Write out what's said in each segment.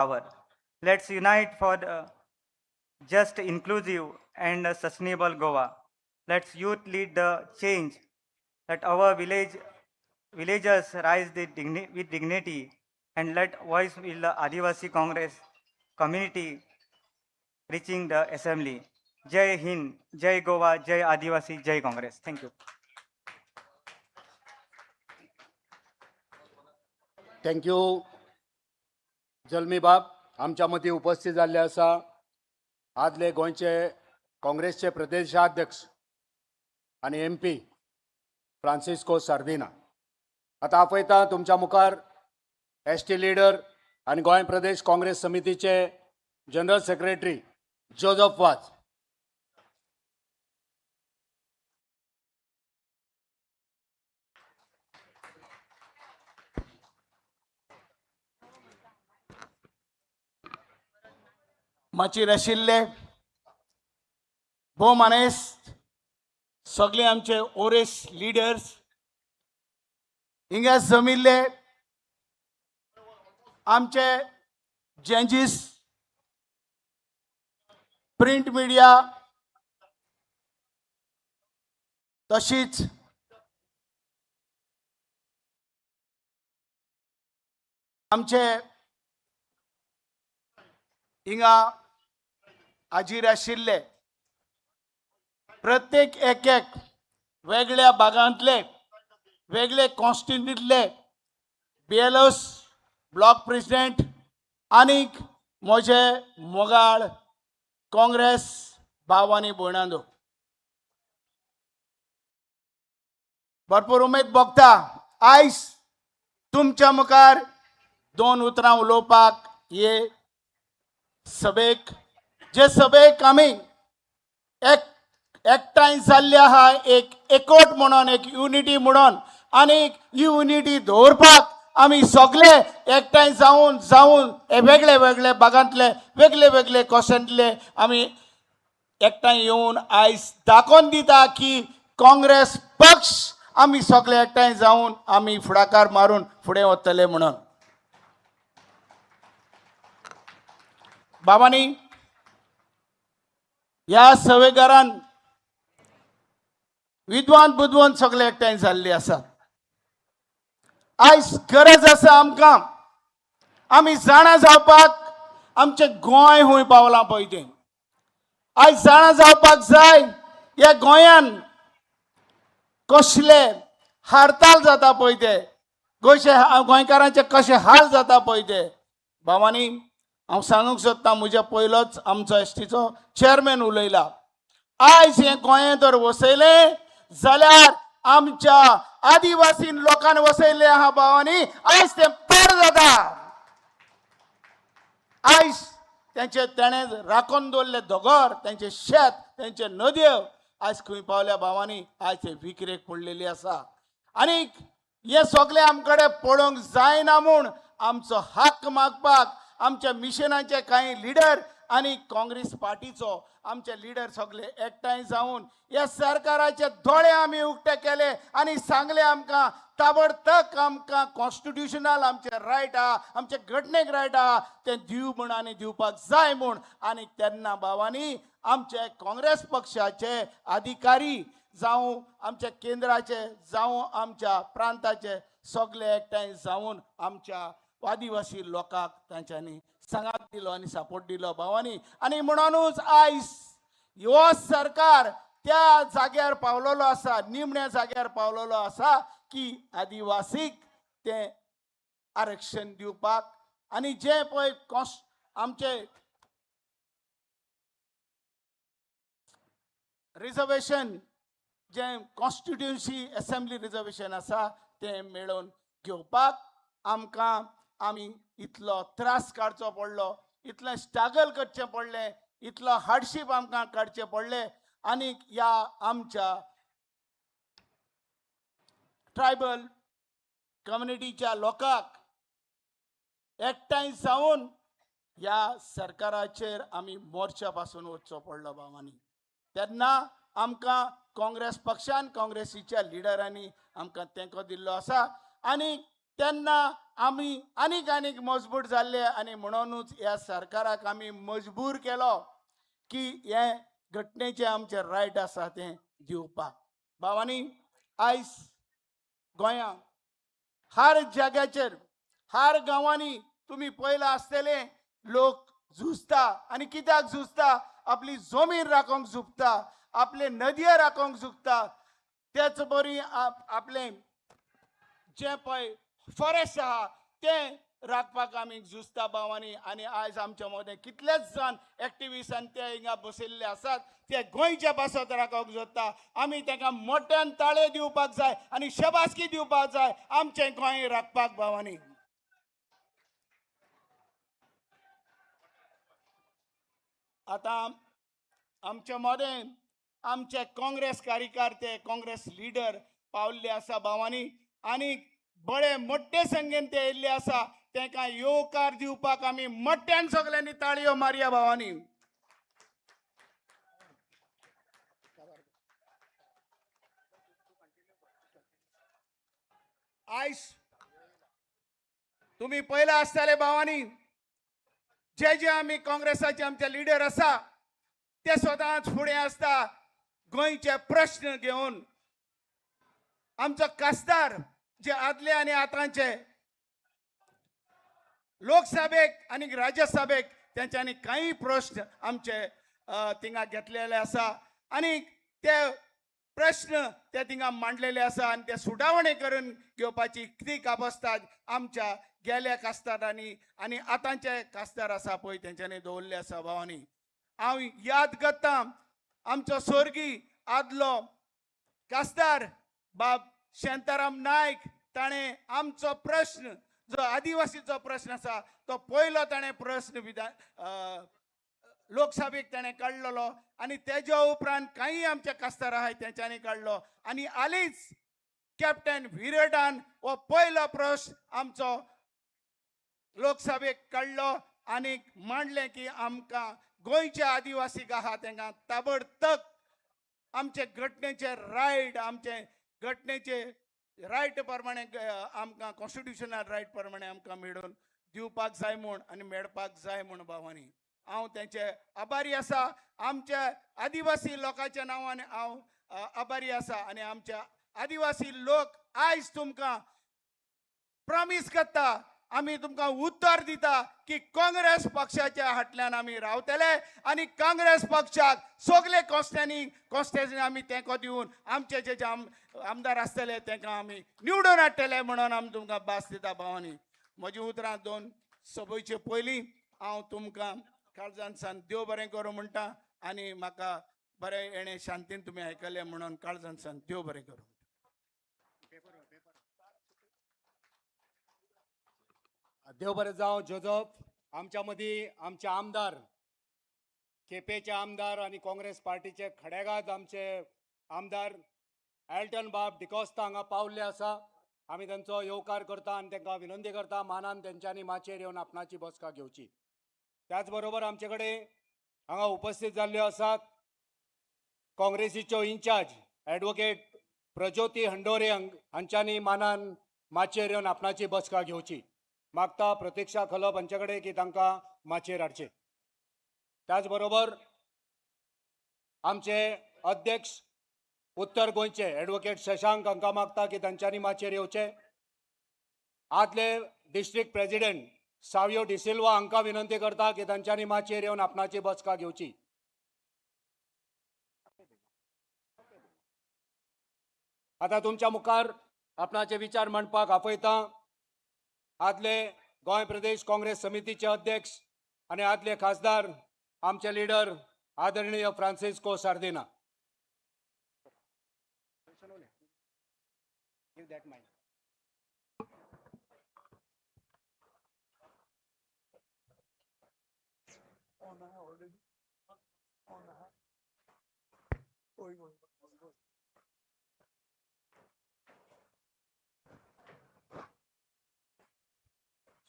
Power. Let's unite for the just, inclusive, and sustainable Goa. Let's youth lead the change. Let our villagers rise with dignity, and let voice will the Adivasi Congress community reaching the assembly. Jai Hind, Jai Goa, Jai Adivasi, Jai Congress. Thank you. Thank you जल्मी बाब. आमच्या मदीं उपस्थित जाल्ले आसा आदले गोंयचे काँग्रेसचे प्रदेशाध्यक्ष आनी एमपी फ्रांसिस्को सार्दिना. आतां आपयता तुमच्या मुखार एसटी लिडर आनी गोंय प्रदेश काँग्रेस समितीचे जनरल सेक्रेटरी जोजफ वाज. माचयेर आशिल्ले भोव मानेस्त, सगळे आमचे ओरेस लिडर्स, हिंगा जमिल्ले आमचे जेंजीस, प्रिंट मिडिया, तशीच आमचे हिंगा हाजीर आशिल्ले प्रत्येक एक एक वेगळ्या भागांतले वेगळे कॉन्स्टिट्युंटींतले बीएलओस, ब्लॉक प्रेसिडेंट आनीक म्हजे मोगाळ काँग्रेस भाव आनी भयणांनो, भरपूर उमेद भोगता आयज तुमच्या मुखार दोन उतरां उलोवपाक. हे सभेक, जे सभेक आमी एक एकठांय जाल्ले आहा, एक एकवट म्हणून, एक युनिटी म्हणून, आनी ही युनिटी दवरपाक आमी सगळे एकठांय जावन जावन हे वेगळे वेगळे भागांतले वेगळे वेगळे कोशांतले आमी एकठांय येवन आयज दाखोवन दिता की काँग्रेस पक्ष आमी सगळे एकठांय जावन आमी फुडाकार मारून फुडें वतले म्हणून. बाबांनी, ह्या सभेघरान विद्वान बुदवंत सगळे एकठांय जाल्ले आसात. आयज गरज आसा आमकां आमी जाणा जावपाक आमचें गोंय खंय पावलां पळय तें. आयज जाणा जावपाक जाय ह्या गोंयान कसले हरताल जाता पळय ते, गोंयचे गोंयकारांचे कशे हाल जाता पळय ते. भावांनी, हांव सांगूंक सोदतां, म्हज्या पयलोच आमचो एसटीचो चेअरमॅन उलयला. आयज हें गोंयें जर वसयलें जाल्यार आमच्या आदिवासी लोकांनी वसयल्लें आहा भावांनी, आयज तें पाड जाता. आयज तेंचे तेणें राखून दवरले दोंगर, तेंचें शेत, तेंचे नदयो आयज खंय पावल्या भावांनी? आयज ते विकरेक पडलेली आसा. आनी हें सगळें आमकडे पळोवंक जायना म्हूण आमचो हक्क मागपाक आमच्या मिशनाचे कांय लिडर आनी काँग्रेस पार्टीचो आमचे लिडर सगळे एकठांय जावन ह्या सरकाराचे दोळे आमी उक्ते केले आनी सांगले आमकां ताबडतक आमकां कॉन्स्टिट्युशनल आमचे रायट आहा, आमचे घटनेक रायट आहा, तें दिव म्हूण आनी दिवपाक जाय म्हूण. आनी तेन्ना भावांनी, आमचे काँग्रेस पक्षाचे अधिकारी जावं आमच्या केंद्राचे जावं आमच्या प्रांताचे सगळे एकठांय जावन आमच्या आदिवासी लोकांक तांच्यांनी सांगात दिलो आनी सपोर्ट दिलो भावांनी. आनी म्हणूनच आयज हो सरकार त्या जाग्यार पावलेलो आसा, निमण्या जाग्यार पावलेलो आसा की आदिवासीक तें आरक्षण दिवपाक. आनी जें पळय कॉन्स आमचे रिजर्वेशन, जें कॉन्स्टिट्युन्सी एसेंब्ली रिजर्वेशन आसा तें मेळोवन घेवपाक आमकां आमी इतलो त्रास काडचो पडलो, इतलें स्ट्रगल करचें पडलें, इतलो हार्डशीप आमकां काडचें पडलें. आनी ह्या आमच्या ट्रायबल कम्युनिटीच्या लोकांक एकठांय जावन ह्या सरकाराचेर आमी मोर्चा पासून वचचो पडलो भावांनी. तेन्ना आमकां काँग्रेस पक्षान, काँग्रेसीच्या लिडरांनी आमकां तेंको दिल्लो आसा. आनी तेन्ना आमी आनीक आनीक मजबूत जाल्ले आनी म्हणूनच ह्या सरकाराक आमी मजबूर केलो की हे घटनेचें आमचें रायट आसा तें दिवपाक. भावांनी, आयज गोंयांत हर जाग्याचेर हर गांवांनी तुमी पळयलां आसतलें, लोक झुजता. आनी कित्याक झुजता? आपली जमीन राखोवंक झुजता, आपले नदये राखोवंक झुजता. तेच बरी आपलें जें पळय फॉरेस्ट आहा तें राखपाक आमी झुजता भावांनी. आनी आयज आमच्या मदें कितलेच जाण एक्टिविस्ट आनी ते हिंगा बशिल्ले आसात, ते गोंयच्या पासत राखोवंक सोदता. आमी तांकां मोट्यान ताळे दिवपाक जाय आनी शबासकी दिवपाक जाय आमचें गोंय राखपाक भावांनी. आतां आमच्या मदें आमचे काँग्रेस कार्यकर्ते, काँग्रेस लिडर पावल्ले आसा भावांनी, आनी बरे मोट्टे संख्येन ते येयल्ले आसा. तांकां येवकार दिवपाक आमी मोट्यान सगल्यांनी ताळयो मारया भावांनी. आयज तुमी पयला आसतले भावांनी, जे जे आमी काँग्रेसाचे आमचे लिडर आसा ते सदांच फुडें आसता गोंयचे प्रश्न घेवन. आमचो खासदार जे आदले आनी आतांचे लोकसभेक आनी राज्यसभेक तेंच्यांनी कांय प्रश्न आमचे थिंगा घेतलेले आसा आनी ते प्रश्न ते थिंगा मांडलेले आसा आनी ते सुटावणे करून घेवपाची ती कापस्ताद आमच्या गेल्या खासदारांनी आनी आतांचे खासदार आसा पळय तेंच्यांनी दवरले आसा भावांनी. हांव याद करता आमचो स्वर्गी आदलो खासदार बाब शांताराम नायक, ताणें आमचो प्रश्न जो आदिवासीचो प्रश्न आसा तो पयलो ताणें प्रश्न विधान लोकसभेक ताणें काडलेलो आनी तेज्या उपरांत कांय आमचे खासदार आहाय तेंच्यांनी काडलो. आनी हालींच कॅप्टन विरटान हो पयलो प्रश्न आमचो लोकसभेक काडलो आनी मांडलें की आमकां गोंयचे आदिवासीक आहा तांकां ताबडतोब आमचे घटनेचे रायट, आमचे घटनेचे रायट प्रमाणे आमकां कॉन्स्टिट्युशनल रायट प्रमाणे आमकां मेळून दिवपाक जाय म्हूण आनी मेळपाक जाय म्हूण भावांनी. हांव तेंचे आभारी आसा. आमच्या आदिवासी लोकांच्या नांवान हांव आभारी आसा आनी आमच्या आदिवासी लोक आयज तुमकां प्रॉमीस करता, आमी तुमकां उत्तर दिता की काँग्रेस पक्षाच्या फाटल्यान आमी रावतले आनी काँग्रेस पक्षाक सगळे कॉन्स्टॅनी कॉन्स्टॅन्सी आमी तेंको दिवन आमचे जे जे आमदार आसतले तांकां आमी निवडून हाडटले म्हणून आमी तुमकां भास दिता भावांनी. म्हजी उतरां दोन सोंपोवचे पयलीं हांव तुमकां काळजान सान देव बरें करूं म्हणटा आनी म्हाका बरें येणें शांतीन तुमी आयकलें म्हणून काळजान सान देव बरें करूं. देव बरें जावं जोजफ. आमच्या मदीं आमचे आमदार, केपेंचे आमदार आनी काँग्रेस पार्टीचे खडेगाद आमचे आमदार एल्टन बाब डिकोस्ता हांगा पावल्ले आसा. आमी तांचो येवकार करता आनी तांकां विनंती करता मानान तेंच्यांनी माचयेर येवन आपणाची बसका घेवची. त्याच बरोबर आमचे कडेन हांगा उपस्थित जाल्ल्यो आसात काँग्रेसीच्यो इन्चार्ज एडवोकेट प्रज्योती हंडोरे हांच्यांनी मानान माचयेर येवन आपणाची बसका घेवची. मागता प्रतिक्षा खलप हांचे कडेन की तांकां माचयेर हाडचे. त्याच बरोबर आमचे अध्यक्ष उत्तर गोंयचे एडवोकेट शशांक हांकां मागता की तांच्यांनी माचयेर येवचे. आदले डिस्ट्रिक्ट प्रेसिडेंट सावियो डिसिल्वा हांकां विनंती करता की तांच्यांनी माचयेर येवन आपणाची बसका घेवची. आतां तुमच्या मुखार आपणाचे विचार मांडपाक आपयता आदले गोंय प्रदेश काँग्रेस समितीचे अध्यक्ष आनी आदले खासदार आमचे लिडर आदरणीय फ्रांसिस्को सार्दिना.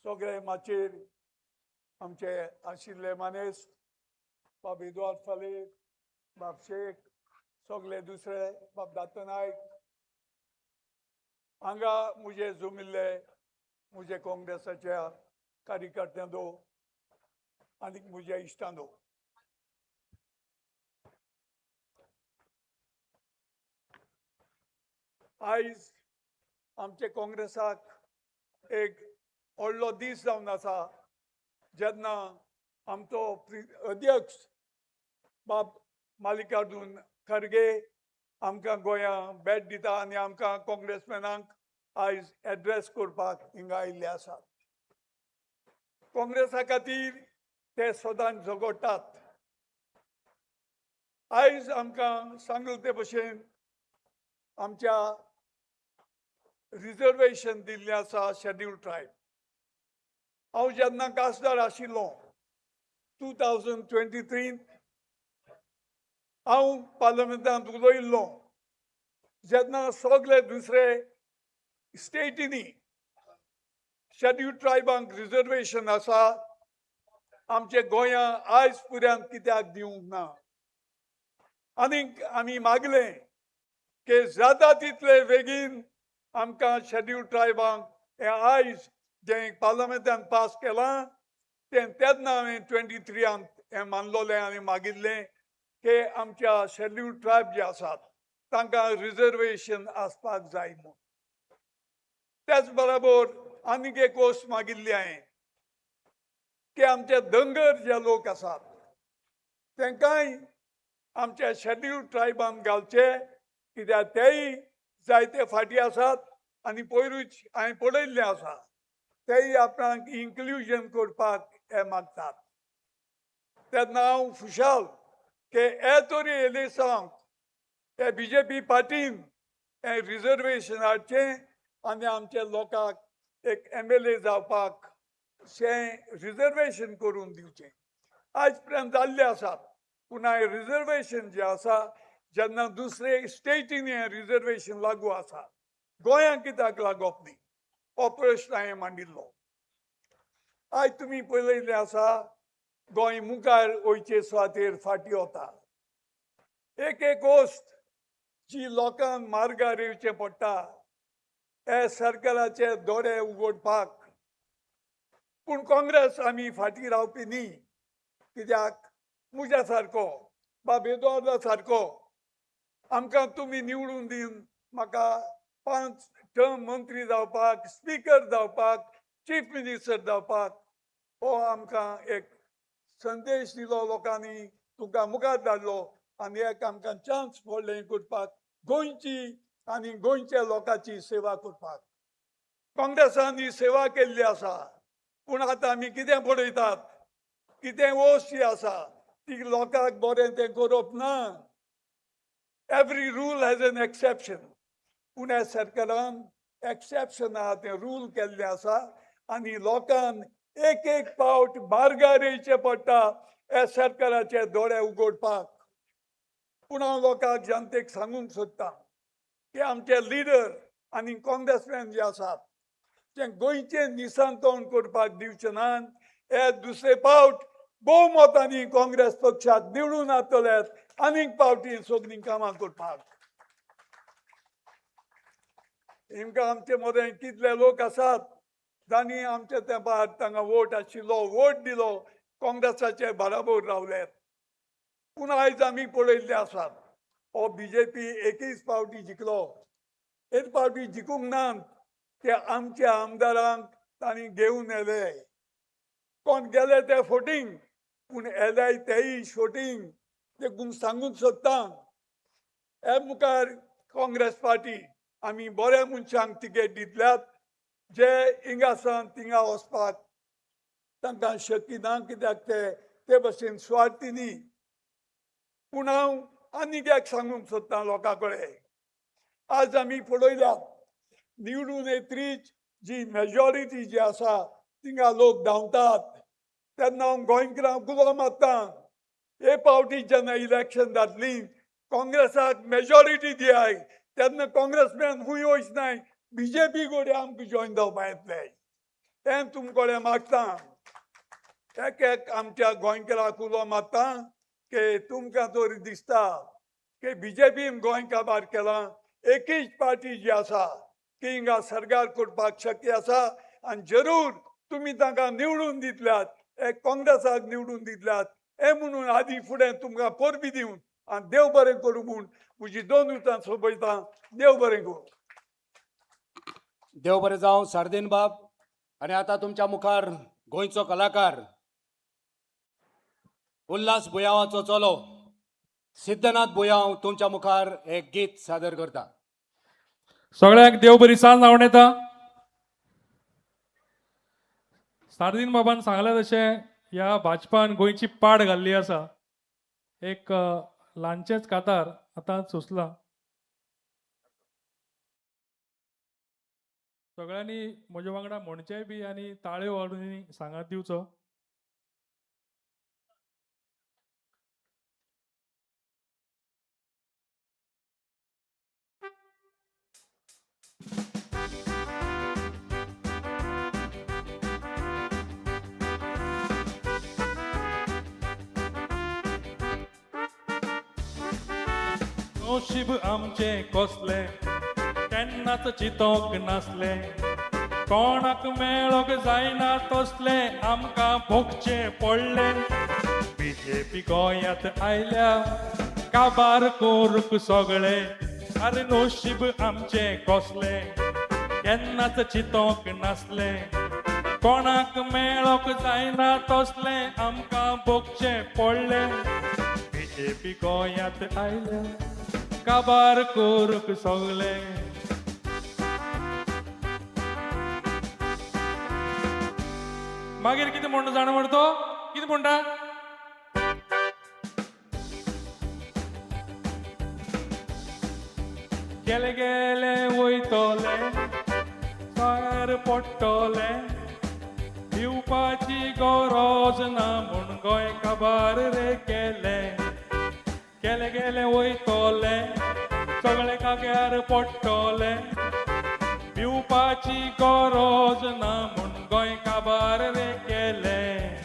सगळे माचयेर आमचे आशिल्ले मानेस्त बाब एदुआर्द फालेर, बाब शेख, सगळे दुसरे बाब दात्ता नायक, हांगा म्हजे जमिल्ले म्हजे काँग्रेसाच्या कार्यकर्त्यांदो आनी म्हज्या इश्टांदो. आयज आमचे काँग्रेसाक एक व्हडलो दीस जावन आसा, जेन्ना आमचो अध्यक्ष बाब मल्लिकार्जून खरगे आमकां गोंया भेट दिता आनी आमकां काँग्रेसमॅनांक आयज एड्रेस करपाक हिंगा आयिल्ले आसात. काँग्रेसा खातीर ते सदांच झगडटात. आयज आमकां सांगले ते भशेन आमच्या रिजर्वेशन दिल्लें आसा शेड्यूल ट्रायब. हांव जेन्ना खासदार आशिल्लो 2023 हांव पार्लमेंटांत उलयल्लो, जेन्ना सगळे दुसरे स्टेटींनी शेड्यूल ट्रायबांक रिजर्वेशन आसा, आमचे गोंया आयज पर्यंत कित्याक दिवंक ना? आनीक आमी मागलें की जाता तितले बेगीन आमकां शेड्यूल ट्रायबांक हें आयज जें पार्लमेंटान पास केलां तें तेन्ना हांवें 23 हें मानलोलें आनी मागिल्लें की आमच्या शेड्यूल ट्रायब जे आसात तांकां रिजर्वेशन आसपाक जाय म्हूण. त्याच बराबर आनीक एक वस्त मागिल्ली हांवें की आमचे धनगर जे लोक आसात तांकांय आमच्या शेड्यूल ट्रायबान घालचे, कित्याक तेय जायते फाटीं आसात आनी पयरूच हांवें पळयल्लें आसा तेय आपणाक इन्क्लुजन करपाक हे मागतात. तेन्ना हांव खुशाल की हे तरी एलेसांव हे बीजेपी पार्टीन हें रिजर्वेशन हाडचें आनी आमच्या लोकांक एक MLA जावपाक शें रिजर्वेशन करून दिवचें. आयज पर्यंत जाल्ले आसात, पूण हें रिजर्वेशन जें आसा जेन्ना दुसरे स्टेटींनी हें रिजर्वेशन लागू आसा, गोंयांत कित्याक लागप न्ही हो प्रश्न हांवें मांडिल्लो. आयज तुमी पळयल्लें आसा गोंय मुखार वयचे सुवातेर फाटीं वता. एक एक वस्त जी लोकांक मार्गार येवचें पडटा हे सरकाराचे दोळे उगडपाक, पूण काँग्रेस आमी फाटीं रावपी न्ही, कित्याक म्हज्या सारको बाब एदुआर्दा सारको आमकां तुमी निवडून दिवन म्हाका 5 टर्म मंत्री जावपाक, स्पिकर जावपाक, चीफ मिनिस्टर जावपाक हो आमकां एक संदेश दिलो लोकांनी, तुमकां मुखार धाडलो आनी एक आमकां चान्स पडलें करपाक गोंयची आनी गोंयच्या लोकांची सेवा करपाक. काँग्रेसान ही सेवा केल्ली आसा, पूण आतां आमी कितें पळयतात, कितें वस्त जी आसा ती लोकांक बरें तें करप ना. Every rule has an exception, पूण ह्या सरकारान एक्सेप्शन आहा तें रूल केल्लें आसा आनी लोकांक एक एक पावट मार्गार येवचें पडटा ह्या सरकाराचे दोळे उगडपाक. पूण हांव लोकांक जनतेक सांगूंक सोदतां की आमचे लिडर आनी काँग्रेसमॅन जे आसात ते गोंयचें निसंतोण करपाक दिवचे नात. हे दुसरे पावट भोवमतांनी काँग्रेस पक्षाक निवडून हाडटले आनीक पावटी सगळीं कामां करपाक. हिंगा आमचे मदें कितले लोक आसात जांणी आमच्या तेंपार तांकां वोट आशिल्लो वोट दिलो, काँग्रेसाचे बराबर रावले. पूण आयज आमी पळयल्ले आसात हो बीजेपी एकूच पावटी जिखलो, एक पावटी जिखूंक ना ते आमच्या आमदारांक तांणी घेवन येले. कोण गेले ते फोटींग, पूण येले तेय शोटींग. देखून सांगूंक सोदता हे मुखार काँग्रेस पार्टी आमी बऱ्या मनशांक तिकेट दितल्यात जे हिंगासान थिंगा वचपाक तांकां शक्य ना, कित्याक ते ते भशेन सुवार्थी न्ही. पूण हांव आनीक एक सांगूंक सोदतां लोकां कडेन, आज आमी पळयल्यात निवडून येतरीच जी मेजॉरिटी जी आसा थिंगा लोक धांवतात. तेन्ना हांव गोंयकारांक उलो मारता, हे पावटी जेन्ना इलेक्शन जातली काँग्रेसाक मेजॉरिटी दियाय तेन्ना काँग्रेसमॅन खूंय वयच नाय, बीजेपी कडेन आमकां जॉयन जावपा येतले. तें तुमचे कडेन मागता, एक एक आमच्या गोंयकाराक उलो मारता की तुमकां तरी दिसता की बीजेपीन गोंय काबार केलां, एकूच पार्टी जी आसा ती हिंगा सरकार करपाक शक्य आसा. आनी जरूर तुमी तांकां निवडून दितल्यात, हे काँग्रेसाक निवडून दितल्यात हें म्हणून आदी फुडें तुमकां परबी दिवन आनी देव बरें करूं म्हूण म्हजी दोन उतरां सोंपयता. देव बरें करूं. देव बरें जावं सार्दीन बाब. आनी आतां तुमच्या मुखार गोंयचो कलाकार उल्हास बुयांवाचो चलो सिद्धनाथ बुयांव तुमच्या मुखार एक गीत सादर करता. सगळ्यांक देव बरी सांज आवडटा. सार्दीन बाबान सांगलें तशें ह्या भाजपान गोंयची पाड घाल्ली आसा. एक ल्हानशेंच कातार आतां सुचलां. सगळ्यांनी म्हज्या वांगडा म्हणचेंय बी आनी ताळयो वाडून सांगात दिवचो. नशीब आमचें कसलें केन्नाच चिंतोंक नासलें, कोणाक मेळोंक जायना तसलें आमकां भोगचें पडलें. बीजेपी गोंयांत आयल्या काबार करूंक सगळें, आरे नशीब आमचें कसलें केन्नाच चिंतोंक नासलें, कोणाक मेळोंक जायना तसलें आमकां भोगचें पडलें. बीजेपी गोंयांत आयल्या काबार करूंक सगळें. मागीर कितें म्हणटा जाणा मरे तो, कितें म्हणटा? गेले गेले वयतले सार पडटले, दिवपाची गरज ना म्हूण गोंय काबार रे केलें. गेले गेले वयतले सगळे काग्यार पडटले, भिवपाची गरज ना म्हूण गोंय काबार रे केलें.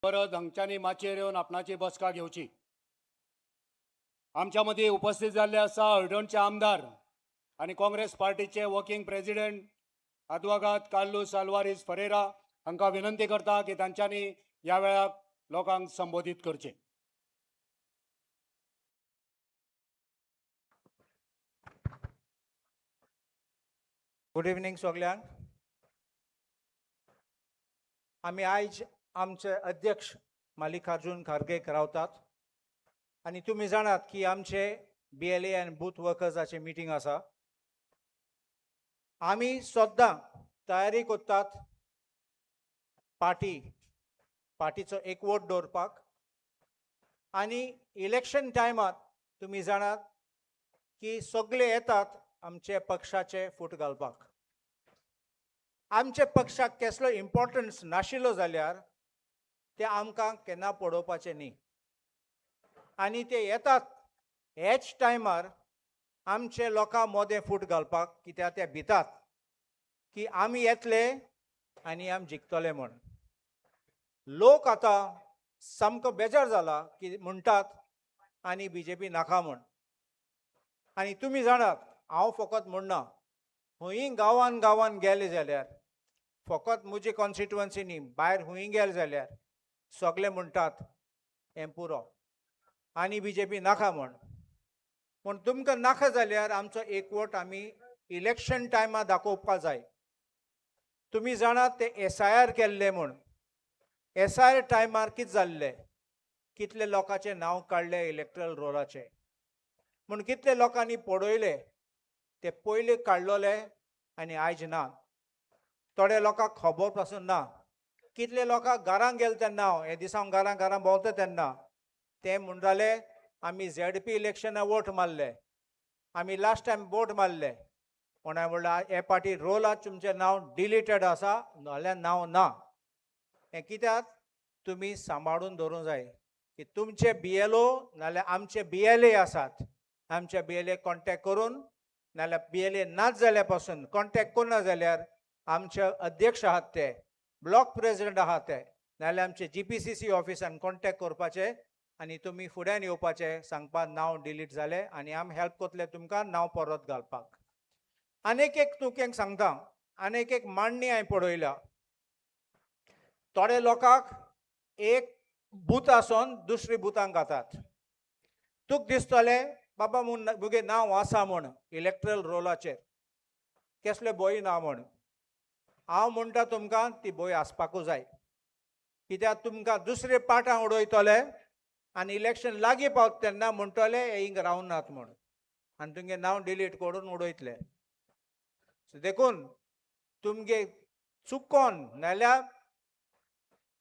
परत हांगच्यांनी माचयेर येवन आपणाची बसका घेवची. आमच्या मदीं उपस्थित जाल्ले आसा हळदोणचे आमदार आनी काँग्रेस पार्टीचे वर्किंग प्रेसिडेंट आदवोगाद कार्लूस आल्वारीस फरेरा. हांकां विनंती करता की तांच्यांनी ह्या वेळार लोकांक संबोधीत करचें. गुड इवनींग सगल्यांक. आमी आयज आमचे अध्यक्ष मल्लिकार्जून खारगेक रावतात आनी तुमी जाणात की आमचे BLA आनी बूथ वर्कर्साचे मिटींग आसा. आमी सद्दां तयारी करतात पार्टीचो एकवट दवरपाक आनी इलेक्शन टायमार तुमी जाणात की सगळे येतात आमचे पक्षाचे फूट घालपाक. आमच्या पक्षाक केसलो इम्पॉर्टन्स नाशिल्लो जाल्यार ते आमकां केन्ना पळोवपाचें न्ही आनी ते येतात हेच टायमार आमचे लोकां मोदें फूट घालपाक, कित्याक ते भितात की आमी येतले आनी आमी जिखतले म्हूण. लोक आतां सामको बेजार जाला की म्हणटात आनी बीजेपी नाका म्हूण. आनी तुमी जाणात हांव फकत म्हणना, खंयी गांवान गांवान गेले जाल्यार फकत म्हजी कॉन्स्टिट्युवन्सी न्ही, भायर खंयी गेले जाल्यार सगळे म्हणटात हें पुरो आनी बीजेपी नाका म्हूण. पूण तुमकां नाका जाल्यार आमचो एकवट आमी इलेक्शन टायमार दाखोवपा जाय. तुमी जाणात ते SIR केल्ले म्हूण. SIR टायमार कितें जाल्लें, कितले लोकांचें नांव काडलें इलेक्ट्रल रोलाचें म्हूण, कितले लोकांनी पडयले ते पयले काडलोले आनी आयज ना. थोडे लोकांक खबर पासून ना. कितले लोकांक घरांक गेले तेन्ना, हांव हे दिसा हांव घरां घरां भोंवता तेन्ना ते म्हणटाले आमी ZP इलेक्शनाक वोट मारले, आमी लास्ट टायम वोट मारले, पूण हांवें म्हणलें हे पाटी रोलाक तुमचें नांव डिलीटेड आसा, नाल्यार नांव ना. हें कित्याक तुमी सांबाळून दवरूंक जाय की तुमचे BLO नाल्यार आमचे BLA आसात, आमचे BLA contact करून नाल्यार BLA नाच जाल्यार पासून कॉन्टेक्ट करना जाल्यार आमचे अध्यक्ष आहात ते, ब्लॉक प्रेजिडेंट आहात ते, नाल्यार आमचे GPCC ऑफिसान कॉन्टेक्ट करपाचे आनी तुमी फुड्यान येवपाचे सांगपाक नांव डिलीट जालें आनी आमी हेल्प करतले तुमकां नांव परत घालपाक. आनीक एक तुमकां सांगता, आनीक एक मांडणी हांवें पळयल्या. थोडे लोकांक एक बूथ आसून दुसरी बुथांक घातात. तुका दिसतलें बाबा म्हूण मुगे नांव आसा म्हूण इलेक्ट्रल रोलाचेर, केसले बोय ना म्हूण. हांव म्हणटा तुमकां ती बोय आसपाकूच जाय, कित्याक तुमकां दुसरे पाटां उडयतले आनी इलेक्शन लागीं पावता तेन्ना म्हणटले हे हिंग रावनात म्हूण आनी तुमगे नांव डिलीट करून उडयतले. सो देखून तुमगे चुकोन नाल्यार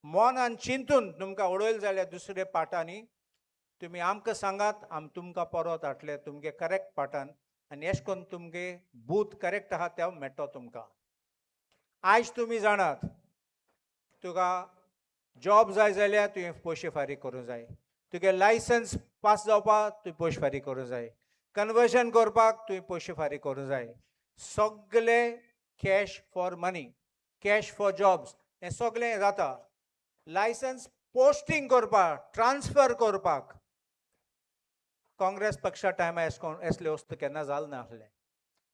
मनान चिंतून तुमकां उडयले जाल्यार दुसरे पाटांनी तुमी आमकां सांगात, आमी तुमकां परत हाडटले तुमगे करेक्ट पाटान आनी एश कोन्न तुमगे बूथ करेक्ट आहा ते मेळटलो तुमकां. आयज तुमी जाणात तुका जॉब जाय जाल्यार तुवें पयशे फारीक करूंक जाय, तुगे लायसन्स पास जावपाक तुवें पयशे फारीक करूंक जाय, कन्वर्जन करपाक तुवें पयशे फारीक करूंक जाय. सगळे cash for money, cash for jobs हें सगळें जाता. लायसन्स पोस्टींग करपाक, ट्रान्सफर करपाक काँग्रेस पक्षा टायमार एसले वस्तू केन्ना जाल नासलें.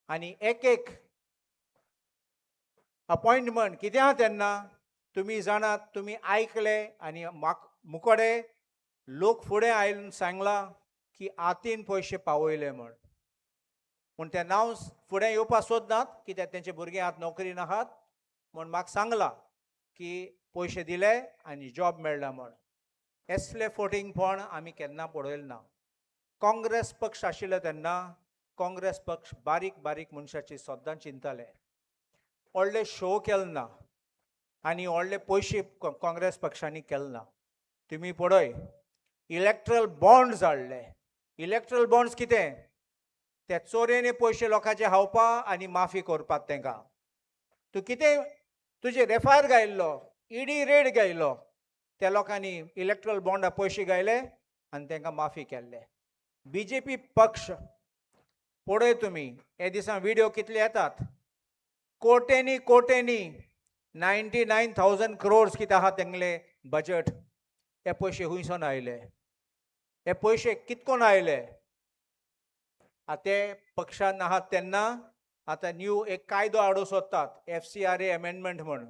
आनी एक एक अपॉयंटमेंट कितें आहा तेन्ना तुमी जाणात, तुमी आयकले आनी मुकोडे लोक फुडें आयन सांगलां की आतीन पयशे पावयले म्हूण. पूण तें नांव फुडें येवपाक सोदनात कित्याक तेंचे भुरगीं आतां नोकरी नाहात म्हूण म्हाका सांगलां की पयशे दिले आनी जॉब मेळ्ळा म्हूण. एसले फोटिंगपण आमी केन्ना पळयलें ना. काँग्रेस पक्ष आशिल्लो तेन्ना काँग्रेस पक्ष बारीक बारीक मनशाची सद्दां चिंताले, व्हडले शो केले ना आनी व्हडले पयशे काँग्रेस पक्षांनी केले ना. तुमी पळय इलेक्ट्रल बॉन्ड्स हाडले. इलेक्ट्रल बॉन्ड्स कितें? ते चोरयेनी पयशे लोकांचे खावपा आनी माफी करपाक तेंकां. तूं कितें तुजेर एफआयआर घायल्लो, ईडी रेड घायलो, त्या लोकांनी इलेक्ट्रल बॉन्डा पयशे घायले आनी तेंकां माफी केल्ले. बीजेपी पक्ष पळय तुमी हे दिसा व्हिडियो कितले येतात, कोट्यांनी कोट्यांनी 99,000 क्रोर्स कितें आहा तेंगले बजट, हे पयशे खुंयसून आयले, हे पयशे कितकोन आयले? आतां ते पक्षान आहात तेन्ना आतां न्यू एक कायदो हाडूंक सोदतात, FCRA amendment म्हूण.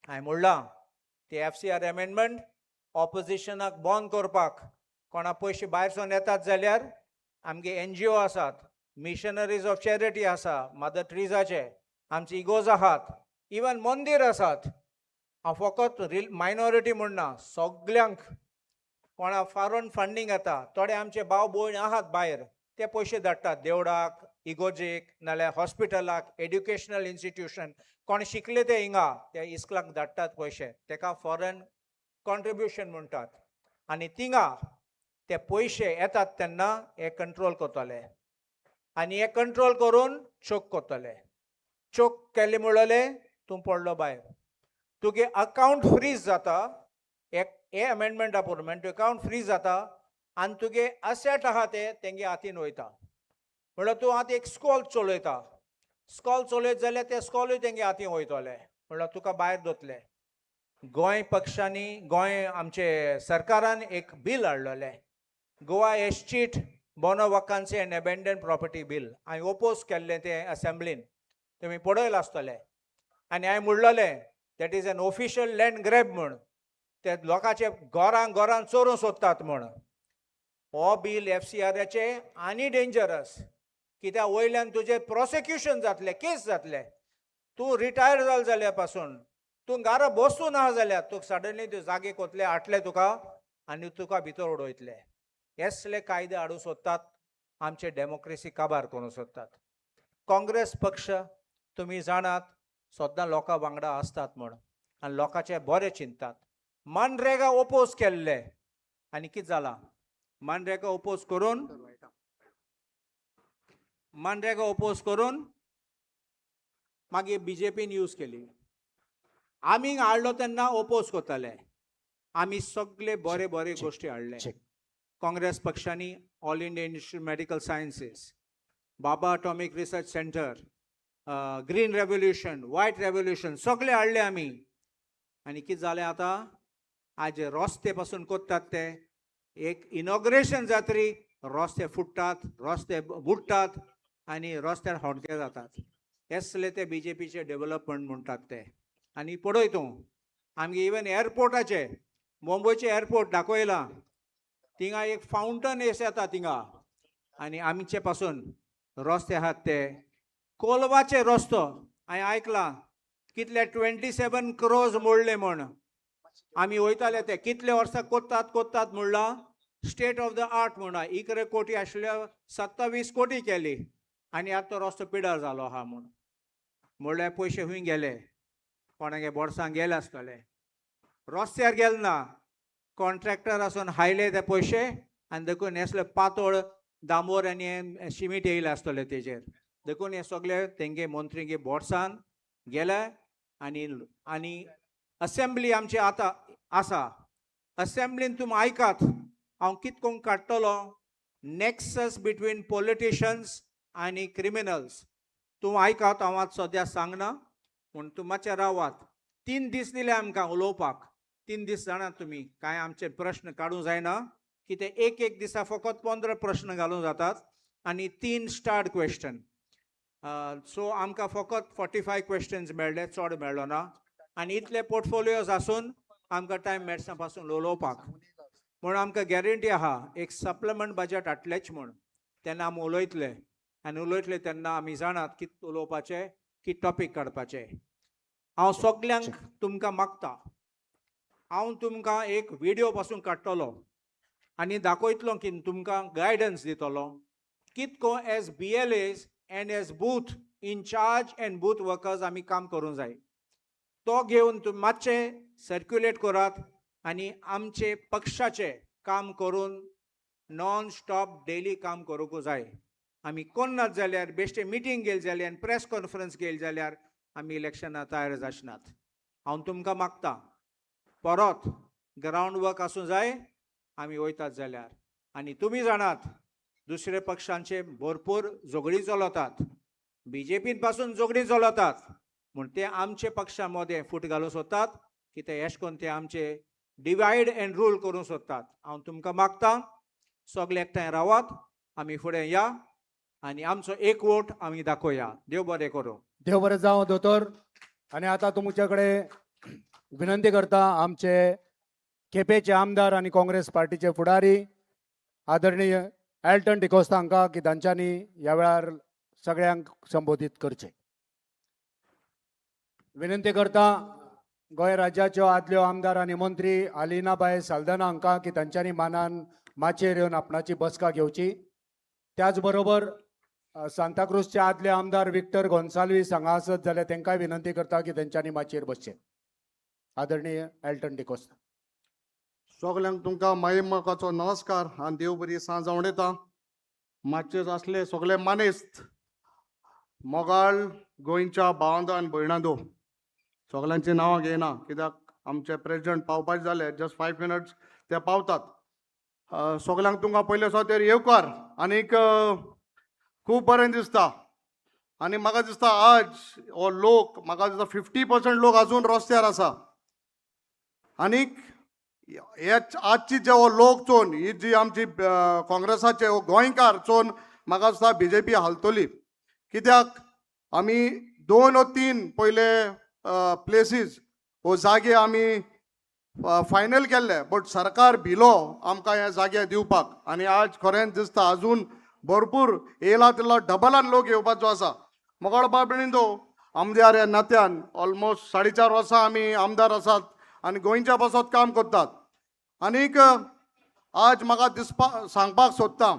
हांवें म्हणलां ती एफसीआर अमेंडमेंट ऑपोजिशनाक बंद करपाक, कोणा पयशे भायर सून येतात जाल्यार आमगे एनजीओ आसात, मिशनरीज ऑफ चॅरिटी आसा, मदर ट्रिजाचे आमची इगोज आहात, इवन मंदीर आसात. हांव फकत रिल मायनॉरिटी म्हणना, सगल्यांक कोणा फॉरेन फंडींग येता. थोडे आमचे भाव भयण आहात भायर, ते पयशे धाडटात देवळाक, इगोजेक, नाल्यार हॉस्पिटलाक, एड्युकेशनल इन्स्टिट्यूशन. कोण शिकले ते हिंगा ते इस्कलाक धाडटात पयशे, तेका फॉरेन कॉन्ट्रिब्युशन म्हणटात. आनी थिंगा ते पयशे येतात तेन्ना हे कंट्रोल करतले आनी हे कंट्रोल करून चोक करतले. चोक केले म्हणले तूं पडलो भायर, तुगे अकावंट फ्रीज जाता. एक हे अमेंडमेंटा प्रमाण अकावंट फ्रीज जाता आनी तुगे असेट आहा ते तेंगे हातीन वयता. म्हणल्यार तूं आतां एक स्कॉल चलयता, स्कॉल चलयत जाल्यार ते स्कॉलूय तेंगे हातीन वयतले, म्हणल्यार तुका भायर दवरतले. गोंय पक्षांनी, गोंय आमचे सरकारान एक बील हाडलेलें, Goa Escheat Bona Vacanti and Abandoned Property Bill. हांवें ओपोज केल्लें तें असेंब्लीन, तुमी पळयलां आसतलें. आनी हांवें म्हणलेलें that is an official land grab म्हूण, ते लोकांचे घरां घरान चोरूंक सोदतात म्हूण. हो बील एफसीआराचे आनी डेंजरस, कित्याक वयल्यान तुजें प्रोसिक्युशन जातलें, केस जातलें. तूं रिटायर जाल जाल्यार पासून, तूं घरा बसून आहा जाल्यार तुका सडनली तूं जागे कोतले हाडले तुका आनी तुका भितर उडयतले. असले कायदे हाडूंक सोदतात, आमचे डेमोक्रेसी काबार करूंक सोदतात. काँग्रेस पक्ष तुमी जाणात सद्दां लोकां वांगडा आसतात म्हूण आनी लोकांचे बरें चिंततात. मनरेगा ओपोज केल्ले आनी कितें जालां? मनरेगा ओपोज करून, मनरेगा ओपोज करून मागीर बीजेपीन यूज केली. आमी हाडलो तेन्ना ओपोज करताले. आमी सगळे बरे बरे गोश्टी हाडले काँग्रेस पक्षांनी. All India Institute Medical Sciences, Bhabha Atomic Research Centre, Green Revolution, White Revolution सगळे हाडले आमी. आनी कितें जालें आतां? आज रस्ते पासून करतात ते, एक इनॉग्रेशन जात्री रस्ते फुट्टात, रस्ते बुडटात आनी रस्त्यार होडके जातात. असले ते बीजेपीचे डेव्हलपमेंट म्हणटात ते. आनी पळय तूं, आमगे इवन एअरपोर्टाचे, मुंबयचे एअरपोर्ट दाखयलां, थिंगा एक फावंटन एस येता थिंगा. आनी आमचे पासून रस्ते आहात ते, कोलवाचे रस्तो हांवें आयकलां कितले 27 क्रोर्स मोडले म्हण. आमी वयताले ते कितले वर्सां कोत्तात कोत्तात म्हणलां, स्टेट ऑफ the art म्हणा, 11 कोटी आशिल्ल्या 27 कोटी केली आनी आतां तो रस्तो पिडार जालो आहा म्हूण. म्हणल्यार पयशे खंय गेले? कोणागे बोर्सांक गेले आसतले, रस्त्यार गेले ना. कॉन्ट्रॅक्टर आसून हायले ते पयशे आनी देखून हेसले पातळ डांबर आनी हें शिमीट येयले आसतले तेजेर. देखून हे सगळे तेंगे मंत्रीगे बोर्सान गेले. आनी आनी असेंब्ली आमची आतां आसा, असेंब्लीन तुमी आयकात हांव कित करूंक काडटलो नॅक्सस बिटवीन पॉलिटिशन्स आनी क्रिमिनल्स. तूं आयकात, हांव आतां सद्या सांगना पूण तूं मातशें रावात. 3 दीस दिले आमकां उलोवपाक. 3 दीस जाणात तुमी कांय आमचे प्रश्न काडूंक जायना, कितें एक एक दिसा फकत 15 प्रश्न घालूंक जातात आनी तीन स्टार्ड क्वेश्चन. सो आमकां फकत 45 क्वेश्चन्स मेळ्ळे, चड मेळ्ळो ना. आनी इतले पोर्टफोलियोज आसून आमकां टायम मेळना पासून उलोवपाक. म्हूण आमकां गॅरंटी आहा एक सप्लिमेंट बजट हाडलेच म्हूण. तेन्ना आमी उलयतले आनी उलयतले तेन्ना आमी जाणात कितें उलोवपाचें, कितें टॉपीक काडपाचें. हांव सगल्यांक तुमकां मागता, हांव तुमकां एक विडियो पासून काडटलो आनी दाखयतलो की तुमकां गायडन्स दितलो कितको as BLAs and as booth in-charge and booth workers आमी काम करूंक जाय. तो घेवन तुमी मातशें सर्क्युलेट करात आनी आमचे पक्षाचें काम करून नॉन स्टॉप डेली काम करूंक जाय. आमी कोन्नात जाल्यार, बेश्टे मिटींग गेली जाल्यार आनी प्रेस कॉन्फरन्स गेली जाल्यार आमी इलेक्शनाक तयार जाचनात. हांव तुमकां मागता, परत ग्रावंड वर्क आसूं जाय आमी वयतात जाल्यार. आनी तुमी जाणात दुसरे पक्षांचे भरपूर झगडीं चलतात, बीजेपीन पासून झगडीं चलतात, म्हूण ते आमचे पक्षा मदें फूट घालूंक सोदतात की ते एश कोन्न ते आमचे डिवायड एंड रूल करूंक सोदतात. हांव तुमकां मागता, सगळे एकठांय रावात, आमी फुडें या आनी आमचो एकवट आमी दाखोवया. देव बरें करूं. देव बरें जावं दोतोर. आनी आतां तुमचे कडेन विनंती करता आमचे केपेंचे आमदार आनी काँग्रेस पार्टीचे फुडारी आदरणीय एल्टन डिकोस्ता हांकां की तांच्यांनी ह्या वेळार सगळ्यांक संबोधीत करचें. विनंती करता गोंय राज्याच्यो आदल्यो आमदार आनी मंत्री आलिनाबाय साल्दाना हांकां की तांच्यांनी मानान माचयेर येवन आपणाची बसका घेवची. त्याच बरोबर सांताक्रूजचे आदले आमदार विक्टर गोन्साल्वीस हांगा आसत जाल्यार तांकांय विनंती करता की तेंच्यांनी माचयेर बसचें. आदरणीय एल्टन डिकोस्ता. सगल्यांक तुमकां माई मोगाचो नमस्कार आनी देव बरी सांज जावन येता. मातशेच आसले सगळे मानेस्त, मोगाळ गोंयच्या भावांदो आनी भयणांदो, सगल्यांची नांवां घेयना कित्याक आमचे प्रेजिडंट पावपाचे जाले, जस्ट 5 मिनट्स ते पावतात. सगल्यांक तुमकां पयले सुवातेर येवकार आनीक खूब बरें दिसता आनी म्हाका दिसता आज हो लोक, म्हाका दिसता 50% लोक अजून रस्त्यार आसा. आनीक हे आजची जे हो लोक चोवन, ही जी आमची काँग्रेसाचे हो गोंयकार चोवन म्हाका दिसता बीजेपी हालतली, कित्याक आमी दोन ओ तीन पयले प्लेसीस हो जागे आमी फायनल केल्ले, बट सरकार भिलो आमकां हे जागे दिवपाक. आनी आज खरेंच दिसता अजून भरपूर येयला तितलो डबलान लोक येवपाचो आसा. मोगाळ बाब भयणींनो, आमदार ह्या नात्यान ऑलमोस्ट 4.5 वर्सां आमी आमदार आसात आनी गोंयच्या पासत काम करतात. आनीक आज म्हाका दिसपा सांगपाक सोदता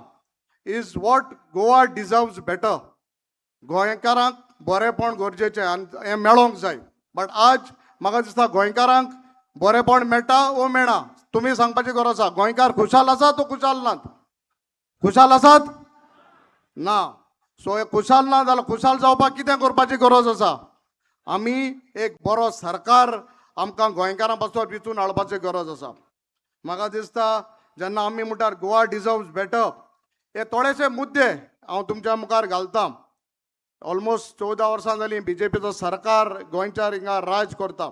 is what Goa deserves better. गोंयकारांक बरेपण गरजेचें आनी हें मेळोंक जाय, बट आज म्हाका दिसता गोंयकारांक बरेपण मेळटा वो मेळना, तुमी सांगपाची गरज आसा. गोंयकार खुशाल आसा तो खुशाल नात? खुशाल आसात ना? सो हे खुशाल ना जाल्यार खुशाल जावपाक कितें करपाची गरज आसा? आमी एक बरो सरकार आमकां गोंयकारां पासत विचून हाडपाची गरज आसा. म्हाका दिसता जेन्ना आमी म्हणटात गोवा डिजर्व्स बेटर, हे थोडेशे मुद्दे हांव तुमच्या मुखार घालता. ऑलमोस्ट 14 वर्सां जालीं बीजेपीचो सरकार गोंयच्या हिंगा राज करता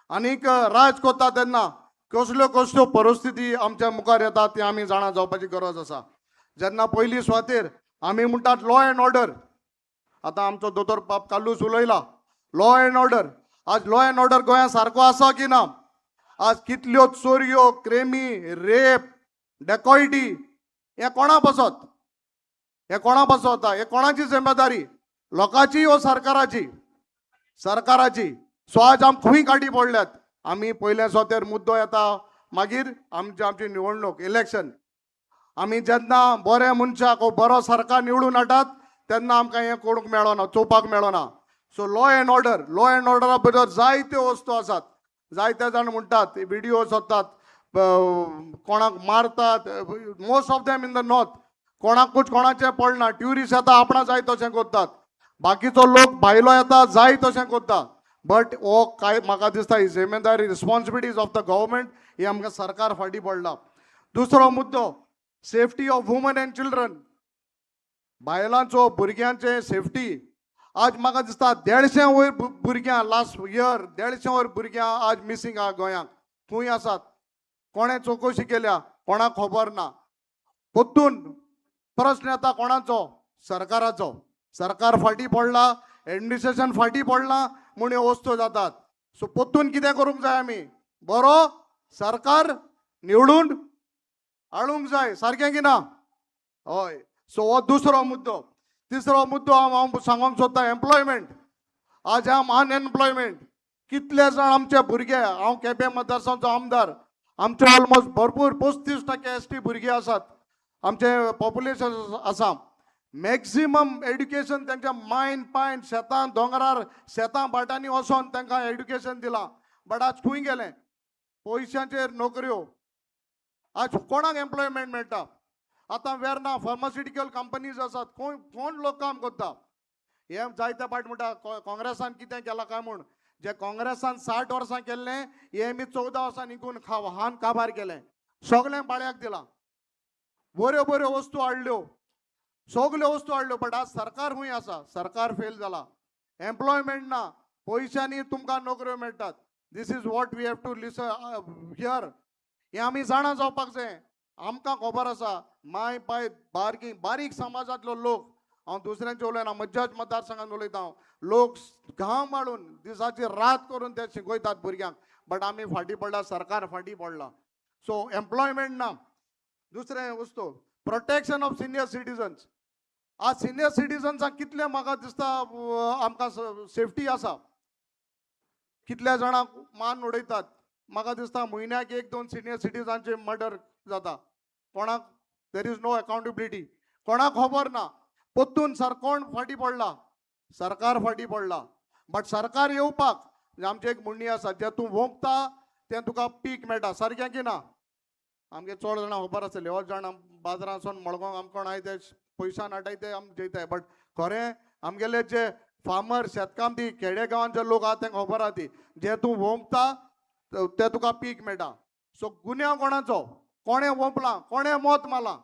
आनीक राज करता तेन्ना कसल्यो कसल्यो परिस्थिती आमच्या मुखार येता ती आमी जाणा जावपाची गरज आसा. जेन्ना पयली सुवातेर आमी म्हणटात लॉ एंड ऑर्डर, आतां आमचो दोतोर बाब कार्लूस उलयला लॉ एंड ऑर्डर. आज लॉ एंड ऑर्डर गोंयांत सारको आसा की ना? आज कितल्यो चोरयो, क्रेमी, रेप, डेकॉयटी, हें कोणा पासत? हें कोणा पासत जाता? हें कोणाची जिम्मेदारी, लोकांची वो सरकाराची? सरकाराची. सो आज आम खंय गाडी पडल्यात? आमी पयल्या सुवातेर मुद्दो येता, मागीर आमची आमची निवडणूक, इलेक्शन. आमी जेन्ना बऱ्या मनशाक वो बरो सरकार निवडून हाडटात तेन्ना आमकां हें करूंक मेळना, चोवपाक मेळना. So law and order, law and ऑर्डरा भितर जायत्यो वस्तू आसात. जायते जाण म्हणटात, विडियो सोदतात, कोणाक मारतात, most of them in the north. कोणाकूच कोणाचें पडना. ट्युरिस्ट येता, आपणा जाय तशें करतात. बाकीचो लोक भायलो येता, जाय तशें करता. बट हो काय म्हाका दिसता ही जिम्मेदारी, रिस्पॉन्सिबिलिटीज ऑफ the government, ही आमकां सरकार फाटीं पडला. दुसरो मुद्दो, safety of women and children, बायलांचो भुरग्यांचे सेफ्टी. आज म्हाका दिसता 150 वयर भुरग्यां, लास्ट इयर 150 वयर भुरग्यां आज मिसींग आहा गोंयांत. खंय आसात, कोणें चवकशी केल्या, कोणाक खबर ना. परतून प्रश्न येता कोणाचो? सरकाराचो. सरकार फाटीं पडला, एडमिनिस्ट्रेशन फाटीं पडलां म्हूण ह्यो वस्तू जातात. सो परतून कितें करूंक जाय? आमी बरो सरकार निवडून हाडूंक जाय. सारकें की ना? हय. सो हो दुसरो मुद्दो. तिसरो मुद्दो हांव हांव सांगूंक सोदता, एम्प्लॉयमेंट. आज आम अनएम्प्लॉयमेंट, कितले जाण आमचे भुरगे, हांव केपें मतदारसंघाचो आमदार, आमचे ऑलमोस्ट भरपूर 35% एसटी भुरगे आसात, आमचे पॉप्युलेशन आसा. मॅक्सिमम एड्युकेशन तांच्या मायन पायन शेतां दोंगरार शेतां भाटांनी वचोन तांकां एड्युकेशन दिलां, बट आज खंय गेलें? पयशांचेर नोकऱ्यो. आज कोणाक एम्प्लॉयमेंट मेळटा? आतां वेर्ना फार्मास्युटिकल कंपनीज आसात, कोण कोण लोक काम करता? हे जायते फावट म्हणटा काँग्रेसान कितें केलां काय म्हूण. जे काँग्रेसान 60 वर्सां केल्लें हें आमी 14 वर्सां निकून हान काबार केलें. सगळें भाड्याक दिलां, बऱ्यो बऱ्यो वस्तू हाडल्यो, सगल्यो वस्तू हाडल्यो, बट आज सरकार खंय आसा? सरकार फेल जाला. एम्प्लॉयमेंट ना, पयशांनी तुमकां नोकऱ्यो मेळटात. This is what we have to listen here. हें आमी जाणा जावपाक जाय. आमकां खबर आसा, माय पाय बारकी बारीक समाजांतलो लोक, हांव दुसऱ्यांचे उलयना, म्हज्याच मतदारसंघात उलयता हांव. लोक घाम मारून दिसाची रात करून ते शिकयतात भुरग्यांक. बट आमी फाटीं पडला, सरकार फाटीं पडला. सो एम्प्लॉयमेंट ना. दुसरें वस्तू, प्रोटेक्शन ऑफ सिनियर सिटीजन्स. आज सिनियर सिटीजन्सांक कितले म्हाका दिसता आमकां सेफ्टी आसा? कितल्या जाणांक मान उडयतात. म्हाका दिसता म्हयन्याक एक दोन सिनियर सिटीजनांचे मर्डर जाता. कोणाक there is no accountability, कोणाक खबर ना. परतून सर कोण फाटीं पडला? सरकार फाटीं पडला. बट सरकार येवपाक म्हणजे आमचें एक म्हणणी आसा, जें तूं वोंपता तें तुका पीक मेळटा. सारकें की ना? आमगे चड जाणां खबर आसतली. हो जाण बाजारांत वचोन मडगांव आमकां कोण आय ते पयशान हाडटाय, ते आम जेयताय. बट खरें आमगेले जे फार्मर, शेतकामती, खेडे गांवांत जे लोक आहा, तांकां खबर आहा ती, जें तूं वोंपता तें तुका पीक मेळटा. सो गुन्यांव कोणाचो? कोणें वोंपलां? कोणें मत मारलां?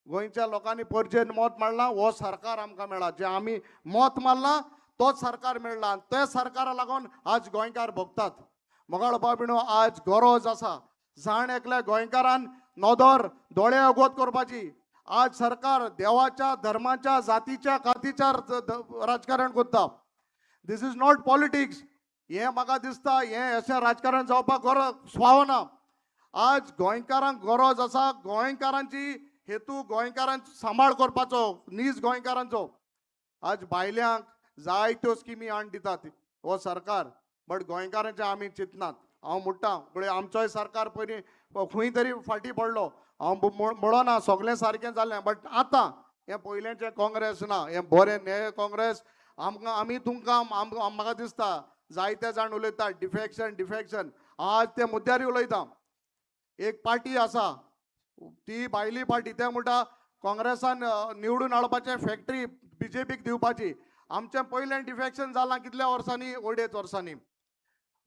गोंयच्या लोकांनी परजेन मत मारलां, हो सरकार आमकां मेळ्ळा. जें आमी मत मारलां तोच सरकार मेळ्ळा आनी त्या सरकारा लागून आज गोंयकार भोगतात. मोगाळ बाबिणो, आज गरज आसा जाण एकल्या गोंयकारान नदर दोळे अगोत करपाची. आज सरकार देवाच्या, धर्माच्या, जातीच्या, कातीच्या राजकारण करता. This is not politics. हें म्हाका दिसता, हें अशें राजकारण जावपाक गरज फावना. आज गोंयकारांक गरज आसा गोंयकारांची हेतू, गोंयकारांचो सांबाळ करपाचो, नीज गोंयकारांचो. आज बायल्यांक जायत्यो स्किमी हाडून दितात हो सरकार, बट गोंयकारांचें आमी चिंतनात. हांव म्हणटा पळय, आमचोय सरकार पयलीं खंय तरी फाटीं पडलो. हांव म्हणना सगळें सारकें जालें, बट आतां हें पयलेंचें काँग्रेस ना. हें बरें न्हय काँग्रेस आमकां. आमी तुमकां म्हाका दिसता जायते जाण उलयतात डिफेक्शन डिफेक्शन. आज ते मुद्द्यार उलयता. एक पार्टी आसा, ती भायली पार्टी, ते म्हणटा काँग्रेसान निवडून हाडपाचें, फॅक्टरी बीजेपीक दिवपाची. आमचें पयलें डिफेक्शन जालां कितल्या वर्सांनी? 2.5 वर्सांनी.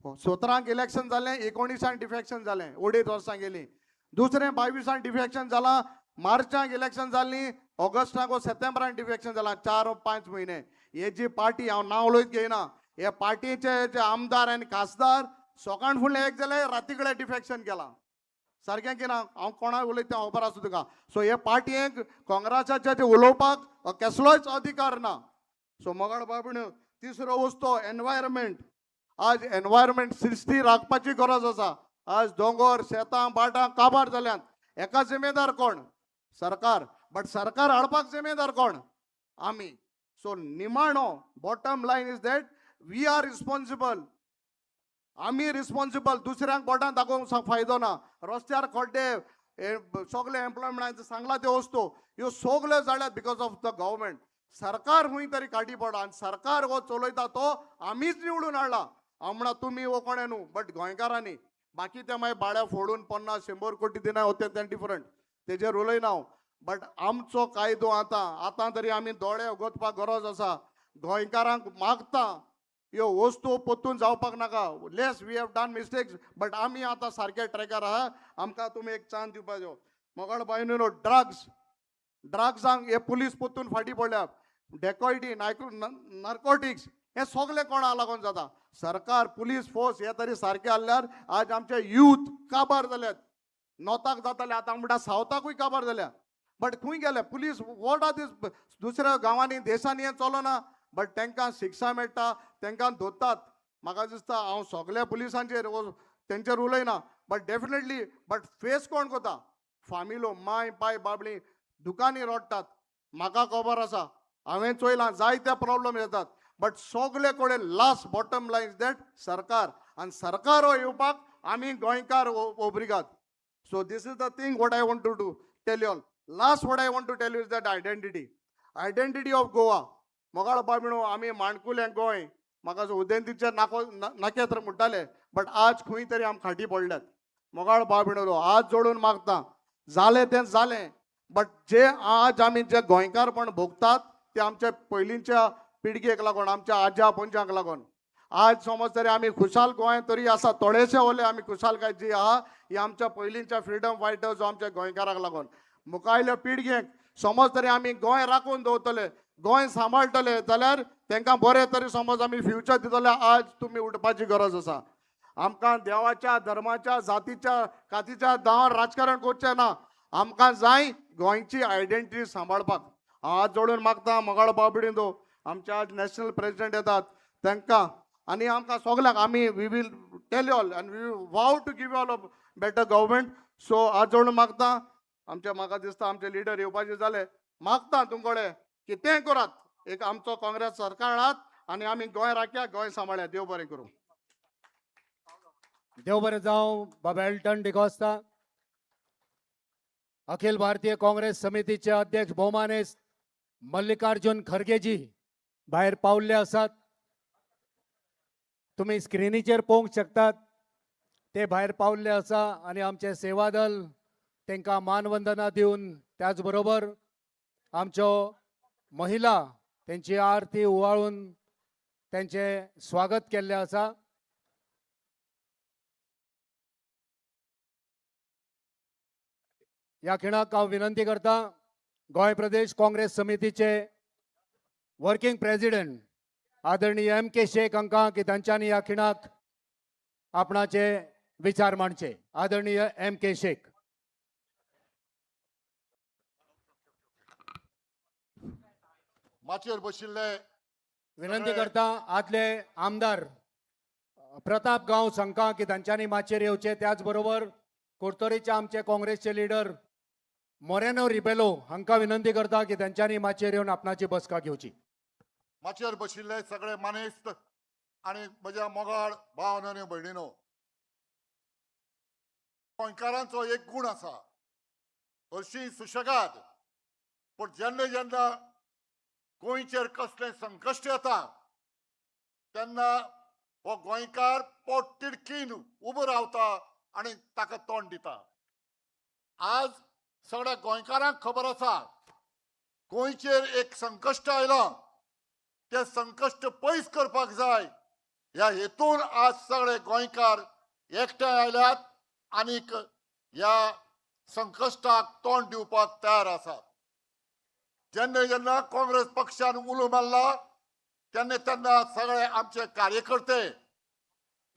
17क इलेक्शन जालें, 19ान डिफेक्शन जालें, 2.5 वर्सां गेलीं. दुसरें 22ान डिफेक्शन जालां, मार्चाक इलेक्शन जालीं, ऑगस्टाक वो सप्टेंबरान डिफेक्शन जालां, 4 5 म्हयने. हे जी पार्टी, हांव नांव उलयत घेयना, हे पार्टीचे जे आमदार आनी खासदार सकाळ फुडलें एक जालें, राती कडेन डिफेक्शन केलां. सारकें की ना? हांव कोणाक उलयता तें खबर आसा तुका. सो हे पार्टयेक काँग्रेसाचे जे उलोवपाक कसलोच अधिकार ना. सो मोगाळ बाबीण, तिसरो वस्तू एनवायरमेंट. आज एनवायरमेंट सृश्टी राखपाची गरज आसा. आज दोंगर, शेतां भाटां काबार जाल्यांत. हेका जिम्मेदार कोण? सरकार. बट सरकार हाडपाक जिम्मेदार कोण? आमी. सो निमाणो bottom line is that we are responsible. आमी रिस्पॉन्सिबल. दुसऱ्यांक बोटां दाखोवंक फायदो ना. रस्त्यार खड्डे हे सगळे, एम्प्लॉयमेंट सांगला त्यो वस्तू, ह्यो सगल्यो जाल्यात because of the government. सरकार खंय तरी काटी पडला आनी सरकार हो चलयता तो आमीच निवडून हाडला. हांव म्हणा तुमी हो कोणें न्हू, बट गोंयकारांनी. बाकी ते मागीर भाड्या फोडून 50-100 कोटी दिना ते तें डिफरंट, तेजेर उलयना हांव. बट आमचो कायदो आतां आतां तरी आमी दोळे उगोतपाक गरज आसा. गोंयकारांक मागता, ह्यो वस्तू परतून जावपाक नाका. Less we have done mistakes, but आमी आतां सारके ट्रॅकार आहा. आमकां तुमी एक चान्स दिवपाचो. मोगाळ बायनो, ड्रग्स, ड्रग्सांक हे पुलीस परतून फाटीं पडल्या. डेकॉयटी, नार्कोटिक्स, हे सगळे कोणा लागून जाता? सरकार, पुलीस फोर्स हे तरी सारके आहल्यार. आज आमचे यूथ काबार जाल्यात. नॉर्थाक जाताले, आतां म्हणटा सावथाकूय काबार जाल्या. बट खंय गेले पुलीस? What are these? दुसऱ्या गांवांनी, देशांनी हें चलना, बट तांकां शिक्षा मेळटा, तांकां धरतात. म्हाका दिसता हांव सगल्या पुलिसांचेर तेंचेर उलयना, बट डेफिनेटली, बट फेस कोण करता? फामिलो, माय पाय बाबली दुकानी रडटात. म्हाका खबर आसा, हांवें चोयलां, जायते प्रॉब्लम येतात. बट सगले कडेन last bottom line is that सरकार आनी सरकार हो येवपाक आमी गोंयकार ओब्रिगाद. So this is the thing what I want to do tell you all. Last what I want to tell you is that identity, identity of Goa. मोगाळ बाबिणो, आमी माणकुलें गोंय, म्हाका उदेंतीचे नाको नखेत्र म्हणटाले, बट आज खंय तरी आम खाटी पडल्यात. मोगाळ बाबिणो, हात जोडून मागता, जालें तें जालें, बट जे आज आमी जे गोंयकारपण भोगतात ते आमच्या पयलींच्या पिळगेक लागून, आमच्या आज्या पणज्यांक लागून. आज समज तरी आमी खुशाल गोंय तरी आसा, थोडेशे उरले आमी खुशालकाय जी आहा, ही आमच्या पयलींच्या फ्रिडम फायटर्स, आमच्या गोंयकारांक लागून. मुखायल्या पिळगेक समज तरी आमी गोंय राखून दवरतले, गोंय सांबाळटले जाल्यार तांकां बरें तरी समज आमी फ्युचर दितले. आज तुमी उठपाची गरज आसा. आमकां देवाच्या, धर्माच्या, जातीच्या, कातीच्या दावार राजकारण करचें ना. आमकां जाय गोंयची आयडेंटिटी सांबाळपाक. हांव हात जोडून मागता मोगाळ बाबडिंदो, आमचे आज नॅशनल प्रेसिडेंट येतात, तांकां आनी आमकां सगल्यांक आमी we will tell you all and we vow to give all a better government. So आज जावन मागता आमच्या, म्हाका दिसता आमचे लिडर येवपाचे जाले, मागता तुमकडे कितेंय करात, एक आमचो काँग्रेस सरकार हाडात आनी आमी गोंय राखया, गोंय सांबाळया. देव बरें करूं. देव बरें जावं बाबा एल्टन डिकॉस्ता. अखिल भारतीय काँग्रेस समितीचे अध्यक्ष भोवमानेस्त मल्लिकार्जुन खरगेजी भायर पावल्ले आसात. तुमी स्क्रिनीचेर पळोवंक शकतात, ते भायर पावल्ले आसा आनी आमचे सेवादल तांकां मानवंदना दिवन, त्याच बरोबर आमच्यो महिला तेंची आरती उवाळून तेंचें स्वागत केल्लें आसा. ह्या खिणाक हांव विनंती करता गोंय प्रदेश काँग्रेस समितीचे वर्किंग प्रेसिडेंट आदरणीय एम के शेख हांकां की तांच्यांनी ह्या खिणाक आपणाचे विचार मांडचे. आदरणीय एम के शेख. माचयेर बशिल्ले विनंती करता आदले आमदार प्रताप गांवस हांकां की तांच्यांनी माचयेर येवचे. त्याच बरोबर कुडतरीचे आमचे काँग्रेसचे लिडर मोरेनो रिबेलो हांकां विनंती करता की तांच्यांनी माचयेर येवन आपणाची बसका घेवची. माचयेर बशिल्ले सगळे मानेस्त आनी म्हज्या मोगाळ भाव आनी भयणीनो, गोंयकारांचो एक गूण आसा, हरशीं सुशेगाद, पूण जेन्ना जेन्ना गोंयचेर कसलें संकश्ट येता तेन्ना हो गोंयकार पोट तिडकीन उबो रावता आनी ताका तोंड दिता. आज सगळ्या गोंयकारांक खबर आसा गोंयचेर एक संकश्ट आयलां, तें संकश्ट पयस करपाक जाय ह्या हेतून आज सगळे गोंयकार एकठांय आयल्यात आनीक ह्या संकश्टाक तोंड दिवपाक तयार आसात. जेन्ना जेन्ना काँग्रेस पक्षान उलो मारला तेन्ना तेन्ना सगळे आमचे कार्यकर्ते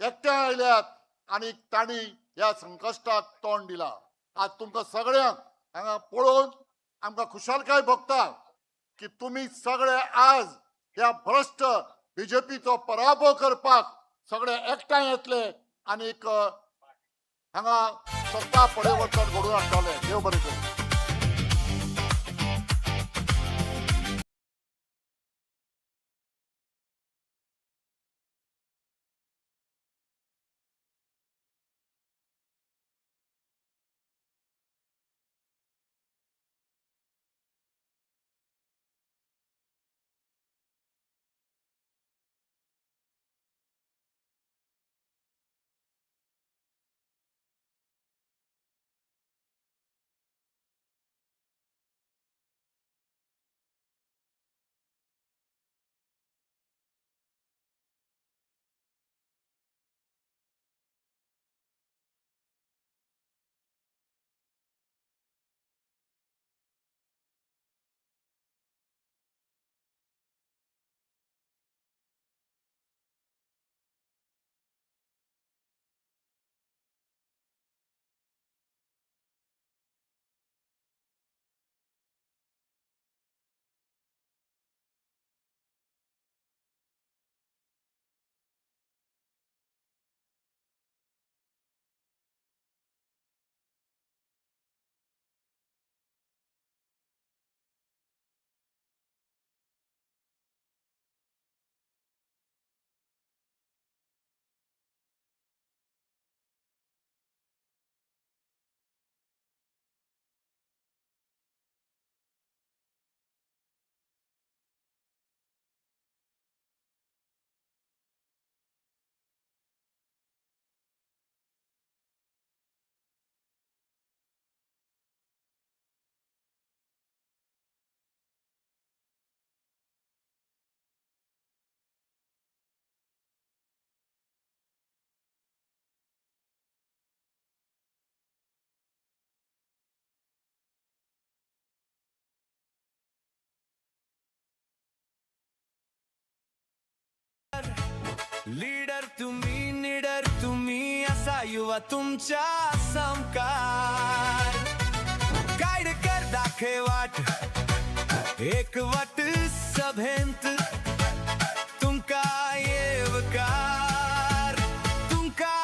एकठांय आयल्यात आनी तांणी ह्या संकश्टाक तोंड दिलां. आज तुमकां सगळ्यांक हांगा पळोवन आमकां खुशालकाय भोगता की तुमी सगळे आज ह्या भ्रश्ट बीजेपीचो पराभव करपाक सगळे एकठांय येतले आनीक हांगा सत्ता परिवर्तन घडोवन हाडटले. देव बरें करूं. लीडर तुम्ही, निडर तुम्ही, असा युवा तुमच्या सामकार. गाईड कर दाखे वाट, एक वाट सभेंत तुमका येवकार, तुमका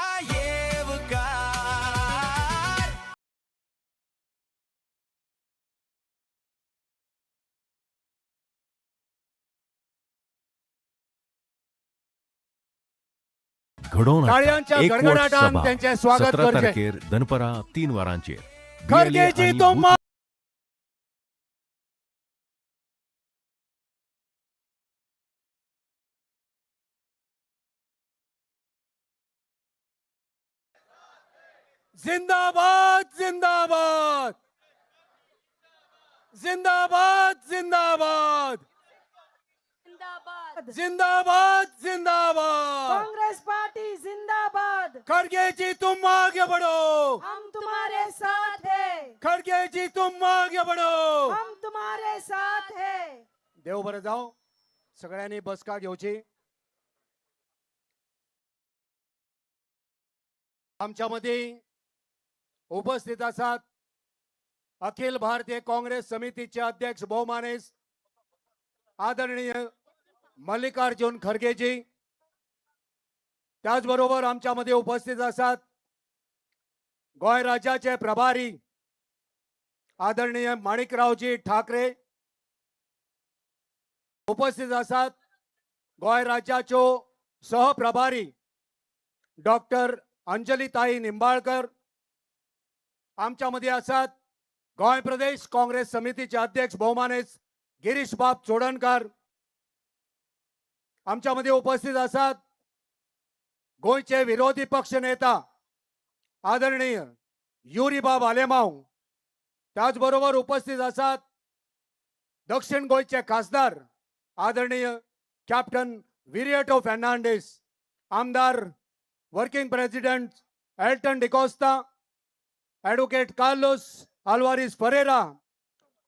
घडोवन हाडटा ताळयांच्या एकवट गडगडाटान सभा तेंचें स्वागत 17 करचें. तारखेर दनपरां 3 वरांचेर BLA खरगेजी आनी तुम बूथ जिंदाबाद, जिंदाबाद, जिंदाबाद, जिंदाबाद, जिंदाबाद, जिंदाबाद, जिंदाबाद। कांग्रेस पार्टी जिंदाबाद। खड़गे जी तुम आगे बढ़ो, हम तुम्हारे साथ हैं। खड़गे जी तुम आगे बढ़ो, हम तुम्हारे साथ हैं। देव बरं जावं। सगळ्यांनी बसका घेवची। आमच्या मदीं उपस्थित आसात अखिल भारतीय काँग्रेस समितीचे अध्यक्ष भोवमानेस्त आदरणीय मल्लिकार्जुन खरगेजी, त्याचबरोबर आमच्या मध्ये उपस्थित आसात गोंय राज्याचे प्रभारी आदरणीय माणिकरावजी ठाकरे, उपस्थित आसात गोंय राज्याच्यो सहप्रभारी डॉक्टर अंजलीताई निंबाळकर, आमच्या मध्ये आसात गोंय प्रदेश काँग्रेस समितीचे अध्यक्ष भोवमानेस्त गिरीशबाब चोडणकार, आमच्या मध्ये उपस्थित आसात गोंयचे विरोधी पक्ष नेता आदरणीय युरीबाब आलेमाव, त्याचबरोबर उपस्थित आसात दक्षिण गोंयचे खासदार आदरणीय कॅप्टन विरियटो फर्नांडीस, आमदार working president Elton D'Costa, advocate Carlos Alvares Ferreira,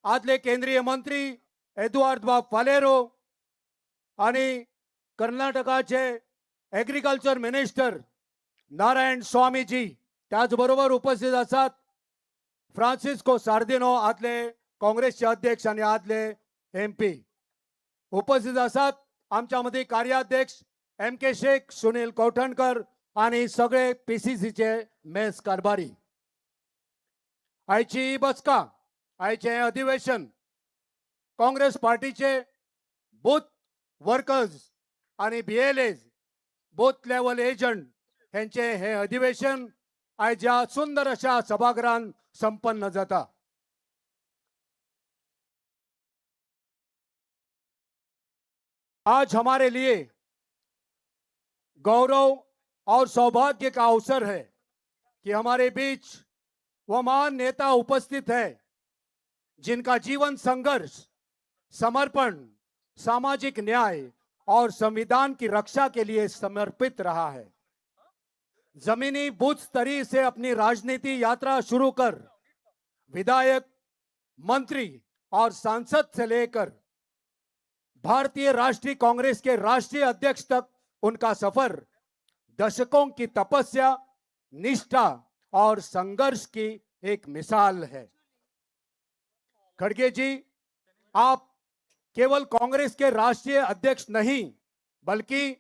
आदले केंद्रीय मंत्री एदुआर्द बाब फालेरो आणि कर्नाटकाचे एग्रीकल्चर मिनिस्टर नारायण स्वामीजी, त्याचबरोबर उपस्थित आसात फ्रांसिस्को सार्दिनो आदले काँग्रेसचे अध्यक्ष आणि आदले एम पी, उपस्थित आसात आमच्या मदीं कार्याध्यक्ष एम के शेख, सुनील कवठणकर आणि सगळे पीसीसीचे मेस कारभारी। आयची ही बसका, आयचें हें अधिवेशन काँग्रेस पार्टीचे बूथ वर्कर्स आणि BLA booth level agent हेंचे हे अधिवेशन आयज ह्या सुंदर अशा सभागृहान संपन्न जाता। आज हमारे लिए गौरव और सौभाग्य का अवसर है कि हमारे बीच वह महान नेता उपस्थित है जिनका जीवन संघर्ष, समर्पण, सामाजिक न्याय और संविधान की रक्षा के लिए समर्पित रहा है। जमीनी बूथ स्तरीय से अपनी राजनीति यात्रा शुरू कर विधायक, मंत्री और सांसद से लेकर भारतीय राष्ट्रीय कांग्रेस के राष्ट्रीय अध्यक्ष तक उनका सफर दशकों की तपस्या, निष्ठा और संघर्ष की एक मिसाल है। खड़गे जी, आप केवल कांग्रेस के राष्ट्रीय अध्यक्ष नहीं, बल्कि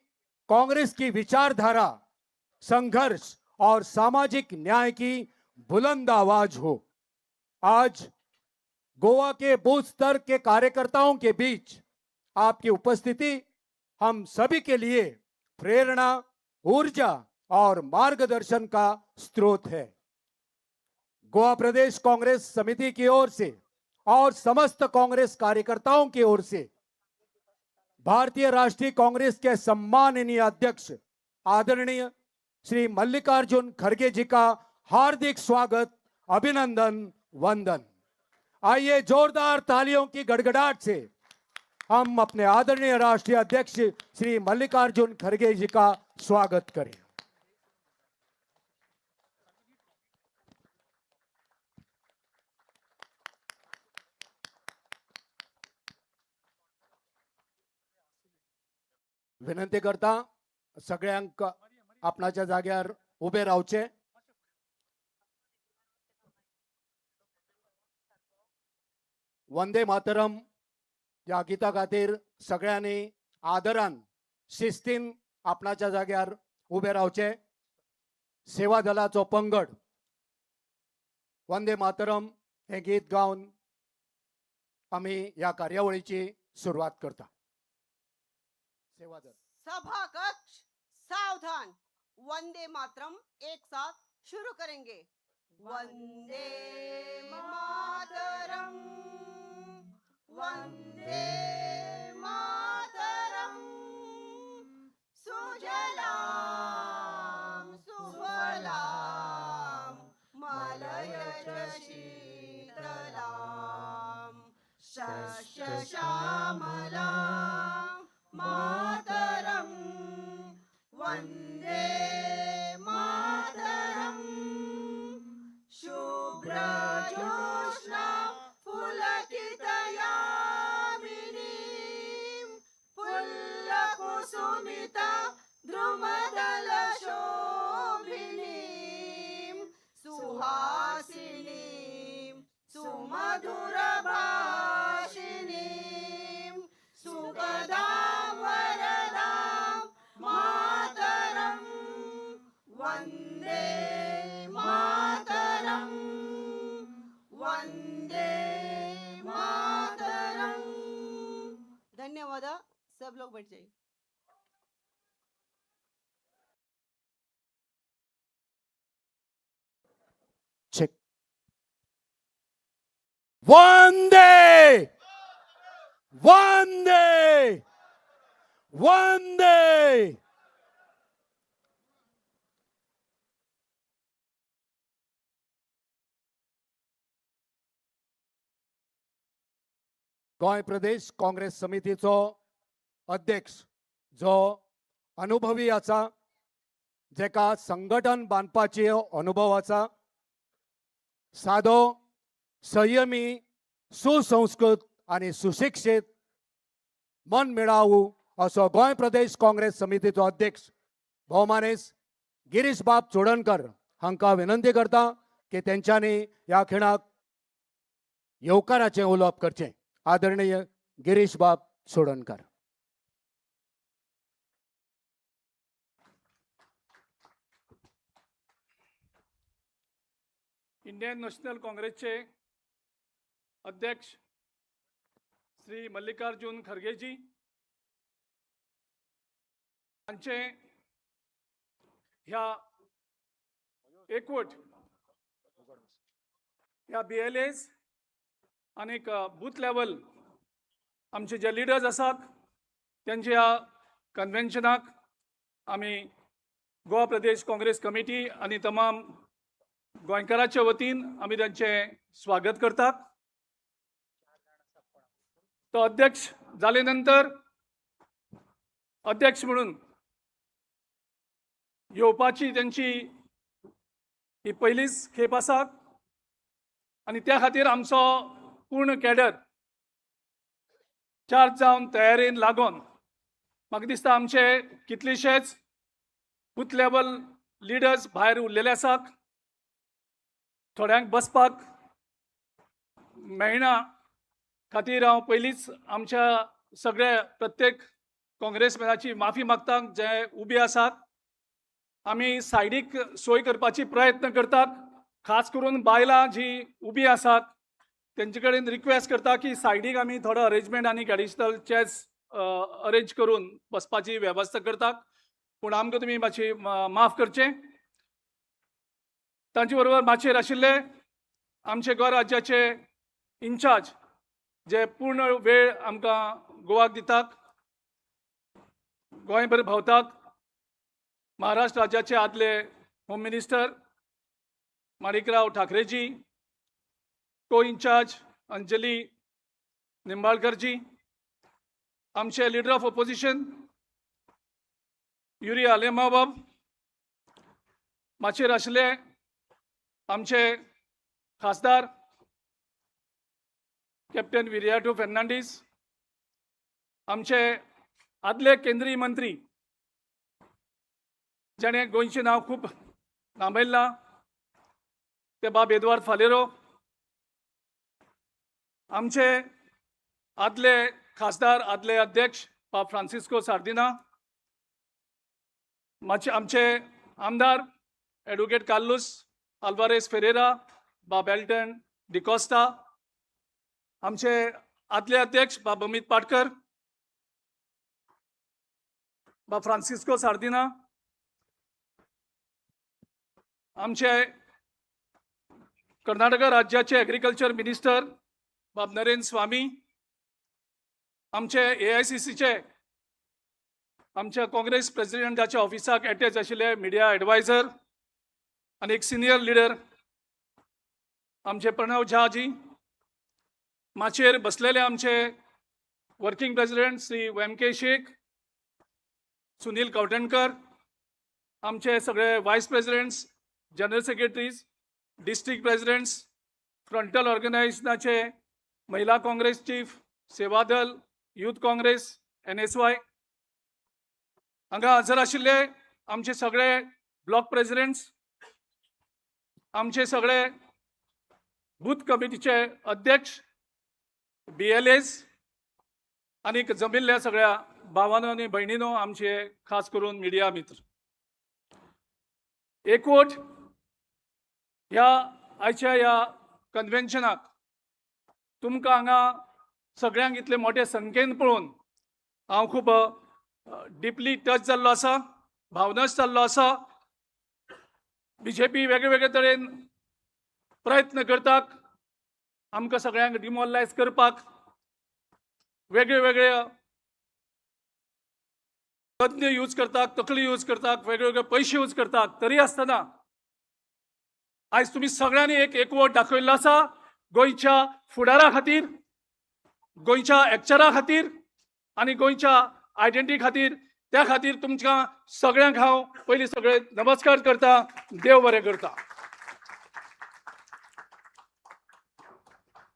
कांग्रेस की विचारधारा, संघर्ष और सामाजिक न्याय की बुलंद आवाज हो। आज गोवा के बूथ स्तर के कार्यकर्ताओं के बीच आपकी उपस्थिति हम सभी के लिए प्रेरणा, ऊर्जा और मार्गदर्शन का स्रोत है। गोवा प्रदेश कांग्रेस समिति की ओर से और समस्त कांग्रेस कार्यकर्ताओं की ओर से भारतीय राष्ट्रीय कांग्रेस के सम्माननीय अध्यक्ष आदरणीय श्री मल्लिकार्जुन खड़गे जी का हार्दिक स्वागत, अभिनंदन, वंदन। आइए, जोरदार तालियों की गड़गड़ाहट से हम अपने आदरणीय राष्ट्रीय अध्यक्ष श्री मल्लिकार्जुन खड़गे जी का स्वागत करें। विनंती करता सगळ्यांक आपणाच्या जाग्यार उबे रावचे। वंदे मातरम ह्या गिता खातीर सगळ्यांनी आदरान, शिस्तीन आपणाच्या जाग्यार उबे रावचे। सेवा दलाचो पंगड वंदे मातरम हें गीत गावन आमी ह्या कार्यावळीची सुरवात करता। सेवा दल। सभा कक्ष सावधान। वंदे मातरम एक साथ शुरू करेंगे। वंदे मातरम, वंदे मातरम, सुजलां सुफलां मलयज शीतलां, शस्यश्यामलां मातरम, वंदे मातरम, शुभ्रज्योत्स्ना पुलकितयामिनीं, फुल्लकुसुमिता द्रुमदलशोभिनीं, सुहासिनीं सुमधुरभाषिणीं, सुखदां वरदां मातरम, वंदे मातरम, वंदे मातरम। धन्यवाद। सब लोग बैठ जाइए। चेक। वंदे वंदे वंदे। गोंय प्रदेश काँग्रेस समितीचो अध्यक्ष जो अनुभवी आसा, जेका संघटन बांदपाची अनुभव आसा, सादो, संयमी, सुसंस्कृत आनी सुशिक्षीत, मन मेळावू असो गोंय प्रदेश काँग्रेस समितीचो अध्यक्ष भोवमानेस गिरीश बाब चोडणकर हांकां विनंती करता की तेंच्यांनी ह्या खिणाक येवकाराचें उलोवप करचें। आदरणीय गिरीश बाब चोडणकर। इंडियन नॅशनल काँग्रेसचे अध्यक्ष श्री मल्लिकार्जुन खरगेजी हांचे ह्या एकवट ह्या BLAs आनीक बूथ लेवल आमचे जे लिडर्स आसात तेंच्या ह्या कन्व्हेन्शनाक आमी गोवा प्रदेश काँग्रेस कमिटी आनी तमाम गोंयकाराच्या वतीन आमी तांचें स्वागत करतात। तो अध्यक्ष जाले नंतर अध्यक्ष म्हणून येवपाची तेंची ही पयलीच खेप आसा आनी त्या खातीर आमचो पूर्ण कॅडर चार्ज जावन तयारेन लागून म्हाका दिसता आमचे कितलेशेच बूथ लेवल लिडर्स भायर उरलेले आसात, थोड्यांक बसपाक मेळना खातीर हांव पयलींच आमच्या सगळ्या प्रत्येक काँग्रेसमॅनाची माफी मागता जे उबे आसात। आमी सायडीक सोय करपाची प्रयत्न करतात, खास करून बायलां जी उबी आसात तेंचे कडेन रिक्वेस्ट करता की सायडीक आमी थोडो अरेंजमेंट आनी एडिशनल चेयर्स अरेंज करून बसपाची वेवस्था करतात, पूण आमकां तुमी मातशी माफ करचें। तांचे बरोबर माचयेर आशिल्ले आमचे गोंय राज्याचे इन्चार्ज जे पूर्ण वेळ आमकां गोवाक दितात, गोंयभर भोंवतात, महाराष्ट्र राज्याचे आदले होम मिनिस्टर माणिकराव ठाकरेजी, को इन्चार्ज अंजली निंबाळकरजी, आमचे लिडर ऑफ ऑपोजिशन युरी आलेमाबाब, माचयेर आशिल्ले आमचे खासदार कॅप्टन विरियाटो फेर्नांडीस, आमचे आदले केंद्रीय मंत्री जाणें गोंयचें नांव खूब नामयलां ते बाब एदवार्द फालेरो, आमचे आदले खासदार आदले अध्यक्ष बाब फ्रांसिस्को सार्दिना, आमचे आमदार एडवोकेट कार्लुस आल्वारेस फेरेरा, बाब एल्टन डिकोस्टा, आमचे आदले अध्यक्ष बाब अमित पाटकर, बाब फ्रांसिस्को सार्दिना, आमचे कर्नाटका राज्याचे एग्रीकल्चर मिनिस्टर बाब नरेंद्र स्वामी, आमचे एआयसीसीचे, आमच्या काँग्रेस प्रेसिडेंटाच्या ऑफिसाक अटॅच आशिल्ले मिडिया एडवायझर आनी एक सिनियर लिडर आमचे प्रणव झाजी, माचयेर बसलेले आमचे working president Shri M K Shaikh, Sunil Kavthankar, आमचे सगळे vice presidents, general secretaries, district presidents, frontal ऑर्गनायझेशनाचे महिला काँग्रेस चीफ, सेवादल, युथ काँग्रेस, एनएसवाय, हांगा हजर आशिल्ले आमचे सगळे ब्लॉक प्रेसिडेंट्स, आमचे सगळे बूथ कमिटीचे अध्यक्ष, बीएलएस आनीक जमिल्ल्या सगळ्या भावानो आनी भयणीनो, आमचे खास करून मिडिया मित्र. एकवट ह्या आयच्या ह्या कन्व्हेन्शनाक तुमकां हांगा सगळ्यांक इतले मोठे संख्येन पळोवन हांव खूब डिपली टच जाल्लो आसा, भावनाच जाल्लो आसा. बीजेपी वेगळे वेगळे तरेन प्रयत्न करतात आमकां सगळ्यांक डिमोरलायज करपाक, वेगळे वेगळे तज्ञ यूज करतात, तकली यूज करतात, वेगळे वेगळे पयशे यूज करतात. तरी आसतना आयज तुमी सगळ्यांनी एक एकवट दाखयल्लो आसा गोंयच्या फुडारा खातीर, गोंयच्या एकचारा खातीर आनी गोंयच्या आयडेंटिटी खातीर. त्या खातीर तुमकां सगळ्यांक हांव पयलीं सगळे नमस्कार करता, देव बरें करता.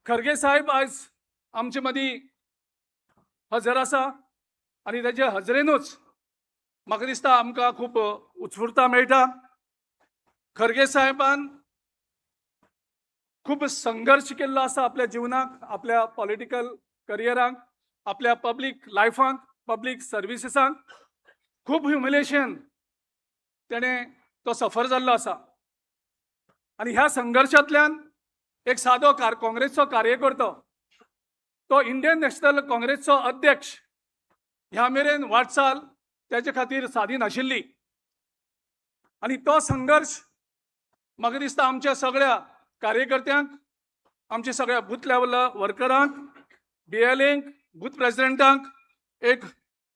खरगे साहेब आयज आमचे मदीं हजर आसा आनी ताचे हजरेनूच म्हाका दिसता आमकां खूब उत्स्फूर्ता मेळटा. खरगे साहेबान खूब संघर्श केल्लो आसा आपल्या जिवनाक, आपल्या पॉलिटिकल करियराक, आपल्या पब्लीक लायफाक, पब्लीक सर्विसीसांक. खूब ह्युमिलेशन तेणें तो सफर जाल्लो आसा आनी ह्या संघर्शांतल्यान एक सादो काँग्रेसचो कार्यकर्तो तो इंडियन नॅशनल काँग्रेसचो अध्यक्ष ह्या मेरेन वाटचाल तेजे खातीर सादी नाशिल्ली. आनी तो संघर्श म्हाका दिसता आमच्या सगळ्या कार्यकर्त्यांक, आमच्या सगळ्या बूथ लेवल वर्करांक, बीएलएंक, बूथ प्रेसिडेंटांक एक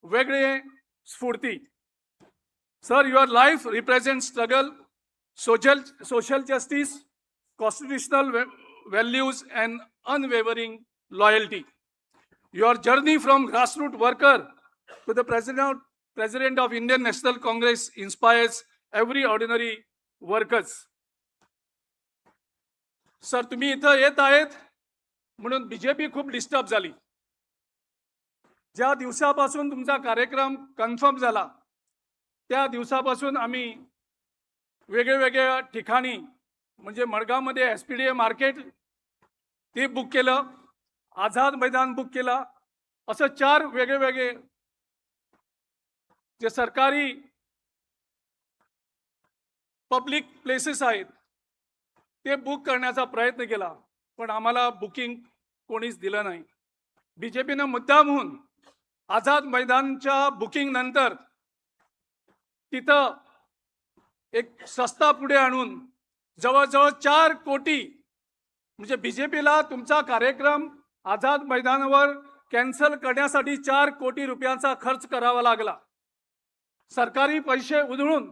वेगळे स्फूर्ती. Sir, your life represent struggle, social justice, constitutional values and unwavering loyalty. Your journey from grassroots worker to the president of Indian National Congress inspires every ordinary workers. Sir, तुम्ही इथं येत आहेत म्हणून BJP खूप disturb झाली. ज्या दिवसापासून तुमचा कार्यक्रम कन्फर्म झाला त्या दिवसापासून आम्ही वेगळ्या वेगळ्या ठिकाणी, म्हणजे मडगावमध्ये एसपीडीए मार्केट ते बुक केलं, आझाद मैदान बुक केलं, असं चार वेगळे वेगळे जे सरकारी पब्लिक प्लेसेस आहेत ते बुक करण्याचा प्रयत्न केला, पण आम्हाला बुकिंग कोणीच दिलं नाही. बीजेपीनं मुद्दामहून आझाद मैदानच्या बुकिंग नंतर तिथं एक संस्था पुढे आणून जवळजवळ 4 कोटी, म्हणजे बीजेपीला तुमचा कार्यक्रम आझाद मैदानावर कॅन्सल करण्यासाठी 4 कोटी रुपयांचा खर्च करावा लागला. सरकारी पैसे उधळून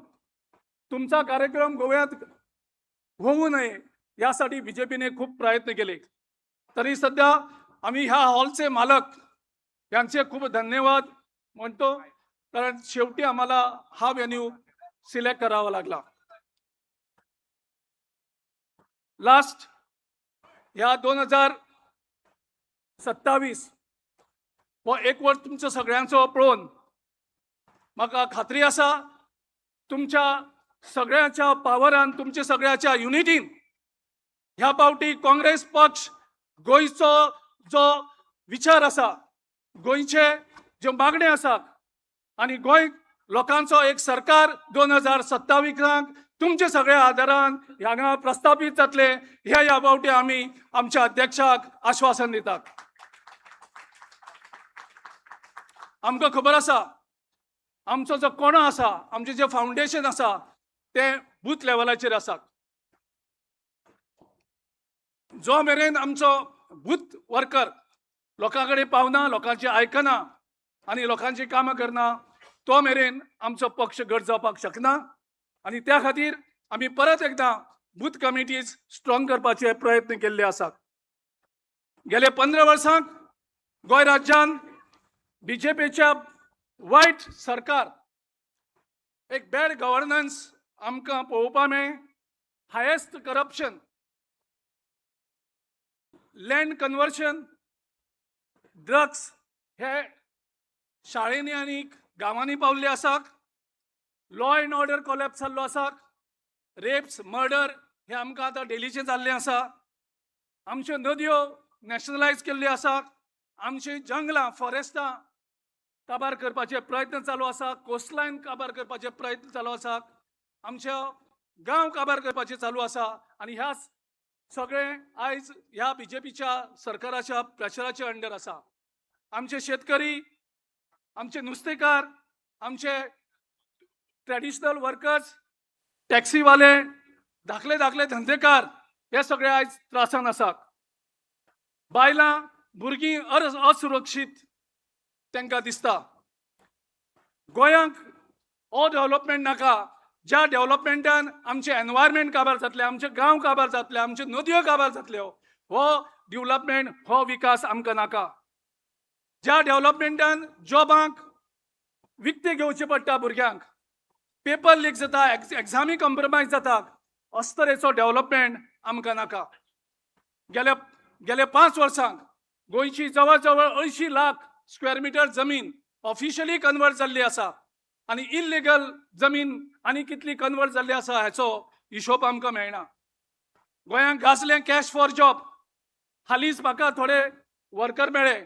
तुमचा कार्यक्रम गोव्यात होऊ नये यासाठी बीजेपीने खूप प्रयत्न केले. तरी सध्या आम्ही ह्या हॉलचे मालक यांचे खूप धन्यवाद म्हणतो, कारण शेवटी आम्हाला हा व्हेन्यू सिलेक्ट करावा लागला. लास्ट ह्या 2027 हो एकवट तुमचो सगळ्यांचो पळोवन म्हाका खात्री आसा, तुमच्या सगळ्यांच्या पावरान, तुमच्या सगळ्याच्या युनिटीन ह्या पावटी काँग्रेस पक्ष गोंयचो जो विचार आसा, गोंयचे ज्यो मागण्यो आसात आनी गोंय लोकांचो एक सरकार 2027 तुमच्या सगळ्या आदारान हांगा प्रस्थापीत जातले, ह्या ह्या पावटी आमी आमच्या अध्यक्षाक आश्वासन दितात. आमकां खबर आसा, आमचो जो कोणो आसा, आमचें जें फावंडेशन आसा तें बूथ लेवलाचेर आसात. जो मेरेन आमचो बूथ वर्कर लोकां कडेन पावना, लोकांची आयकना आनी लोकांची कामां करना, तो मेरेन आमचो पक्ष घट जावपाक शकना. आनी त्या खातीर आमी परत एकदां बूथ कमिटीज स्ट्रॉंग करपाचे प्रयत्न केल्ले आसात. गेले 15 वर्सांक गोंय राज्यान बीजेपीच्या वायट सरकार, एक बॅड गव्हर्नन्स आमकां पळोवपा मेळ्ळें. Highest corruption, land conversion, drugs हे शाळेंनी आनी गांवांनी पावल्ले आसात. लॉ एंड ऑर्डर कॉलॅप्स जाल्लो आसा. रेप्स, मर्डर हे आमकां आतां डेलीचें जाल्लें आसा. आमच्यो नदयो नॅशनलायज केल्ल्यो आसात. आमची जंगलां, फॉरेस्टां काबार करपाचे प्रयत्न चालू आसा. कोस्टलायन काबार करपाचे प्रयत्न चालू आसात. आमचे गांव काबार करपाचे चालू आसा. आनी ह्या सगळें आयज ह्या बीजेपीच्या सरकाराच्या प्रेशराच्या अंडर आसा. आमचे शेतकरी, आमचे नुस्तेकार, आमचे ट्रेडिशनल वर्कर्स, टॅक्सीवाले, धाकले धाकले धंदेकार हे सगळे आयज त्रासान आसात. बायलां, भुरगीं असुरक्षीत तांकां दिसता. गोंयांक हो डेव्हलपमेंट नाका, ज्या डेव्हलपमेंटान आमचें एनवायरमेंट काबार जातलें, आमचे गांव काबार जातले, आमच्यो नदयो काबार जातल्यो. हो डेव्हलपमेंट, हो विकास आमकां नाका. ज्या डेव्हलपमेंटान जॉबांक विकते घेवचे पडटा, भुरग्यांक पेपर लीक जाता, एग्जामी कॉम्प्रोमायज जाता, अशे तरेचो डेव्हलपमेंट आमकां नाका. गेल्या गेल्या 5 वर्सांक गोंयची जवळ जवळ 80 लाख स्क्वेअर मिटर जमीन ऑफिशियली कन्वर्ट जाल्ली आसा आनी इल्लिगल जमीन आनी कितली कन्वर्ट जाल्ली आसा हाचो हिशोब आमकां मेळना. गोंयांत गाजलें कॅश फॉर जॉब. हालींच म्हाका थोडे वर्कर मेळ्ळे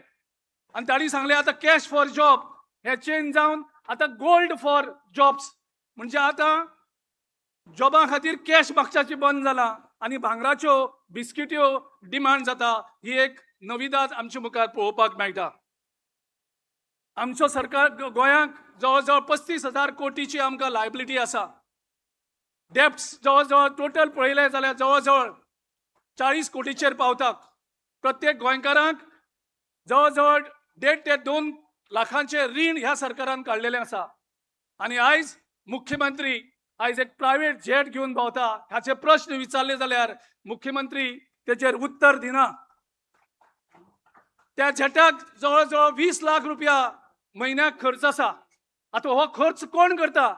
आनी तांणी सांगलें, आतां कॅश फॉर जॉब हे चेंज जावन आतां गोल्ड फॉर जॉब्स. म्हणजे आतां जॉबा खातीर कॅश मागच्याची बंद जाला आनी भांगराच्यो बिस्किट्यो डिमांड जाता. ही एक नविदाद आमच्या मुखार पळोवपाक मेळटा. आमचो सरकार, गोंयांक जवळ जवळ 35,000 कोटीची आमकां लायबिलिटी आसा. डेब्ट्स जवळ जवळ टोटल पळयलें जाल्यार जवळ जवळ 40 कोटीचेर पावतात. प्रत्येक गोंयकारांक जवळ जवळ 1.5 ते 2 लाखांचे रीण ह्या सरकारान काडलेलें आसा. आनी आयज मुख्यमंत्री आयज एक प्रायवेट जेट घेवन भोंवता. हाचे प्रश्न विचारले जाल्यार मुख्यमंत्री तेचेर उत्तर दिना. त्या जेटाक जवळ जवळ 20 लाख रुपया म्हयन्याक खर्च आसा. आतां हो खर्च कोण करता?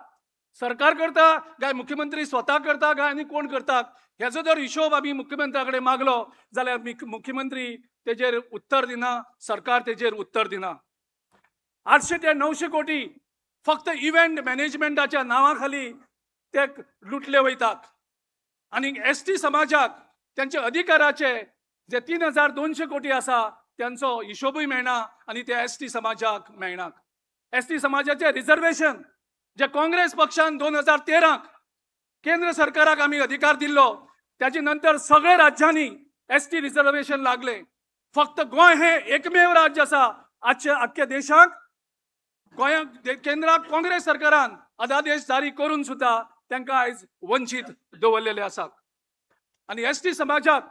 सरकार करता काय मुख्यमंत्री स्वता करता काय आनी कोण करता? हेजो जर हिशोब आमी मुख्यमंत्र्या कडेन मागलो जाल्यार मुख्यमंत्री तेजेर उत्तर दिना, सरकार तेजेर उत्तर दिना. 800 ते 900 कोटी फक्त इव्हेंट मॅनेजमेंटाच्या नांवा खाली ते लुटले वयतात. आनी एसटी समाजाक त्यांचे अधिकाराचे जे 3200 कोटी आसा, त्यांचो हिशोबूय मेळना आनी ते एसटी समाजाक मेळना. एसटी समाजाचे रिझर्वेशन जे काँग्रेस पक्षान 2013क केंद्र सरकाराक आमी अधिकार दिल्लो, त्याचे नंतर सगळे राज्यांनी एसटी रिझर्वेशन लागले. फक्त गोंय हे एकमेव राज्य आसा आजच्या आख्ख्या देशाक. गोंयाक केंद्राक काँग्रेस सरकारान अध्यादेश जारी करून सुद्दां तांकां आयज वंचीत दवरलेले आसात. आनी एसटी समाजाक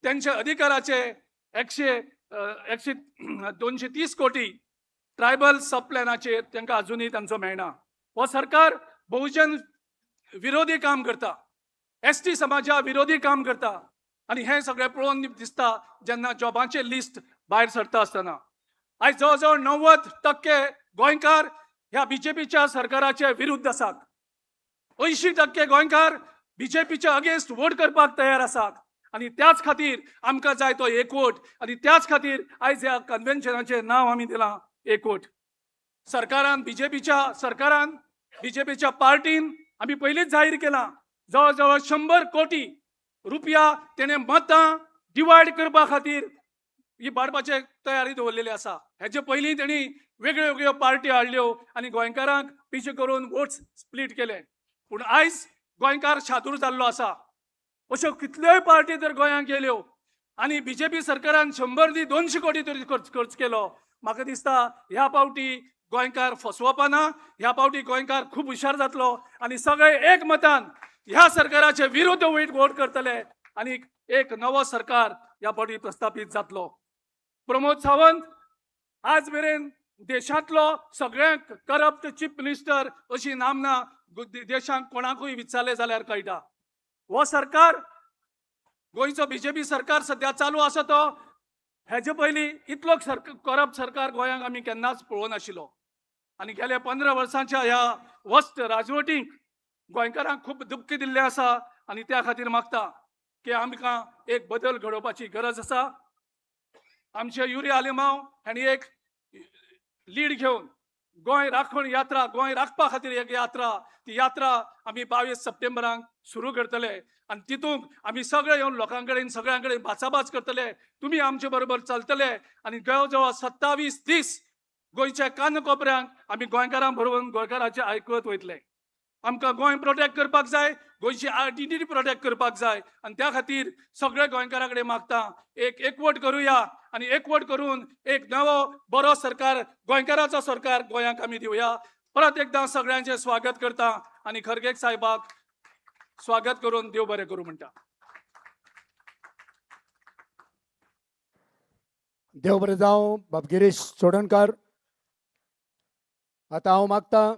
त्यांच्या अधिकाराचे एकशे एकशे 230 कोटी ट्रायबल सब प्लॅनाचेर तांकां अजुनूय तांचो मेळना. हो सरकार बहुजन विरोधी काम करता, एसटी समाजा विरोधी काम करता. आनी हें सगळें पळोवन दिसता जेन्ना जॉबांचें लिस्ट भायर सरता आसतना आयज जवळ जवळ 90% गोंयकार ह्या बीजेपीच्या सरकाराचे विरुद्ध आसात. 80% गोंयकार बीजेपीच्या अगेन्स्ट वोट करपाक तयार आसात. आनी त्याच खातीर आमकां जाय तो एकवट. आनी त्याच खातीर आयज ह्या कन्व्हेन्शनाचें नांव आमी दिलां एकवट. सरकारान, बीजेपीच्या सरकारान, बीजेपीच्या पार्टीन आमी पयलींच जाहीर केलां, जवळ जवळ 100 कोटी रुपया तेणें मतां डिवायड करपा खातीर ही बाडपाचे तयारी दवरलेली आसा. हेचे पयलीं तेणी वेगळ्यो वेगळ्यो पार्टी हाडल्यो आनी गोंयकारांक पिशे करून वोट्स स्प्लीट केले. पूण आयज गोंयकार शादूर जाल्लो आसा. अश्यो कितल्योय पार्टी तर गोंयांत गेल्यो आनी बीजेपी सरकारान 100 दी 200 कोटी तरी खर्च खर्च केलो. म्हाका दिसता ह्या पावटी गोंयकार फसवपा ना. ह्या फावटी गोंयकार खूब हुशार जातलो आनी सगळे एकमतान ह्या सरकाराचे विरुद्ध वोट करतले आनी एक नवो सरकार ह्या फावटी प्रस्थापीत जातलो. प्रमोद सावंत आज मेरेन देशांतलो सगळ्यांक करप्ट चीफ मिनिस्टर अशी नामना देशांत कोणाकूय विचारले जाल्यार कळटा. हो सरकार, गोंयचो बीजेपी सरकार सद्या चालू आसा तो हेजे पयलीं इतलो करप्ट सरकार गोंयांक आमी केन्नाच पळोवनाशिल्लो. आनी गेल्या 15 वर्सांच्या ह्या वस्त राजवटींक गोंयकारांक खूब दुख्ख दिल्लें आसा आनी त्या खातीर मागता की आमकां एक बदल घडोवपाची गरज आसा. आमचे युरी आलेमांव हांणी एक लीड घेवन गोंय राखण यात्रा, गोंय राखपा खातीर एक यात्रा, ती यात्रा आमी 22 सप्टेंबराक सुरू करतले आनी तितूंत आमी सगळे येवन लोकां कडेन सगळ्यां कडेन भाचाभाच करतले. तुमी आमचे बरोबर चलतले आनी जवळ जवळ 27 दीस गोंयच्या कान कोपऱ्यांक आमी गोंयकारां बरोबर गोंयकाराचें आयकत वयतले. आमकां गोंय प्रोटेक्ट करपाक जाय, गोंयची आयडेंटिटी प्रोटेक्ट करपाक जाय आनी त्या खातीर सगळे गोंयकारां कडेन मागता एक एकवट करुया आनी एकवट करून एक नवो बरो सरकार, गोंयकाराचो सरकार गोंयांक आमी दिवया. परत एकदां सगळ्यांचें स्वागत करता आनी खरगे साहेबाक स्वागत करून देव बरें करूं म्हणटा. देव बरें जावं बाब गिरीश चोडणकार. आतां हांव मागता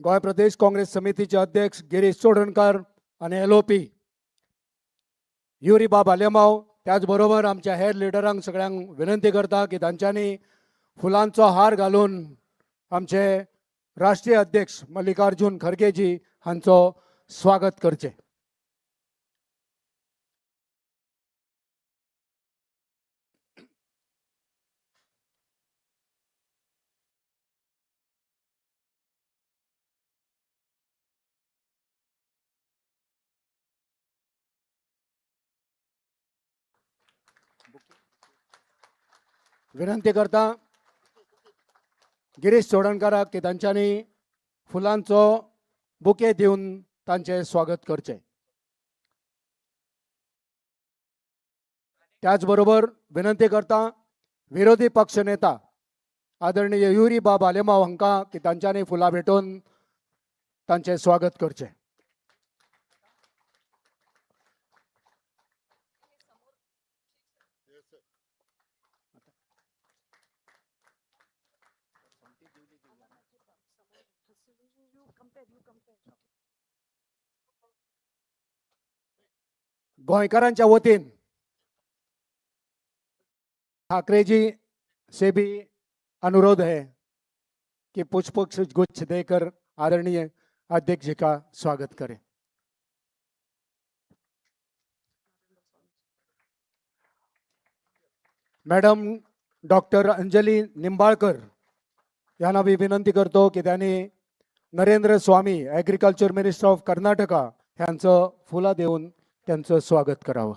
गोंय प्रदेश काँग्रेस समितीचे अध्यक्ष गिरीश चोडणकार आनी LOP Yuri बाब आलेमाव, त्याच बरोबर आमच्या हेर लिडरांक सगळ्यांक विनंती करता की तांच्यांनी फुलांचो हार घालून आमचे राष्ट्रीय अध्यक्ष मल्लिकार्जुन खरगेजी हांचो स्वागत करचें. विनंती करता गिरीश चोडणकाराक की तांच्यांनी फुलांचो बुके दिवन तांचें स्वागत करचें. त्याच बरोबर विनंती करता विरोधी पक्ष नेता आदरणीय युरी बाब आलेमाव हांकां की तांच्यांनी फुलां भेटोवन तांचें स्वागत करचें. गोंयकारांच्या वतीन ठाकरे जी से भी अनुरोध है कि पुष्प गुच्छ देकर आदरणीय अध्यक्ष जी का स्वागत करें. मॅडम डॉक्टर अंजली निंबाळकर यांना मी विनंती करतो की त्यांनी Narendra Swamy agriculture minister of Karnataka यांचं फुला देऊन त्यांचं स्वागत करावं.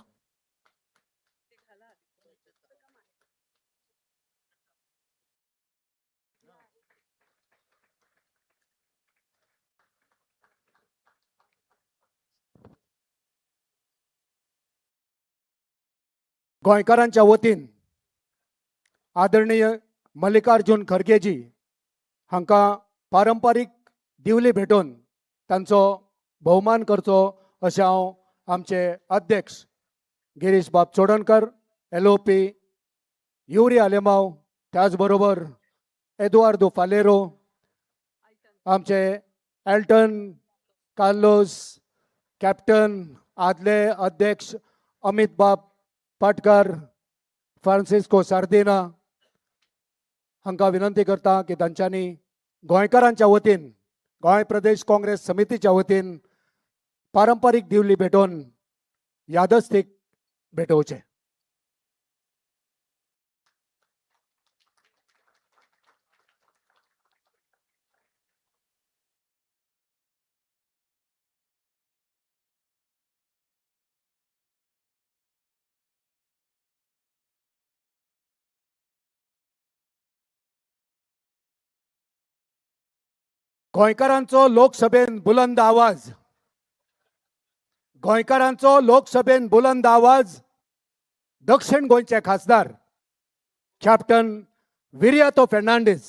गोंयकारांच्या वतीन आदरणीय मल्लिकार्जुन खरगेजी हांकां पारंपारीक दिवली भेटोवन तांचो भोवमान करचो अशें हांव आमचे अध्यक्ष गिरीश बाब चोडणकर, LOP Yuri Alemao, त्याच बरोबर एदुआर्दो फालेरो, आमचे एल्टन कार्लोस कॅप्टन, आदले अध्यक्ष अमित बाब पाटकर, फ्रांसिस्को सार्दिना हांकां विनंती करता की तांच्यांनी गोंयकारांच्या वतीन, गोंय प्रदेश काँग्रेस समितीच्या वतीन पारंपारीक दिवली भेटोवन यादस्तीक भेटोवचें. गोंयकारांचो लोकसभेन बुलंद आवाज, गोंयकारांचो लोकसभेन बुलंद आवाज दक्षिण गोंयचे खासदार कॅप्टन विरियातो फेर्नांडीस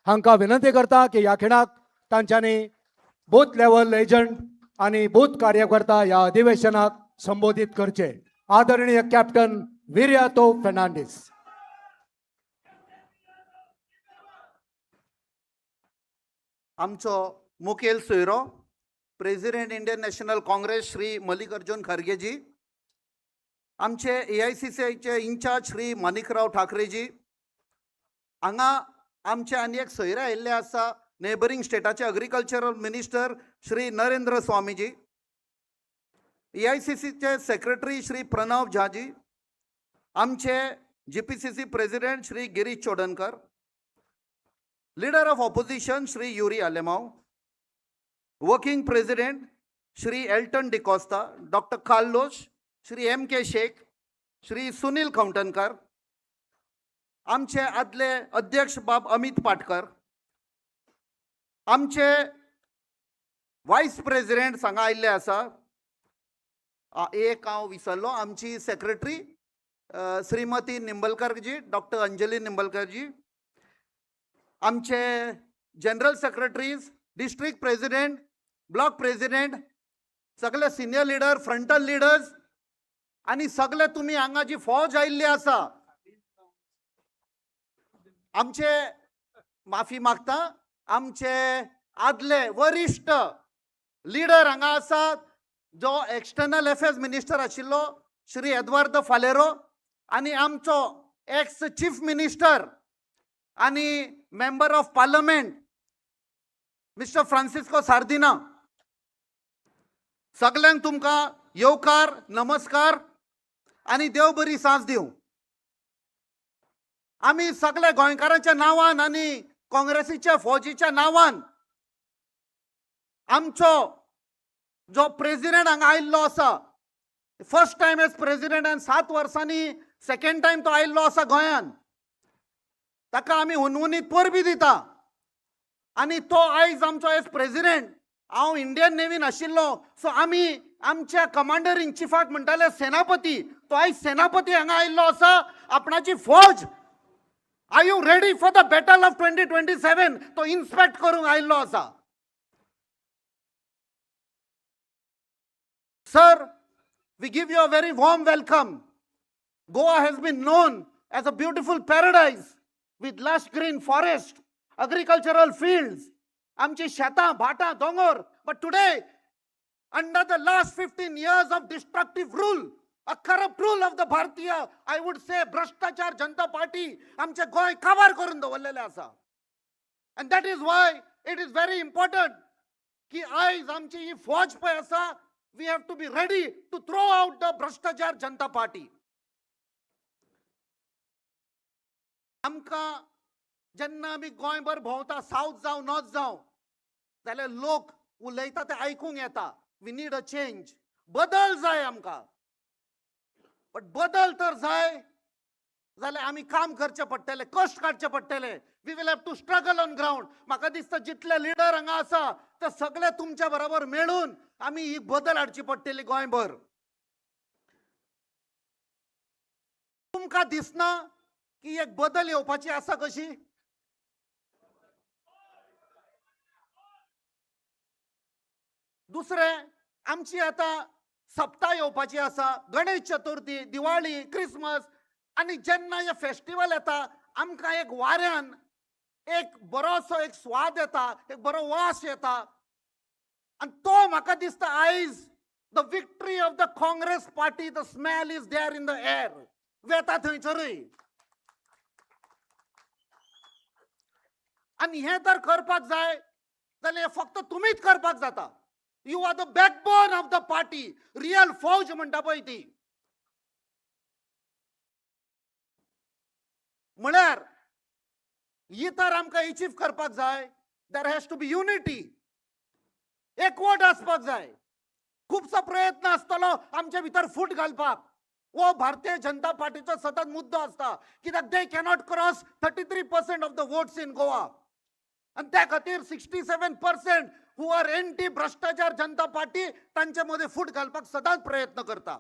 हांकां विनंती करता की ह्या खिणाक तांच्यांनी बूथ लेवल एजंट आनी बूथ कार्यकर्ता ह्या अधिवेशनाक संबोधीत करचे. आदरणीय कॅप्टन विर्यातो फेर्नांडीस. आमचो मुखेल सोयरो president Indian National Congress Shri Mallikarjun Khargeji, आमचे AICCचे इन्चार्ज श्री माणिकराव ठाकरेजी, हांगा आमचे आनी एक सोयरे आयिल्ले आसा, नेबरींग स्टेटाचे अग्रिकल्चरल मिनिस्टर श्री नरेंद्र स्वामीजी, AICCचे सेक्रेटरी श्री प्रणव झाजी, आमचे GPCC president Shri Girish Chodankar, leader of opposition Shri Yuri Alemao, working president Shri Elton D'Costa, doctor Carlos, Shri M K. Shaikh, Shri Sunil Khauntankar, आमचे आदले अध्यक्ष बाब अमित पाटकर, आमचे वायस प्रेसिडेंट हांगा आयिल्ले आसा. एक हांव विसरलो, आमची सेक्रेटरी श्रीमती निंबलकरजी, डॉक्टर अंजली निंबलकरजी, आमचे general secretaries, district president, block president, सगळे सिनियर लिडर, फ्रंटल लिडर्स आनी सगळे तुमी हांगा जी फौज आयिल्ली आसा, आमचे माफी मागता, आमचे आदले वरिश्ठ लिडर हांगा आसात, जो एक्सटर्नल अफेर्स मिनिस्टर आशिल्लो श्री एदवार्द फालेरो आनी आमचो एक्स चीफ मिनिस्टर आनी member of parliament mister Francisco Sardinha. सगल्यांक तुमकां येवकार, नमस्कार आनी देव बरी सांज दिवं. आमी सगल्या गोंयकारांच्या नांवान आनी काँग्रेसीच्या फौजीच्या नांवान आमचो जो प्रेसिडेंट हांगा आयिल्लो आसा, फर्स्ट टायम एज प्रेसिडेंट आनी 7 वर्सांनी सेकंड टायम तो आयिल्लो आसा गोंयान, ताका आमी हुनहुनीत परबी दिता. आनी तो आयज आमचो एज प्रेसिडेंट, हांव इंडियन नेवीन आशिल्लो, सो आमी आमच्या कमांडर इन चिफाक म्हणटाले सेनापती, तो आयज सेनापती हांगा आयिल्लो आसा. आपणाची फौज, are you ready for the battle of 2027, तो इन्स्पेक्ट करूंक आयिल्लो आसा. Sir, we give you a very warm welcome. Goa has been known as a beautiful paradise with lush green forest, agricultural fields, आमची शेतां, भाटां, दोंगर. But today, under the last 15 years of destructive rule, a corrupt rule of the Bharatiya, I would say, भ्रष्टाचार जनता party, आमचे गोंय काबार करून दवरलेलें आसा. And that is why it is very important की आयज आमची ही फौज पळय आसा, we have to be ready to throw out the भ्रष्टाचार जनता पार्टी. आमकां जेन्ना आमी गोंयभर भोंवता, सावथ जावं नॉर्थ जावं, जाल्यार लोक उलयता ते आयकूंक येता, we need a change, बदल जाय आमकां. बट बदल तर जाय जाल्यार आमी काम करचें पडटलें, कश्ट काडचे पडटले. We will have to struggle on ground. म्हाका दिसता जितले लिडर हांगा आसा ते सगळे तुमच्या बरोबर मेळून आमी ही बदल हाडची पडटली गोंयभर. तुमकां दिसना की एक बदल येवपाची आसा कशी? दुसरें, आमची आतां सप्ता येवपाची आसा, गणेश चतुर्थी, दिवाळी, क्रिसमस, आनी जेन्ना हे फेस्टिवल येता आमकां एक वाऱ्यान एक बरोसो एक स्वाद येता, एक बरो वास येता. आनी तो म्हाका दिसता आयज the victory of the Congress party, the smell is there in the air, वेता थंयसरूय. आनी हें तर करपाक जाय जाल्यार फक्त तुमीच करपाक जाता. You are the backbone of the party, real फौज म्हणटा पळय ती. म्हळ्यार ही तर आमकां एचीव करपाक जाय, there has to be unity, एकवट आसपाक जाय. खुबसो प्रयत्न आसतलो आमचे भितर फूट घालपाक, हो भारतीय जनता पार्टीचो सतत मुद्दो आसता, कित्याक they cannot cross 33% of the votes in Goa, आनी त्या खातीर 67% who are anti भ्रष्टाचार जनता पार्टी तांचे मदें फूट घालपाक सदांच प्रयत्न करता.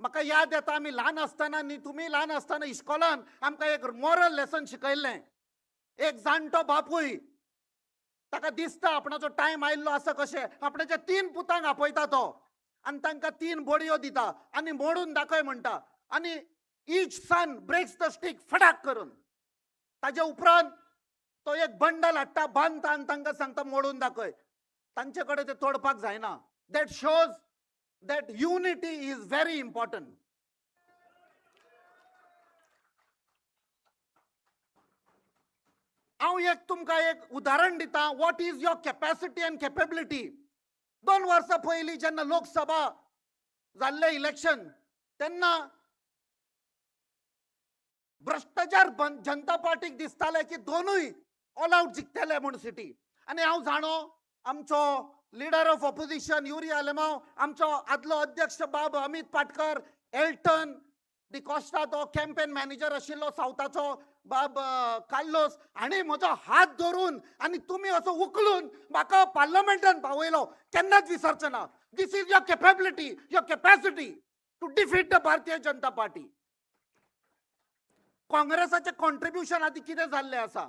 म्हाका याद येता आमी ल्हान आसतना न्ही, तुमी ल्हान आसतना इस्कॉलान आमकां एक मॉरल लेसन शिकयल्लें. एक जाणटो बापूय ताका दिसता आपणाचो टायम आयिल्लो आसा कशें, आपणाच्या 3 पुतांक आपयता तो आनी तांकां 3 बडयो दिता आनी मोडून दाखय म्हणटा आनी each son breaks the stick फटाक करून. ताजे उपरांत तो एक बंडल हाडटा, बांदता आनी तांकां सांगता मोडून दाखय. तांचे कडेन ते तोडपाक जायना. That shows that unity is very important. हांव एक तुमकां एक उदाहरण दिता, what is your capacity and capability. 2 वर्सां पयलीं जेन्ना लोकसभा जाल्लें इलेक्शन तेन्ना भ्रष्टाचार जनता पार्टीक दिसतालें की दोनूय ऑल आवट जिखतले म्हूण सिटी. आनी हांव जाणो आमचो leader of opposition Yuri Alemao, आमचो आदलो अध्यक्ष बाब अमित पाटकर, एल्टन डिकॉस्टा तो कॅम्पेन मॅनेजर आशिल्लो सावथाचो बाब कार्लोस, हांणी म्हजो हात धरून आनी तुमी असो उखलून म्हाका पार्लमेंटान पावयलो. केन्नाच विसरचो ना. This is your capability, your capacity to defeat the Bharatiya Janata Party. काँग्रेसाचें कॉन्ट्रिब्युशन आदी कितें जाल्लें आसा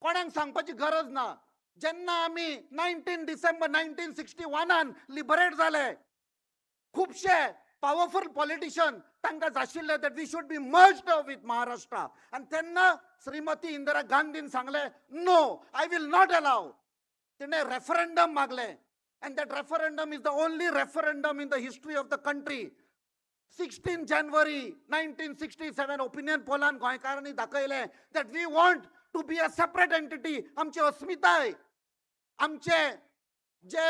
कोणाक सांगपाची गरज ना. जेन्ना आमी 19 डिसेंबर 1961 लिबरेट जाले, खुबशे पावरफूल पॉलिटिशियन तांकां जाशिल्ले that we should be merged with Maharashtra. आनी तेन्ना श्रीमती इंदिरा गांधीन सांगलें no, I will not allow. तिणें रेफरंडम मागलें and that referendum is the only referendum in the history of the country. 16 January 1967 opinion पोलान गोंयकारांनी दाखयलें that we want to be a separate entity. आमची अस्मिताय, आमचे जे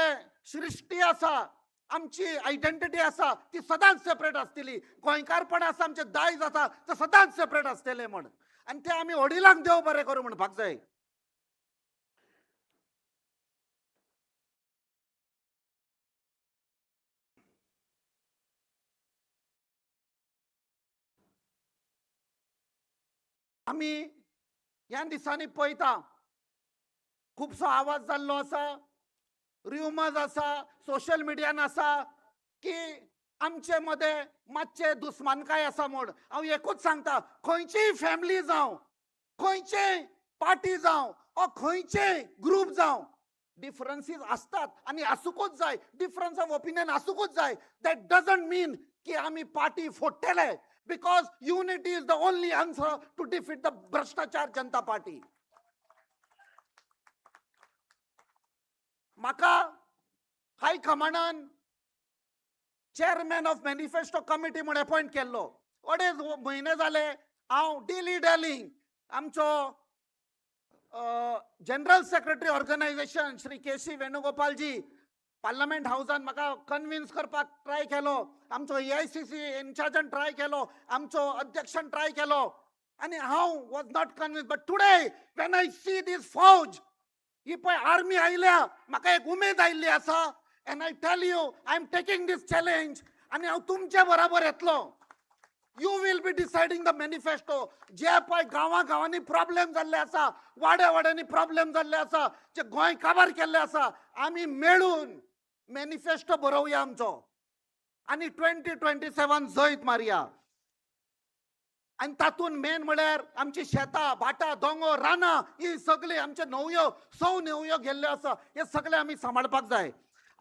सृश्टी आसा, आमची आयडेंटिटी आसा ती सदांच सेपरेट आसतली. गोंयकारपण आसा, आमचें दायज आसा तें सदांच सेपरेट आसतलें म्हण. आनी तें आमी वडिलांक देव बरें करूं म्हणपाक जाय. आमी ह्या दिसांनी पळयता खुबसो आवाज जाल्लो आसा, रुमर्स आसा, सोशल मिडियान आसा की आमचे मदें मातशें दुस्मानकाय आसा म्हूण. हांव एकूच सांगता, खंयचीय फॅमिली जावं, खंयचेय पार्टी जावं वा खंयचेय ग्रूप जावं, डिफरन्सीस आसतात आनी आसुकूच जाय. डिफरन्स ऑफ ओपिनियन आसुकूच जाय. That doesn't मीन की आमी party फोडटले, because unity is the only answer to defeat the भ्रष्टाचार जनता पार्टी. म्हाका हायकमांडान चेअरमॅन ऑफ मॅनिफेस्टो कमिटी म्हूण अपॉयंट केल्लो. 2.5 म्हयने जाले हांव डिली डॅलिंग आमचो general secretary organisation Shri K C Venugopalji parliament हावजान म्हाका कन्विन्स करपाक ट्राय केलो, आमचो AICC इनचार्जान ट्राय केलो, आमचो अध्यक्षान ट्राय केलो आनी हांव was not convince. But today when I see this फौज, ही पळय आर्मी आयल्या, म्हाका एक उमेद आयिल्ली आसा. And I tell you I am taking this challenge आनी हांव तुमचे बराबर येतलो. You will be deciding the manifesto. जे पळय गांवां गांवांनी प्रॉब्लेम जाल्ले आसा, वाड्या वाड्यांनी प्रॉब्लेम जाल्ले आसा, जे गोंय काबार केल्ले आसा, आमी मेळून मॅनिफेस्टो बरोवया आमचो आनी 2027 जैत मारया. आनी तातूंत मेन म्हळ्यार आमची शेतां, भाटां, दोंगोर, रानां ही सगळीं आमचे न्हंयो, 100 न्हंयो गेल्ल्यो आसा, हे सगळें आमी सांबाळपाक जाय.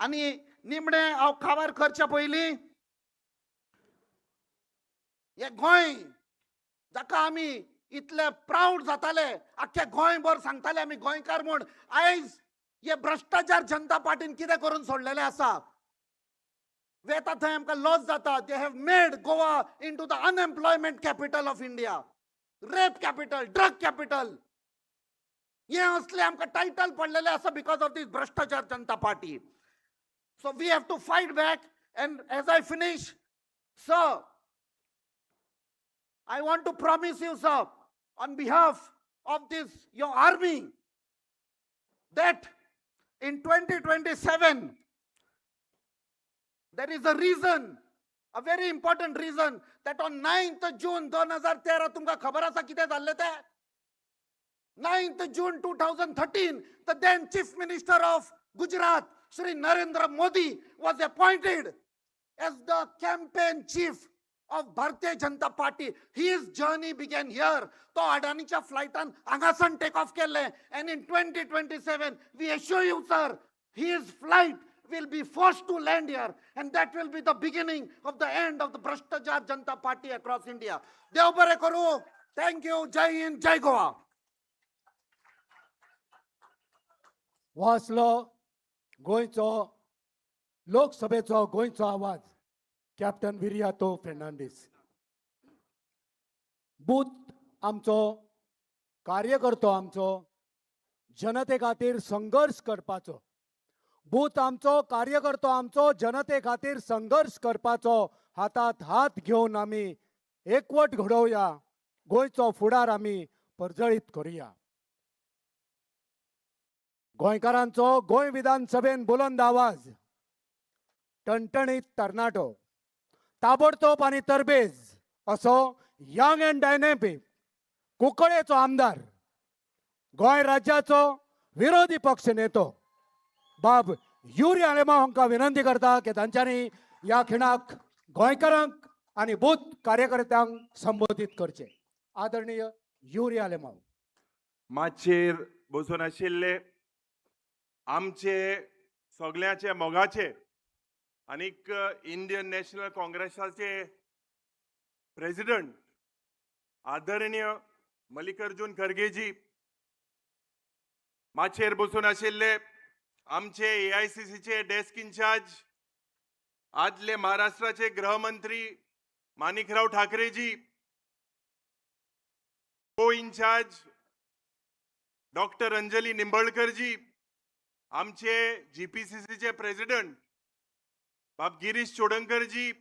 आनी निमणें हांव काबार करच्या पयलीं हे गोंय जाका आमी इतले प्रावड जाताले, आख्खे गोंयभर सांगताले आमी गोंयकार म्हूण, आयज हे भ्रष्टाचार जनता पार्टीन कितें करून सोडलेलें आसा. वेता थंय आमकां लॉस जाता. They have made Goa into the unemployment capital of India, rape capital, drug capital. हे असले आमकां टायटल पडलेले आसा because of this भ्रष्टाचार जनता party. So we have to fight back. And as I finish sir, I want to promise you, sir, on behalf of this, your army, that in 2027, there is a reason, a very important reason, that on 9th June 2013, तुमकां खबर आसा कितें जाल्लें तें? 9th June 2013, the then Chief Minister of Gujarat, Shri Narendra Modi, was appointed as the campaign chief of Bharatiya Janata Party. His journey began here. तो अडानीच्या फ्लायटान हांगासान take off केल्लें and in 2027 we assure you, sir, his flight will be forced to land here and that will be the beginning of the end of the Bhrashtachar Janata Party across India. देव बरें करूं. Thank you. जय हिंद, जय गोवा. हो आसलो गोंयचो लोकसभेचो गोंयचो आवाज, captain Viriato Fernandes. Booth आमचो, कार्यकर्तो आमचो, जनते खातीर संघर्श करपाचो. बूथ आमचो, कार्यकर्तो आमचो, जनते खातीर संघर्श करपाचो. हातात हात घेवन आमी एकवट घडोवया, गोंयचो फुडार आमी परजळीत करुया. गोंयकारांचो गोंय विधानसभेन बुलंद आवाज, टणटणीत तरणाटो, ताबडतोब आनी तरबेज असो यंग अँड डायनेमिक कुंकळेचो आमदार, गोंय राज्याचो विरोधी पक्ष नेतो बाब युरी आलेमाव हांकां विनंती करता की तांच्यांनी ह्या खिणाक गोंयकारांक आनी बूथ कार्यकर्त्यांक संबोधीत करचे. आदरणीय युरी आलेमाव. माचयेर बसून आशिल्ले आमचे सगळ्याचे मोगाचे आनीक इंडियन नॅशनल काँग्रेसाचे प्रेसिडंट आदरणीय मल्लिकार्जुन खरगेजी, माचयेर बसून आशिल्ले आमचे एआयसीसीचे डेस्क इन्चार्ज, आदले महाराष्ट्राचे गृहमंत्री माणिकराव ठाकरेजी, को इन्चार्ज डॉक्टर अंजली निंबळकरजी, आमचे जीपीसीसीचे प्रेसिडंट बाब गिरीश चोडणकरजी,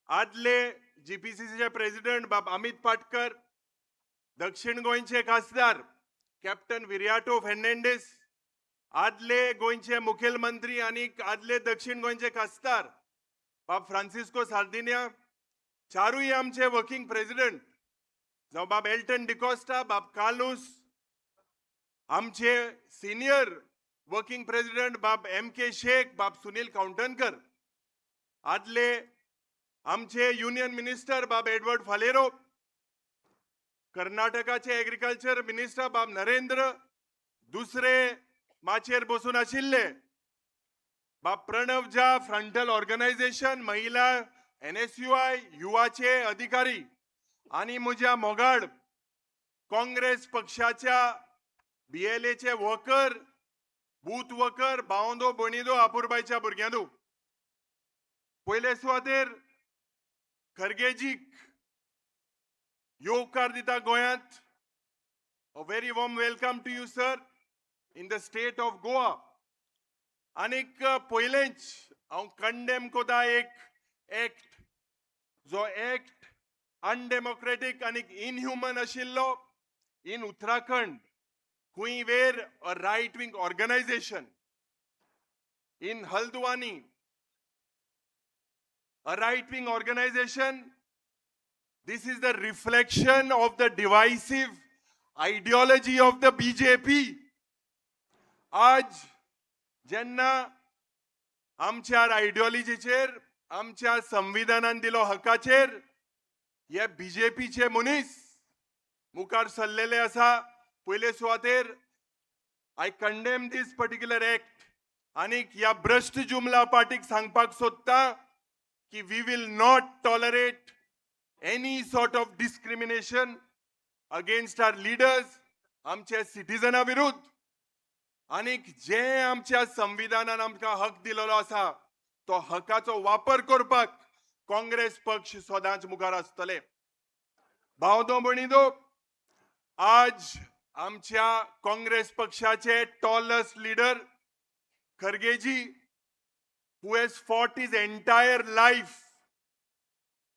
आदले जीपीसीसीचे प्रेसिडंट बाब अमित पाटकर, दक्षिण गोंयचे खासदार कॅप्टन विरियाटो फेर्नांडीस, आदले गोंयचे मुखेलमंत्री आनी आदले दक्षिण गोंयचे खासदार बाब फ्रांसिस्को सार्दिन्या, चारूय आमचे वर्किंग प्रेसिडंट जावं बाब एल्टन डिकॉस्टा, बाब कार्लूस, आमचे सिनियर वर्किंग प्रेसिडंट बाब एम के शेख, बाब सुनील कावंटनकर, आदले आमचे युनियन मिनिस्टर बाब एडवर्ड फालेरो, कर्नाटकाचे एग्रीकल्चर मिनिस्टर बाब नरेंद्र, दुसरे माचयेर बसून आशिल्ले बाब प्रणव झा, फ्रंटल ऑर्गनायझेशन, महिला एनएसयूआय, युवाचे अधिकारी आनी म्हज्या मोगाड काँग्रेस पक्षाच्या बीएलएचे वर्कर, बूथ वर्कर, भावंदो भयणींनो, अपुरबायच्या भुरग्यांनो, पयले सुवातेर खरगेजीक येवकार दिता गोंयांत. A very warm welcome to you, sir, in the state of Goa. आनीक पयलेंच हांव कंडेम कोता एक एक्ट, जो एक्ट अनडेमोक्रेटीक आनी इनह्युमन आशिल्लो इन उत्तराखंड, खंय where a right wing organization in Haldwani, a right wing organization. This is the reflection of the divisive ideology of the BJP. आज जेन्ना आमच्या आयडियोलॉजीचेर, आमच्या संविधानान दिलो हकाचेर हे बीजेपीचे मनीस मुखार सरलेले आसा, पयले सुवातेर I condemn this particular act. आनीक ह्या भ्रश्ट जुमला पार्टीक सांगपाक सोदता की we will not tolerate any sort of discrimination against our leaders, आमच्या सिटीजना विरुद्ध. आनीक जे आमच्या संविधानान आमकां हक दिलेलो आसा, तो हकाचो वापर करपाक काँग्रेस पक्ष सदांच मुखार आसतले. भावदो भयणींनो, आज आमच्या काँग्रेस पक्षाचे टॉलस्ट leader खरगेजी, who has fought his entire life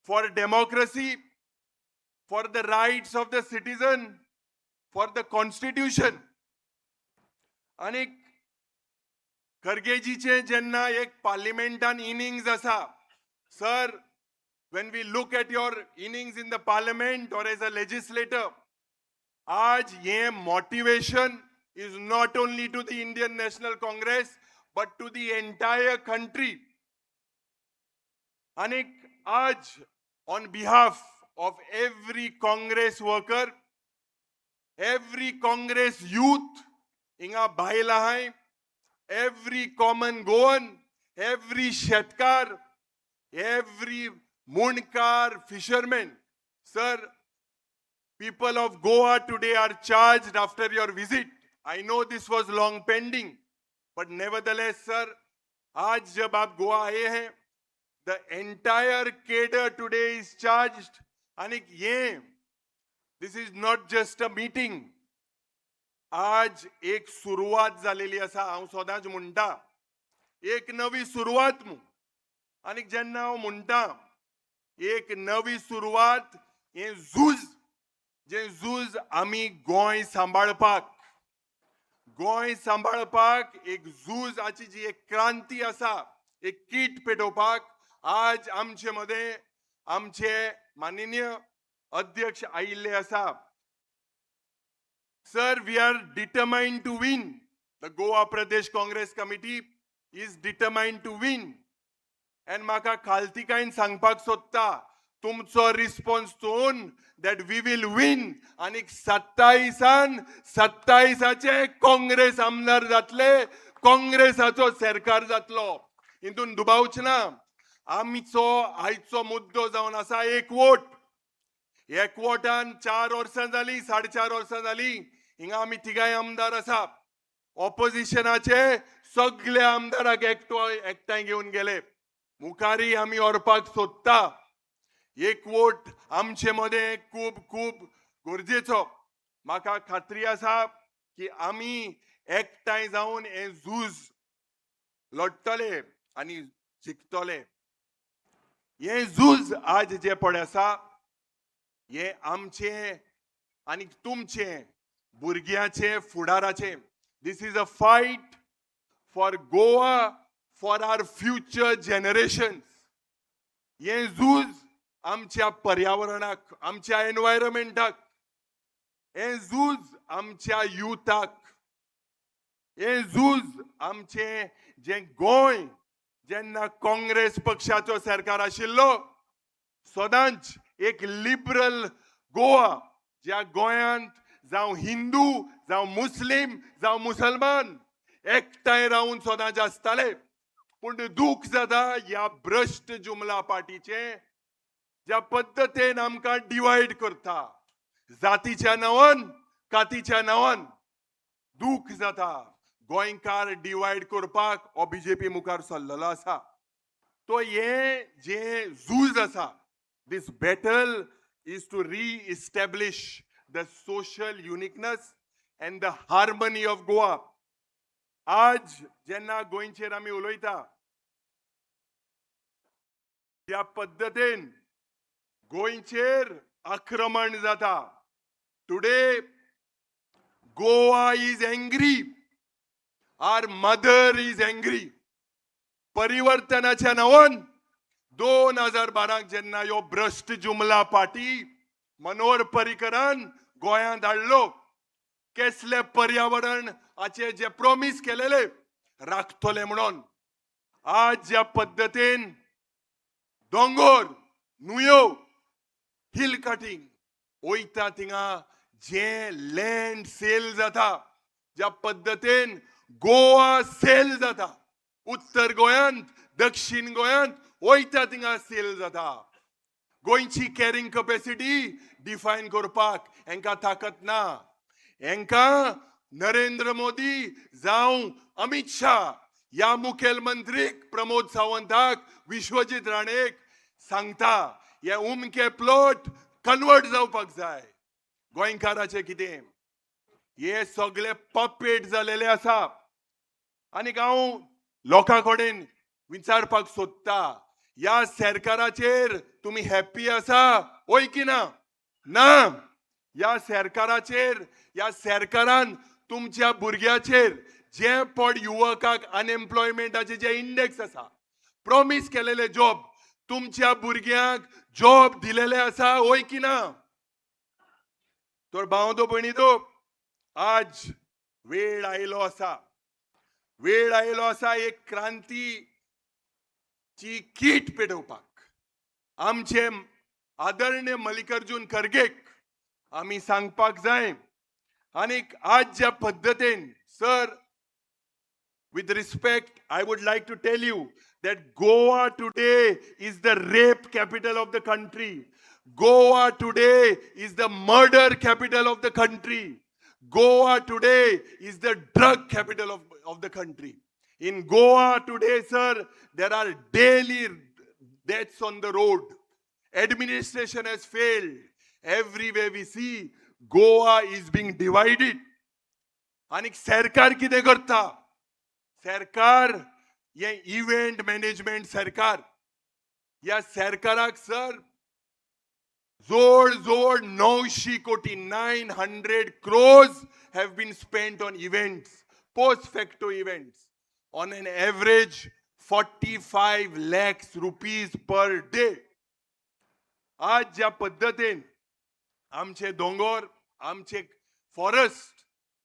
for democracy, for the rights of the citizen, for the constitution. आणि खरगेजीचे जेन्ना एक पार्लिमेंटान इनिंग्स आसा, sir, when we look at your innings in the parliament or as a legislator, आज ये motivation is not only to the Indian National Congress but to the entire country. आणि आज On behalf of every Congress worker, every Congress youth, हिंगा बायलां आहाय, every common Goan, every शेतकार, every Mundkar, fisherman. Sir, people of Goa today are charged after your visit. I know this was long pending, but nevertheless, sir, आज जब आप गोवा आए हैं, the entire cadre today is charged. आणि ये, this is not just a meeting. आज एक सुरवात झालेली आसा. हांव सदांच म्हणटा, एक नवी सुरवात मू. आनी जेन्ना हांव म्हणटा एक नवी सुरवात, हें झूज, जें झूज आमी गोंय सांबाळपाक, गोंय सांबाळपाक एक झूजाची जी एक क्रांती आसा, एक कीट पेटोवपाक आज आमचे मदें आमचे माननीय अध्यक्ष आयिल्ले आसा. Sir, we are determined to win. The Goa Pradesh Congress Committee is determined to win. And म्हाका खालतीकायेन सांगपाक सोदता, तुमचो response चोवन that we will win. आनी 27न 27आचे काँग्रेस आमदार जातले, काँग्रेसाचो सरकार जातलो, हितून दुबावच ना. आमचो आयचो मुद्दो जावन आसा एक वोट. एक वोटान 4 वर्सां जाली, 4.5 वर्सां जाली, हिंगा आमी तिगांय आमदार आसा. ऑपोजिशनाचे सगळे आमदाराक एकटो एकठांय घेवन गेले. मुखारी आमी व्हरपाक सोदता. एक वोट आमचे मदें खूब खूब गरजेचो. म्हाका खात्री आसा की आमी एकठांय जावन हें झूज लढटले आनी जिखतले. हें झूज आज जें पळय आसा, हें आमचें आनी तुमचें भुरग्याचें फुडाराचें. This is a fight for Goa, for our future generation. हें झूज आमच्या पर्यावरणाक, आमच्या एनवायरमेंटाक. हें झूज आमच्या युथाक. हें झूज आमचें जें गोंय जेन्ना काँग्रेस पक्षाचो सरकार आशिल्लो, सदांच एक लिबरल गोवा, ज्या गोंयांत जावं हिंदू, जावं मुस्लीम, जावं मुसलमान एकठांय रावन सदांच आसताले. पूण दूख जाता ह्या भ्रश्ट जुमला पार्टीचें, ज्या पद्दतीन आमकां डिवायड करता जातीच्या नांवान, कातीच्या नांवान. दूख जाता. गोंयकार डिवायड करपाक हो बीजेपी मुखार सरलेलो आसा. तो हे जे झूज आसा, this battle is to re-establish the social uniqueness and the harmony of Goa. आज जेन्ना गोंयचेर आमी उलयता, ज्या पद्दतीन गोंयचेर आक्रमण जाता, today Goa is angry, our mother is angry. परिवर्तनाच्या नांवान 2012क जेन्ना ह्यो भ्रश्ट जुमला पार्टी मनोहर पर्रीकरान गोंयांत हाडलो, केसले पर्यावरण हाचे जे प्रॉमीस केलेले राखतले म्हणून, आज ज्या पद्दतीन दोंगोर, न्हंयो, हिल कटिंग वयता, थिंगा जे लँड सेल जाता, ज्या पद्दतीन गोवा सेल जाता, उत्तर गोंयांत, दक्षिण गोंयांत वयता थिंगा सेल जाता. गोंयची कॅरिंग कपॅसिटी डिफायन करपाक हेंकां ताकत ना. हेंकां नरेंद्र मोदी जावं अमित शाह ह्या मुखेलमंत्रीक, प्रमोद सावंताक, विश्वजीत राणेक सांगता, हे उमके प्लॉट कन्वर्ट जावपाक जाय. गोंयकाराचें कितें? हे सगळे पपेट जालेले आसा. आनी हांव लोकां कडेन विचारपाक सोदता, ह्या सरकाराचेर तुमी हॅप्पी आसा हय की ना? ना. ह्या सरकाराचेर, ह्या सरकारान तुमच्या भुरग्याचेर जे पड युवकाक अनएम्प्लॉयमेंटाचे जे इंडेक्स आसा, प्रॉमीस केलेले जॉब, तुमच्या भुरग्यांक जॉब दिलेले आसा हय की ना? तर भाव भयणींनो, आज वेळ आयलो आसा, वेळ आयलो आसा एक क्रांतीची कीट पेटोवपाक. आमचे आदरणीय मल्लिकार्जुन खरगेक आमी सांगपाक जाय. आनीक आज ज्या पद्दतीन, sir, with respect, I would like to tell you that Goa today is the rape capital of the country. Goa today is the murder capital of the country. Goa today is the drug capital of the country. In Goa today, sir, there are daily deaths on the road. Administration has failed. Everywhere we see, Goa is being divided. आनी सरकार कितें करता? सरकार हे event management सरकार. ह्या सरकाराक sir जवळ जवळ 900 कोटी, 900 crores have been spent on events, post facto events, on an average ₹45 lakhs per day. आज ज्या पद्दतीन आमचे दोंगोर, आमचे फॉरेस्ट,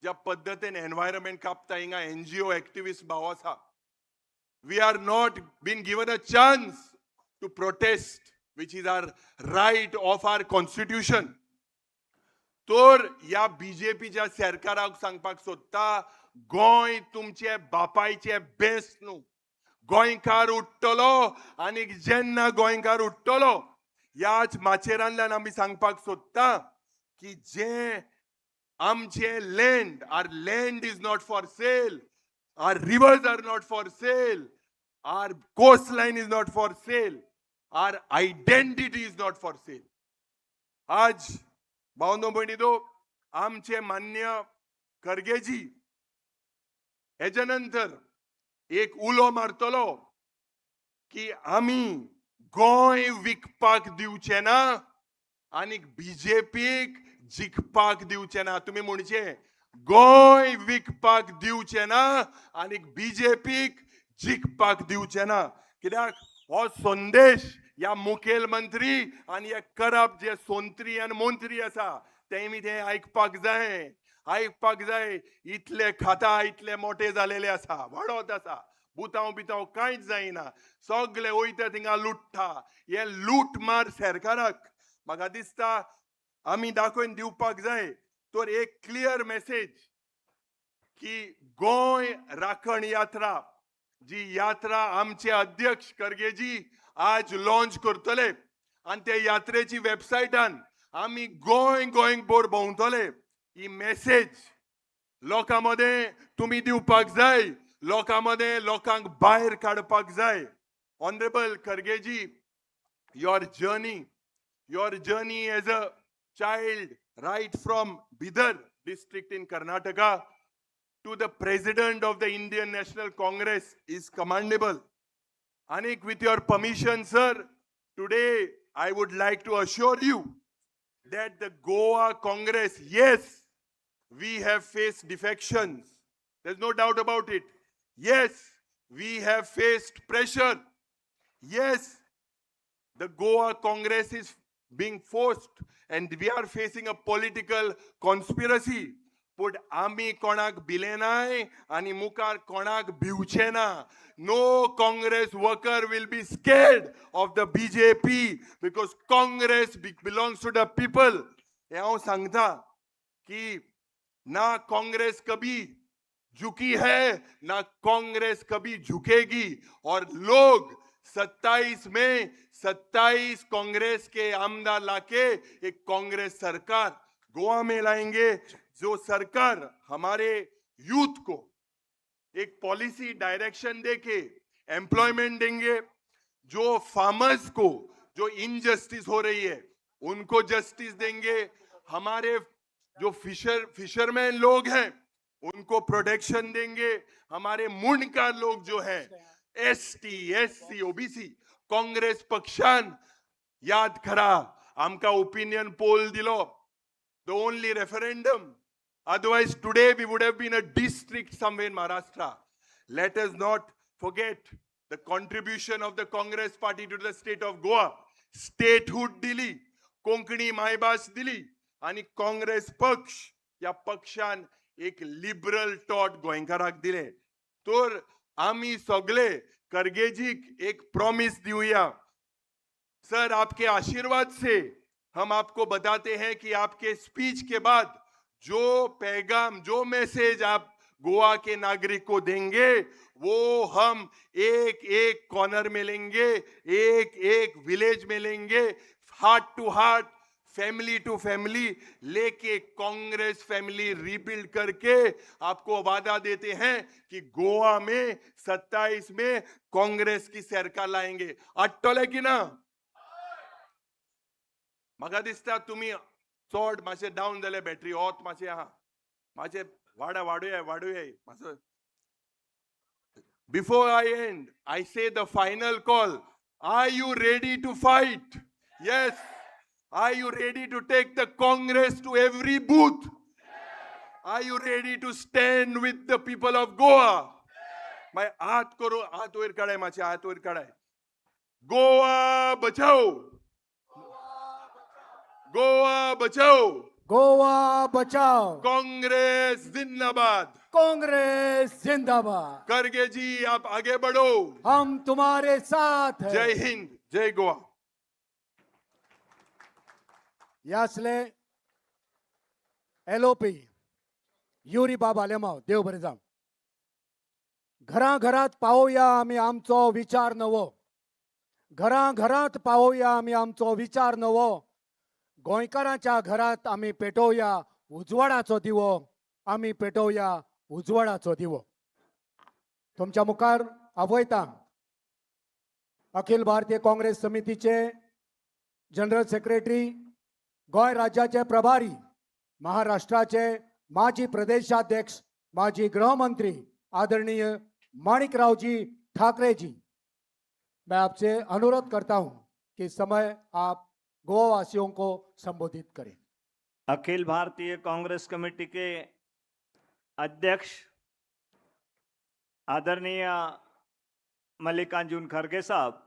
ज्या पद्दतीन एनवायरमेंट कापता, हिंगा एनजीओ एक्टिविस्ट भाव आसा. We are not been given a chance to protest, which is our right of our constitution. तर ह्या बीजेपीच्या सरकाराक सांगपाक सोदता, गोंय तुमचे बापायचे बेस न्हू. गोंयकार उठ्ठलो आनी जेन्ना गोंयकार उठ्ठलो, ह्याच माचयेरांतल्यान आमी सांगपाक सोदता की जे आमचे land, our land is not for sale, our rivers are not for sale, our coast line is not for sale, our identity is not for sale. आज भावनो भयणीनो, आमचे मान्य खरगेजी हेच्या नंतर एक उलो मारतलो की आमी गोंय विकपाक दिवचे ना आनी बीजेपीक जिखपाक दिवचे ना. तुमी म्हणचे, गोंय विकपाक दिवचे ना आनी बीजेपीक जिखपाक दिवचे ना. कित्याक हो संदेश ह्या मुखेलमंत्री आनी हे करप्ट जे सोंत्री आनी मंत्री आसा, तेमी ते आयकपाक जाय, आयकपाक जाय. इतले खाता इतले मोठे जालेले आसा, वाडत आसा, बुतांव बितांव कांयच जायना, सगळे वयता थिंगा लुट्टा. हे लूट मार सरकाराक म्हाका दिसता आमी दाखोवन दिवपाक जाय. तर एक क्लियर मेसेज की गोंय राखण यात्रा, जी यात्रा आमचे अध्यक्ष खरगेजी आज लॉन्च करतले आनी ते यात्रेची वेबसायटान आमी गोंय गोंय भर भोंवतले, ही मेसेज लोकां मदें तुमी दिवपाक जाय, लोकां मदें लोकांक भायर काडपाक जाय. Honourable Khargeji, your journey as a child right from Bidar district in Karnataka to the president of the Indian National Congress is commendable. Anik, with your permission, sir, today I would like to assure you that the Goa Congress, yes, we have faced defections. There's no doubt about it. Yes, we have faced pressure. Yes, the Goa Congress is being forced and we are facing a political conspiracy. पूण आमी कोणाक भिले नाय आनी मुखार कोणाक भिवचे ना. No Congress worker will be scared of the BJP because Congress belongs to the people. हें हांव सांगता की ना कांग्रेस कभी झुकी है, ना कांग्रेस कभी झुकेगी और लोग 27 में 27 कांग्रेस के आमदार लाके एक कांग्रेस सरकार गोवा में लाएंगे, जो सरकार हमारे यूथ को एक पॉलिसी डायरेक्शन देके एम्प्लॉयमेंट देंगे, जो फार्मर्स को जो इनजस्टिस हो रही है उनको जस्टिस देंगे, हमारे जो फिशरमैन लोग हैं उनको प्रोटेक्शन देंगे, हमारे मुंडकार लोग जो हैं, एसटी, एससी, ओबीसी. काँग्रेस पक्षान, याद करा, आमकां ओपिनियन पोल दिलो, the only referendum. Otherwise today we would have been a district somewhere in Maharashtra. Let us not forget the contribution of the Congress party to the state of Goa. Statehood दिली, कोंकणी मायभास दिली आणि काँग्रेस पक्ष या पक्षान एक liberal taught गोंयकाराक दिले. तर आमी सगळे खरगेजीक एक प्रॉमिस दिवया. सर, आपके आशीर्वाद से हम आपको बताते हैं कि आपके स्पीच के बाद जो पैगाम, जो मैसेज आप गोवा के नागरिक को देंगे, वो हम एक एक कॉर्नर में लेंगे, एक एक विलेज में लेंगे, heart to heart, family to family लेके कांग्रेस फैमिली रीबिल्ड करके आपको वादा देते हैं कि गोवा में 27 में कांग्रेस की सरकार लाएंगे. आट्टले की ना? म्हाका दिसता तुमी चड मातशें डावन जाले. बॅटरी ओत मातशें आहा, मातशें वाडा, वाडूया, वाडूया मातसो. Before I end, I say the final call. Are you ready to fight? Yes. Are you ready to take the Congress to every booth? Are you ready to stand with the people of Goa? मागीर हात करू, हात वयर काडाय, मातशे हात वयर काडाय. गोवा बचाओ, गोवा बचाओ, गोवा बचाओ. कांग्रेस जिंदाबाद. कांग्रेस जिंदाबाद. खरगे जी, आप आगे बढ़ो. हम तुम्हारे साथ हैं. जय हिंद, जय गोवा. यासले एलओपी युरी बाब आलेमाव. देव बरें जावं. घराघरात पावोवया आमी आमचो विचार नवो, घराघरात पावोवया आमी आमचो विचार नवो, गोंयकारांच्या घरात आमी पेटोवया उजवाडाचो दिवो, आमी पेटोवया उजवाडाचो दिवो. तुमच्या मुखार आपयता अखिल भारतीय काँग्रेस समितीचे जनरल सेक्रेटरी, गोंय राज्याचे प्रभारी, महाराष्ट्राचे माजी प्रदेशाध्यक्ष, माजी गृहमंत्री आदरणीय माणिकराव जी ठाकरे जी. मैं आपसे अनुरोध करता हूं कि इस समय आप गोवा वासियों को संबोधित करें. अखिल भारतीय कांग्रेस कमेटी के अध्यक्ष आदरणीय मल्लिकार्जुन खड़गे साहब,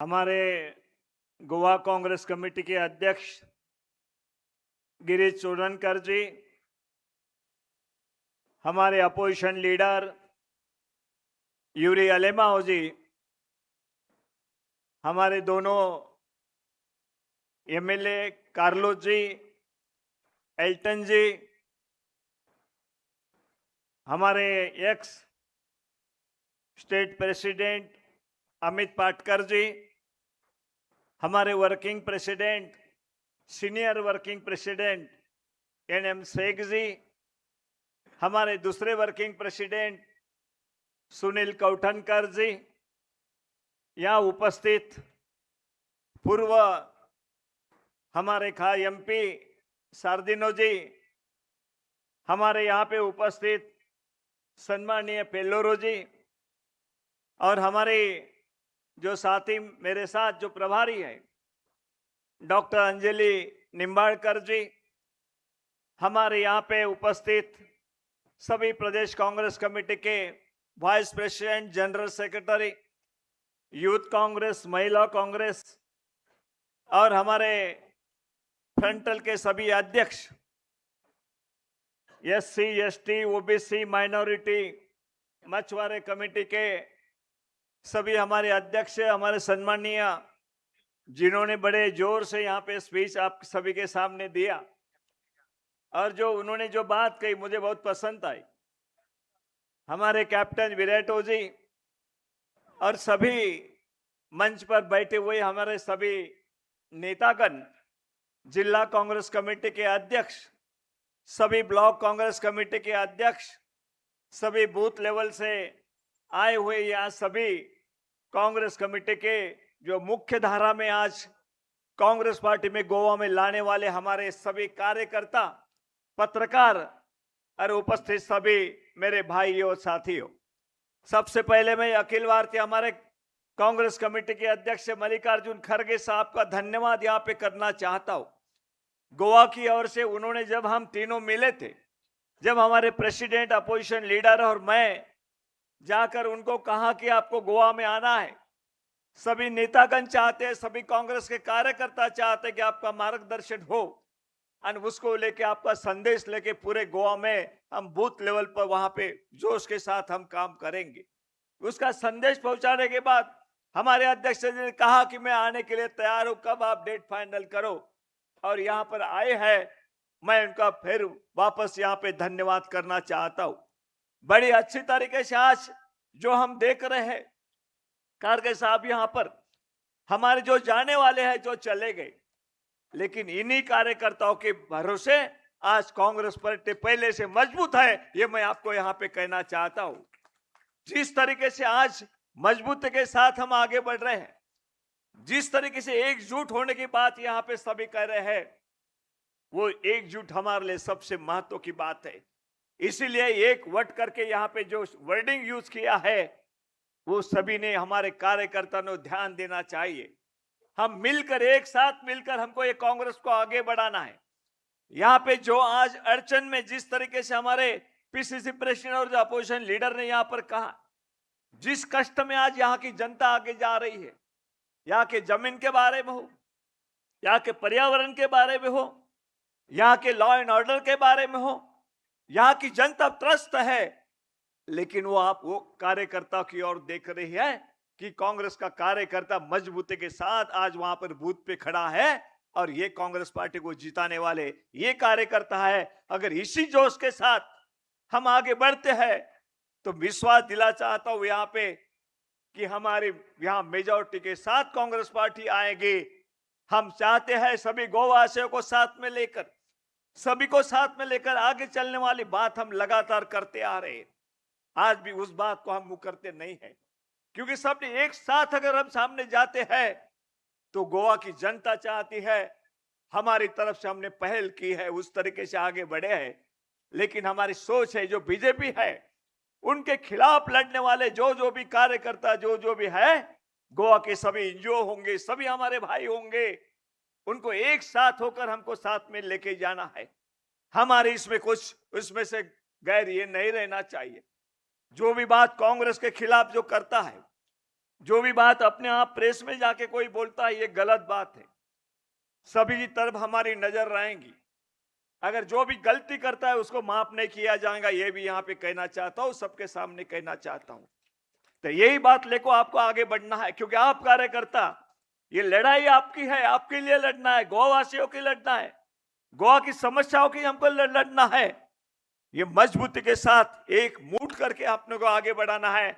हमारे गोवा कांग्रेस कमेटी के अध्यक्ष गिरीश चोडनकर जी, हमारे अपोजिशन लीडर यूरी अलेमाओ जी, हमारे दोनों एमएलए कार्लोस जी, एल्टन जी, हमारे x state president Amit Patkar जी, हमारे working president, senior working president N M Shaikh जी, हमारे दूसरे वर्किंग प्रेसिडेंट सुनील कौठनकर जी, यहाँ उपस्थित पूर्व हमारे खा एमपी सार्दिनो जी, हमारे यहाँ पे उपस्थित सम्माननीय पेल्लोरो जी और हमारे जो साथी, मेरे साथ जो प्रभारी हैं डॉक्टर अंजलि निंबाड़कर जी, हमारे यहाँ पे उपस्थित सभी Pradesh Congress committee K vice president, general secretary, youth Congress, महिला कांग्रेस और हमारे फ्रंटल के सभी अध्यक्ष, एससी, एसटी, ओबीसी, माइनॉरिटी, मछुआरे कमेटी के सभी हमारे अध्यक्ष, हमारे सम्मानीय, जिन्होंने बड़े जोर से यहाँ पे स्पीच आप सभी के सामने दिया और जो उन्होंने जो बात कही, मुझे बहुत पसंद आई। हमारे कैप्टन विरेटो जी और सभी मंच पर बैठे हुए हमारे सभी नेतागण, जिला कांग्रेस कमेटी के अध्यक्ष, सभी ब्लॉक कांग्रेस कमेटी के अध्यक्ष, सभी बूथ लेवल से आए हुए यहाँ सभी कांग्रेस कमेटी के जो मुख्य धारा में आज कांग्रेस पार्टी में गोवा में लाने वाले हमारे सभी कार्यकर्ता, पत्रकार और उपस्थित सभी मेरे भाइयों, साथियों, सबसे पहले मैं अखिल भारतीय हमारे कांग्रेस कमेटी के अध्यक्ष मल्लिकार्जुन खड़गे साहब का धन्यवाद यहाँ पे करना चाहता हूँ। गोवा की ओर से उन्होंने, जब हम तीनों मिले थे, जब हमारे प्रेसिडेंट, अपोजिशन लीडर और मैं जाकर उनको कहा कि आपको गोवा में आना है, सभी नेतागण चाहते हैं, सभी कांग्रेस के कार्यकर्ता चाहते हैं कि आपका मार्गदर्शन हो और उसको लेके, आपका संदेश लेके पूरे गोवा में हम बूथ लेवल पर वहां पे जोश के साथ हम काम करेंगे। उसका संदेश पहुंचाने के बाद हमारे अध्यक्ष जी ने कहा कि मैं आने के लिए तैयार हूं, कब आप डेट फाइनल करो, और यहां पर आए हैं। मैं उनका फिर वापस यहाँ पे धन्यवाद करना चाहता हूं। बड़ी अच्छी तरीके से आज जो हम देख रहे हैं खड़गे साहब यहाँ पर हमारे जो जाने वाले हैं जो चले गए, लेकिन इन्हीं कार्यकर्ताओं के भरोसे आज कांग्रेस पार्टी पहले से मजबूत है, ये मैं आपको यहाँ पे कहना चाहता हूं। जिस तरीके से आज मजबूती के साथ हम आगे बढ़ रहे हैं, जिस तरीके से एकजुट होने की बात यहाँ पे सभी कह रहे हैं, वो एकजुट हमारे लिए सबसे महत्व की बात है। इसीलिए एक what करके यहाँ पे जो वर्डिंग यूज किया है वो सभी ने, हमारे कार्यकर्ता ने ध्यान देना चाहिए। हम मिलकर, एक साथ मिलकर हमको ये कांग्रेस को आगे बढ़ाना है। यहाँ पे जो आज अड़चन में जिस तरीके से हमारे पीसीसी प्रेसिडेंट और जो अपोजिशन लीडर ने यहाँ पर कहा, जिस कष्ट में आज यहाँ की जनता आगे जा रही है, यहाँ के जमीन के बारे में हो, यहाँ के पर्यावरण के बारे में हो, यहाँ K law and order K बारे में हो, यहाँ की जनता त्रस्त है, लेकिन वो आप वो कार्यकर्ता की ओर देख रही है कि कांग्रेस का कार्यकर्ता मजबूती के साथ आज वहां पर बूथ पे खड़ा है और ये कांग्रेस पार्टी को जिताने वाले ये कार्यकर्ता है। अगर इसी जोश के साथ हम आगे बढ़ते हैं तो विश्वास दिला चाहता हूं यहाँ पे कि हमारे यहाँ मेजोरिटी के साथ कांग्रेस पार्टी आएगी। हम चाहते हैं सभी गोवासियों को साथ में लेकर, सभी को साथ में लेकर आगे चलने वाली बात हम लगातार करते आ रहे हैं। आज भी उस बात को हम मुकरते नहीं है, क्योंकि सबने एक साथ अगर हम सामने जाते हैं तो गोवा की जनता चाहती है, हमारी तरफ से हमने पहल की है, उस तरीके से आगे बढ़े हैं। लेकिन हमारी सोच है जो बीजेपी है उनके खिलाफ लड़ने वाले जो जो भी कार्यकर्ता जो जो भी है, गोवा के सभी एनजीओ होंगे, सभी हमारे भाई होंगे, उनको एक साथ होकर हमको साथ में लेके जाना है। हमारे इसमें कुछ उसमें से गैर ये नहीं रहना चाहिए। जो भी बात कांग्रेस के खिलाफ जो करता है, जो भी बात अपने आप प्रेस में जाके कोई बोलता है, ये गलत बात है। सभी की तरफ हमारी नजर रहेंगी। अगर जो भी गलती करता है उसको माफ नहीं किया जाएगा, ये भी यहाँ पे कहना चाहता हूं, सबके सामने कहना चाहता हूं। तो यही बात लेको आपको आगे बढ़ना है, क्योंकि आप कार्यकर्ता, ये लड़ाई आपकी है, आपके लिए लड़ना है, गोवासियों के लड़ना है, गोवा की समस्याओं की हमको लड़ना है। ये मजबूती के साथ एक मुठ करके अपने को आगे बढ़ाना है।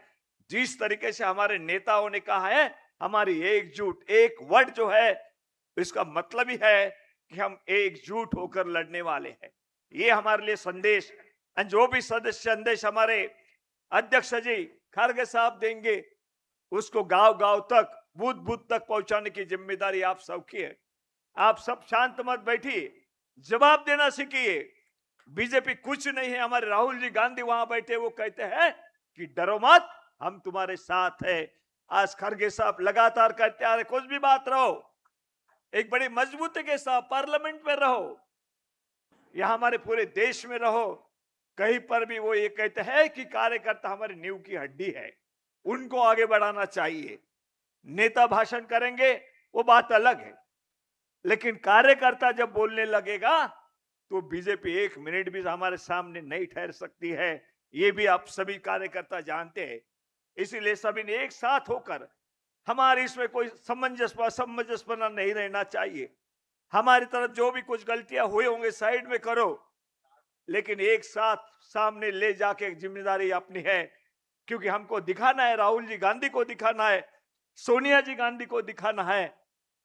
जिस तरीके से हमारे नेताओं ने कहा है, हमारी एकजुट, एक वर्ड जो है, इसका मतलब ही है कि हम एकजुट होकर लड़ने वाले हैं। ये हमारे लिए संदेश, जो भी सदस्य संदेश हमारे अध्यक्ष जी खड़गे साहब देंगे, उसको गांव-गांव तक, बूथ बूथ तक पहुंचाने की जिम्मेदारी आप सबकी है। आप सब शांत मत बैठिए, जवाब देना सीखिए। बीजेपी कुछ नहीं है। हमारे राहुल जी गांधी वहां बैठे, वो कहते हैं कि डरो मत, हम तुम्हारे साथ है। आज खड़गे साहब लगातार कहते आ रहे, कुछ भी बात रहो, एक बड़ी मजबूती के साथ पार्लियामेंट में रहो या हमारे पूरे देश में रहो, कहीं पर भी वो ये कहते हैं कि कार्यकर्ता हमारी नींव की हड्डी है, उनको आगे बढ़ाना चाहिए। नेता भाषण करेंगे वो बात अलग है, लेकिन कार्यकर्ता जब बोलने लगेगा तो बीजेपी एक मिनट भी हमारे सामने नहीं ठहर सकती है। ये भी आप सभी कार्यकर्ता जानते हैं। इसीलिए सभी ने एक साथ होकर, हमारे इसमें कोई सामंजस्यपना नहीं रहना चाहिए। हमारी तरफ जो भी कुछ गलतियां हुए होंगे साइड में करो, लेकिन एक साथ सामने ले जाके जिम्मेदारी अपनी है, क्योंकि हमको दिखाना है, राहुल जी गांधी को दिखाना है, सोनिया जी गांधी को दिखाना है,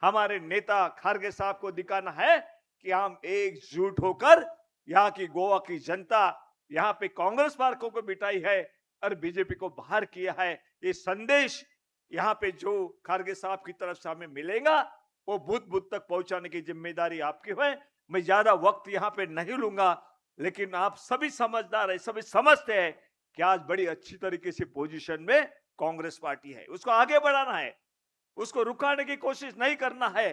हमारे नेता खड़गे साहब को दिखाना है कि हम एकजुट होकर यहाँ की गोवा की जनता, यहाँ पे कांग्रेस पार्कों को बिठाई है और बीजेपी को बाहर किया है। ये संदेश यहाँ पे जो खड़गे साहब की तरफ से हमें मिलेगा, वो बूथ बूथ तक पहुंचाने की जिम्मेदारी आपकी है। मैं ज्यादा वक्त यहाँ पे नहीं लूंगा, लेकिन आप सभी समझदार हैं, सभी समझते हैं कि आज बड़ी अच्छी तरीके से पोजीशन में कांग्रेस पार्टी है, उसको आगे बढ़ाना है, उसको रुकाने की कोशिश नहीं करना है।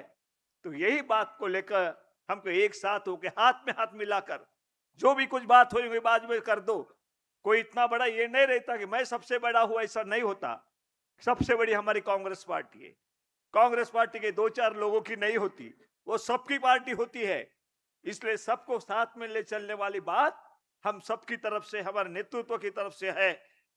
तो यही बात को लेकर हमको एक साथ होकर हाथ में हाथ मिलाकर जो भी कुछ बात हुई बाद में कर दो। कोई इतना बड़ा ये नहीं रहता कि मैं सबसे बड़ा हूं, ऐसा नहीं होता। सबसे बड़ी हमारी कांग्रेस पार्टी है। कांग्रेस पार्टी के दो चार लोगों की नहीं होती, वो सबकी पार्टी होती है। इसलिए सबको साथ में ले चलने वाली बात हम सबकी तरफ से, हमारे नेतृत्व की तरफ से है।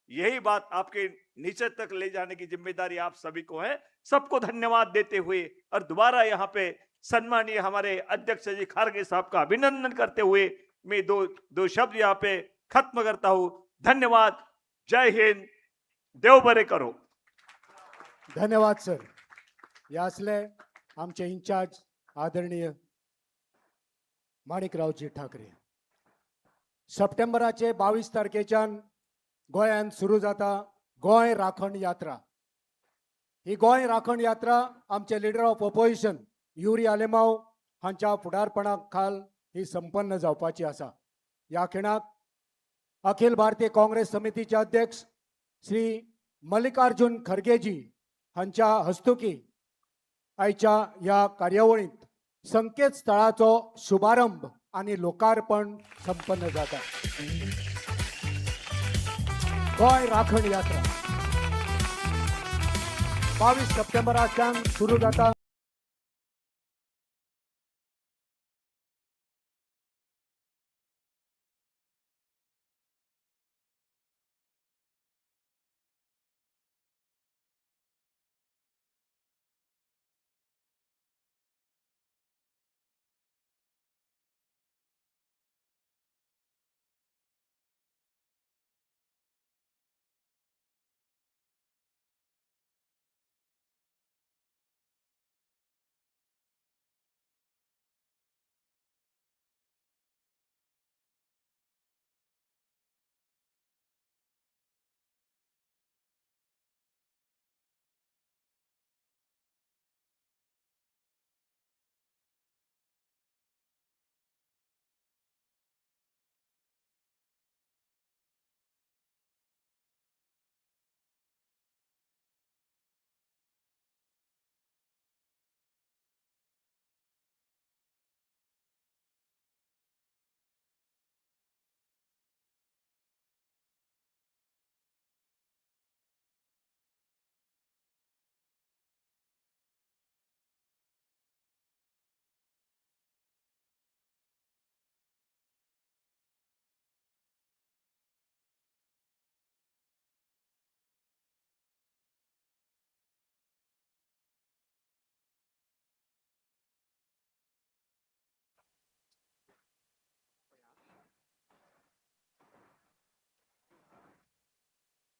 यही बात आपके नीचे तक ले जाने की जिम्मेदारी आप सभी को है। सबको धन्यवाद देते हुए और दोबारा यहाँ पे सम्मानीय हमारे अध्यक्ष जी खारगे साहब का अभिनंदन करते हुए मैं दो दो शब्द यहाँ पे खत्म करता हूँ। धन्यवाद, जय हिंद, देव बरे करो। धन्यवाद सर। हे आसले आमचे इन्चार्ज आदरणीय माणिकरावजी ठाकरे। सप्टेंबराचे 22 तारखेच्यान गोंयांत सुरू जाता गोंय राखण यात्रा। ही गोंय राखण यात्रा आमचे leader of opposition Yuri Alemao हांच्या फुडारपणा खाल ही संपन्न जावपाची आसा। ह्या खिणाक अखिल भारतीय काँग्रेस समितीचे अध्यक्ष श्री मल्लिकार्जुन खरगेजी हांच्या हस्तुकी आयच्या ह्या कार्यावळींत संकेतस्थळाचो शुभारंभ आनी लोकार्पण संपन्न जाता। गोंय राखण यात्रा 22 सप्टेंबराच्यान सुरू जाता।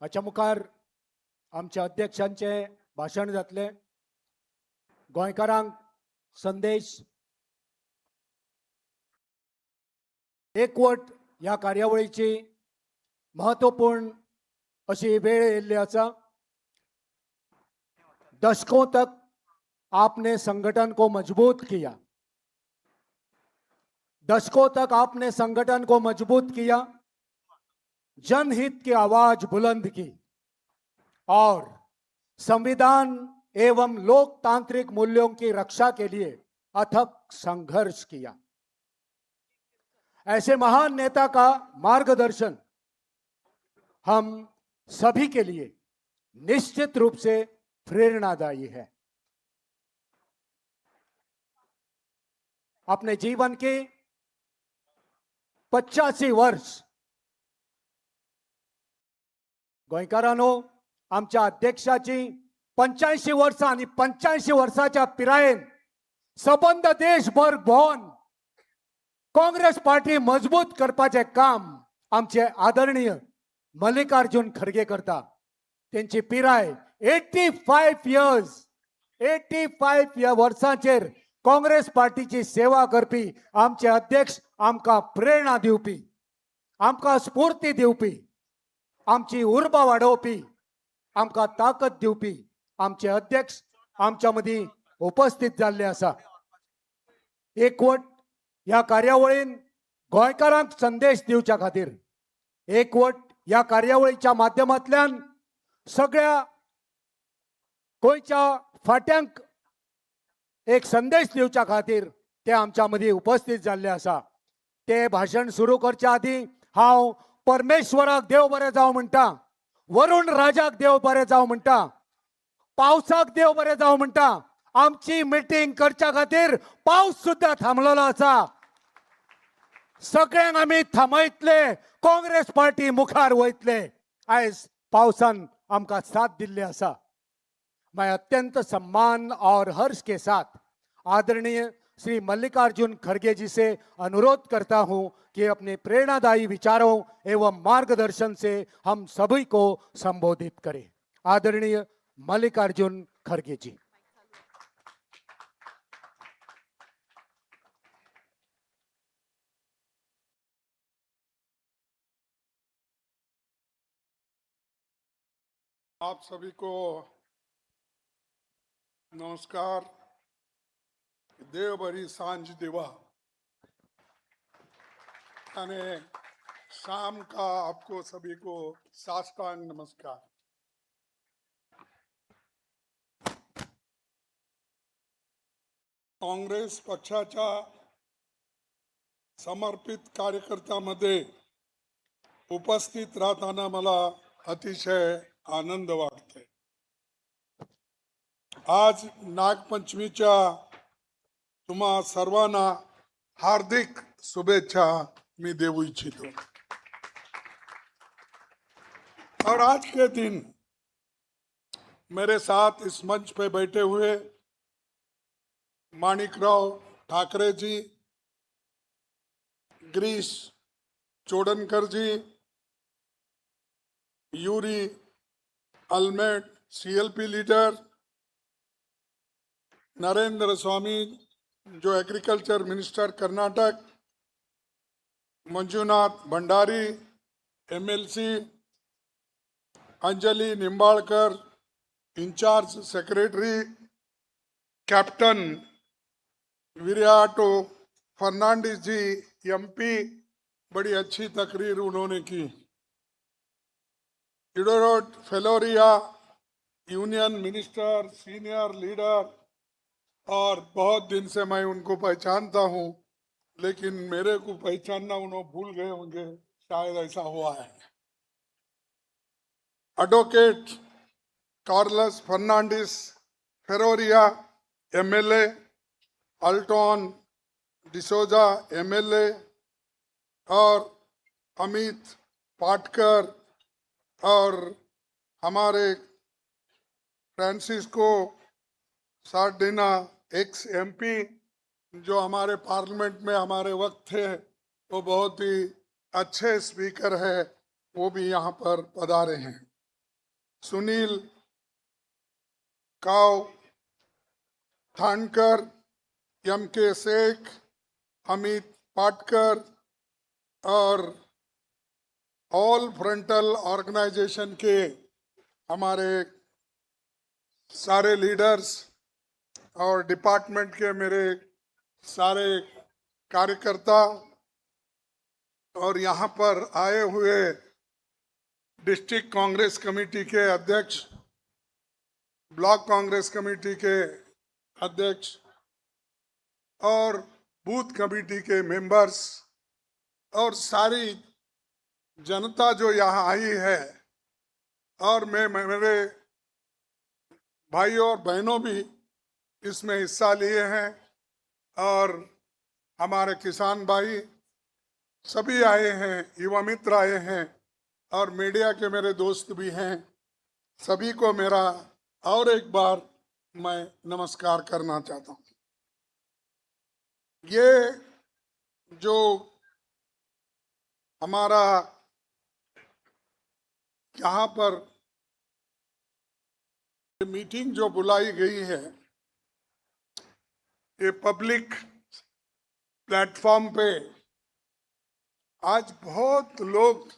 हाच्या मुखार आमच्या अध्यक्षांचे भाशण जातलें। गोंयकारांक संदेश, एकवट ह्या कार्यावळीची महत्वपूर्ण अशी वेळ येयल्ली आसा। दशकों तक आपने संगठन को मजबूत किया, दशकों तक आपने संगठन को मजबूत किया, जनहित की आवाज बुलंद की और संविधान एवं लोकतांत्रिक मूल्यों की रक्षा के लिए अथक संघर्ष किया। ऐसे महान नेता का मार्गदर्शन हम सभी के लिए निश्चित रूप से प्रेरणादायी है। अपने जीवन के 85 वर्ष गोंयकारांनो, आमच्या अध्यक्षाची 85 वर्सां आनी 85 वर्साच्या पिरायेन सबंद देशभर भोंवन काँग्रेस पार्टी मजबूत करपाचें काम आमचे आदरणीय मल्लिकार्जुन खरगे करता। तेंची पिराय 85 इयर्स, 85 वर्सांचेर काँग्रेस पार्टीची सेवा करपी आमचे अध्यक्ष आमकां प्रेरणा दिवपी, आमकां स्फूर्ती दिवपी, आमची उर्बा वाडोवपी, आमकां ताकद दिवपी आमचे अध्यक्ष आमच्या मदीं उपस्थित जाल्ले आसा। एकवट ह्या कार्यावळीन गोंयकारांक संदेश दिवच्या खातीर, एकवट ह्या कार्यावळीच्या माध्यमांतल्यान सगळ्या गोंयच्या फाट्यांक एक संदेश दिवच्या खातीर ते आमच्या मदीं उपस्थित जाल्ले आसा। ते भाशण सुरू करच्या आदीं हांव परमेश्वराक देव बरें जावं म्हणटा, वरुण राजाक देव बरें जावं म्हणटा, पावसाक देव बरें जावं म्हणटा। आमची मिटींग करच्या खातीर पावस सुद्दां थांबलेलो आसा। सगळ्यांक आमी थांबयतले, काँग्रेस पार्टी मुखार वयतले। आयज पावसान आमकां साथ दिल्ली आसा. मैं अत्यंत सम्मान और हर्ष के साथ आदरणीय श्री मल्लिकार्जुन खड़गे जी से अनुरोध करता हूं कि अपने प्रेरणादायी विचारों एवं मार्गदर्शन से हम सभी को संबोधित करें. आदरणीय मल्लिकार्जुन खड़गे जी. आप सभी को नमस्कार. देव बरी सांझ दिवा यानी शाम का आपको सभी को साष्टांग नमस्कार. काँग्रेस पक्षाच्या समर्पित कार्यकर्त्यामध्ये उपस्थित राहताना मला अतिशय आनंद वाटते. आज नागपंचमीच्या तुम्हा सर्वांना हार्दिक शुभेच्छा मी देऊ इच्छितो. और आज के दिन मेरे साथ इस मंच पे बैठे हुए माणिकराव ठाकरे जी, गिरीश चोडनकर जी, यूरी अल्मेड सीएलपी लीडर, नरेंद्र स्वामी जो agriculture minister Karnataka, Manjunath Bhandari MLC, Anjali Nimbalkar incharge secretary, captain Viriato Fernandes ji MP, बड़ी अच्छी तकरीर उन्होंने की. इडोरोट फेलोरिया यूनियन मिनिस्टर, सीनियर लीडर, और बहुत दिन से मैं उनको पहचानता हूँ, लेकिन मेरे को पहचानना उन्होंने भूल गए होंगे, शायद ऐसा हुआ है. Advocate Carlos Fernandes Ferreira MLA, Alton D'Souza MLA और अमित पाटकर और हमारे फ्रांसिस्को सार्डिना एक्स एमपी जो हमारे पार्लियामेंट में हमारे वक्त थे, वो बहुत ही अच्छे स्पीकर है, वो भी यहाँ पर पधारे हैं. सुनील काव थानकर, एम के शेख, अमित पाटकर और ऑल फ्रंटल ऑर्गेनाइजेशन के हमारे सारे लीडर्स और डिपार्टमेंट के मेरे सारे कार्यकर्ता और यहाँ पर आए हुए डिस्ट्रिक्ट कांग्रेस कमेटी के अध्यक्ष, ब्लॉक कांग्रेस कमेटी के अध्यक्ष और बूथ कमेटी के मेंबर्स और सारी जनता जो यहाँ आई है और मैं मेरे भाई और बहनों भी इसमें हिस्सा लिए हैं और हमारे किसान भाई सभी आए हैं, युवा मित्र आए हैं और मीडिया के मेरे दोस्त भी हैं. सभी को मेरा और एक बार मैं नमस्कार करना चाहता हूँ. ये जो हमारा यहाँ पर मीटिंग जो बुलाई गई है, ये पब्लिक प्लेटफॉर्म पे आज बहुत लोग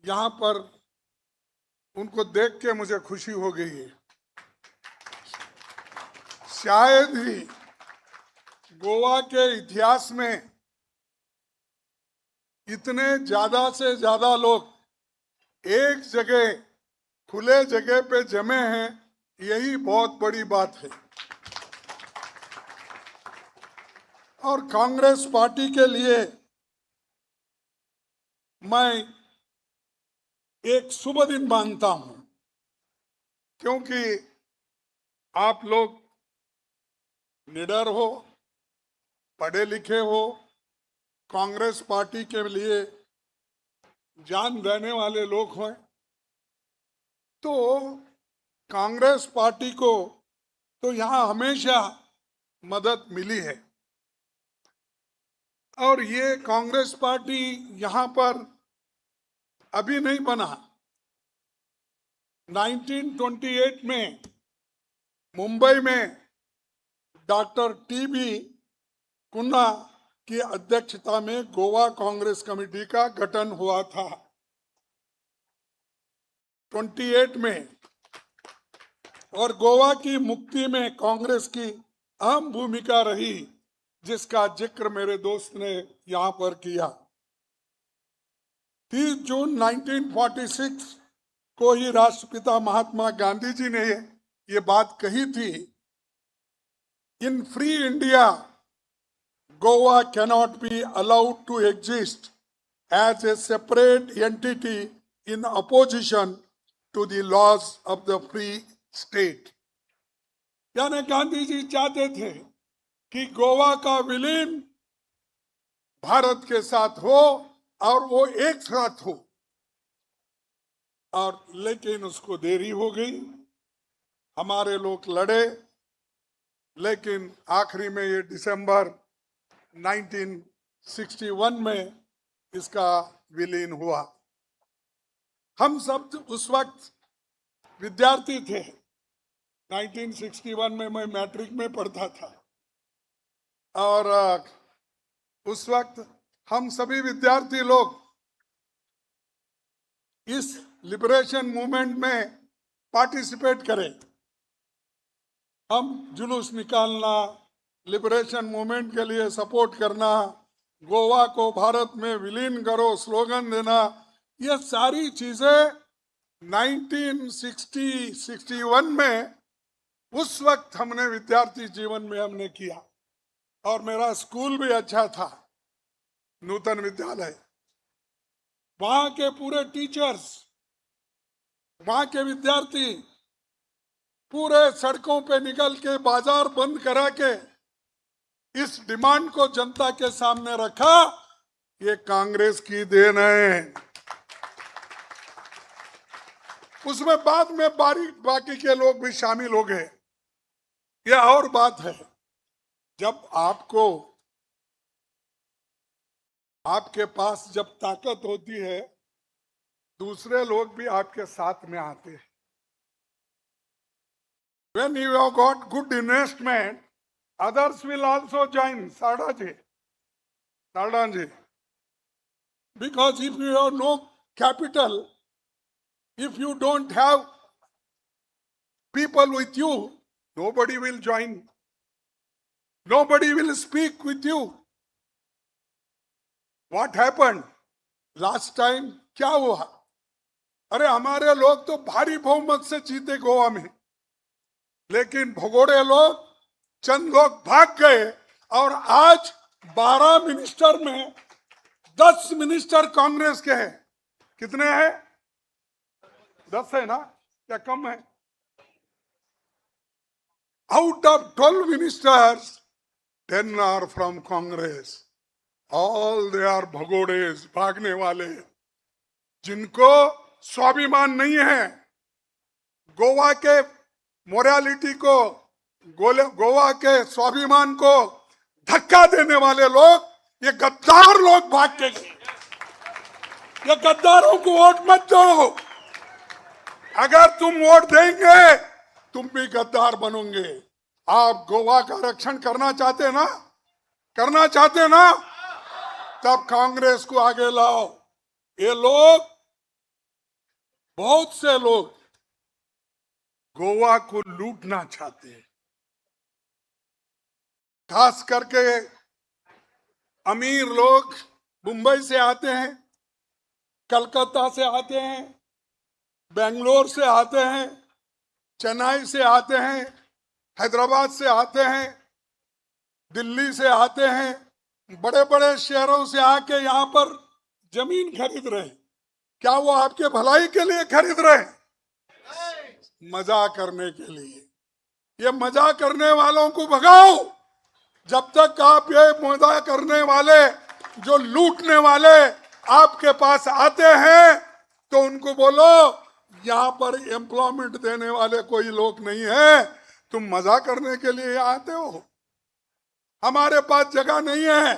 यहाँ पर, उनको देख के मुझे खुशी हो गई है. शायद ही गोवा के इतिहास में इतने ज्यादा से ज्यादा लोग एक जगह, खुले जगह पे जमे हैं, यही बहुत बड़ी बात है. और कांग्रेस पार्टी के लिए मैं एक शुभ दिन मानता हूं, क्योंकि आप लोग निडर हो, पढ़े लिखे हो, कांग्रेस पार्टी के लिए जान देने वाले लोग हैं. तो कांग्रेस पार्टी को तो यहाँ हमेशा मदद मिली है और ये कांग्रेस पार्टी यहाँ पर अभी नहीं बना। 1928 में मुंबई में डॉक्टर टीबी कुन्हा की अध्यक्षता में गोवा कांग्रेस कमेटी का गठन हुआ था 28 में, और गोवा की मुक्ति में कांग्रेस की अहम भूमिका रही, जिसका जिक्र मेरे दोस्त ने यहां पर किया। 30 जून 1946 को ही राष्ट्रपिता महात्मा गांधी जी ने ये बात कही थी, in free India Goa cannot be allowed to exist as a separate entity in opposition to the laws of the free state. यानी गांधी जी चाहते थे कि गोवा का विलीन भारत के साथ हो और वो एक साथ हो, और लेकिन उसको देरी हो गई। हमारे लोग लड़े, लेकिन आखिरी में ये दिसंबर 1961 में इसका विलीन हुआ। हम सब उस वक्त विद्यार्थी थे। 1961 में मैं मैट्रिक में पढ़ता था और उस वक्त हम सभी विद्यार्थी लोग इस लिबरेशन मूवमेंट में पार्टिसिपेट करें। हम जुलूस निकालना, लिबरेशन मूवमेंट के लिए सपोर्ट करना, गोवा को भारत में विलीन करो स्लोगन देना, ये सारी चीजें 1960-61 में उस वक्त हमने विद्यार्थी जीवन में हमने किया। और मेरा स्कूल भी अच्छा था, नूतन विद्यालय। वहां के पूरे टीचर्स, वहां के विद्यार्थी पूरे सड़कों पे निकल के बाजार बंद करा के इस डिमांड को जनता के सामने रखा। ये कांग्रेस की then है। उसमें बाद में बाकी के लोग भी शामिल हो गए। यह और बात है, जब आपको आपके पास जब ताकत होती है, दूसरे लोग भी आपके साथ में आते हैं। When you have got good investment, others will also join. Sarda ji, because if you have no capital, if you don't have people with you, nobody will join. Nobody will speak with you. What happened last time? क्या हुआ? अरे हमारे लोग तो भारी बहुमत से जीते गोवा में, लेकिन भगोड़े लोग, चंद लोग भाग गए और आज 12 मिनिस्टर में 10 मिनिस्टर कांग्रेस के हैं। कितने हैं? 10 है ना, क्या कम है? Out of 12 ministers, 10 are from Congress. All they are भगोड़े, भागने वाले, जिनको स्वाभिमान नहीं है। गोवा के मोरालिटी को, गोवा के स्वाभिमान को धक्का देने वाले लोग, ये गद्दार लोग भाग के गए। ये गद्दारों को वोट मत दो। अगर तुम वोट देंगे, तुम भी गद्दार बनोगे। आप गोवा का रक्षण करना चाहते ना, करना चाहते ना, तब कांग्रेस को आगे लाओ। ये लोग, बहुत से लोग गोवा को लूटना चाहते हैं, खास करके अमीर लोग मुंबई से आते हैं, कलकत्ता से आते हैं, बेंगलोर से आते हैं, चेन्नई से आते हैं, हैदराबाद से आते हैं, दिल्ली से आते हैं, बड़े बड़े शहरों से आके यहाँ पर जमीन खरीद रहे हैं। क्या वो आपके भलाई के लिए खरीद रहे हैं? मजा करने के लिए। ये मजा करने वालों को भगाओ। जब तक आप ये मजा करने वाले, जो लूटने वाले आपके पास आते हैं, तो उनको बोलो यहाँ पर एम्प्लॉयमेंट देने वाले कोई लोग नहीं है। तुम मजा करने के लिए यहाँ आते हो। हमारे पास जगह नहीं है।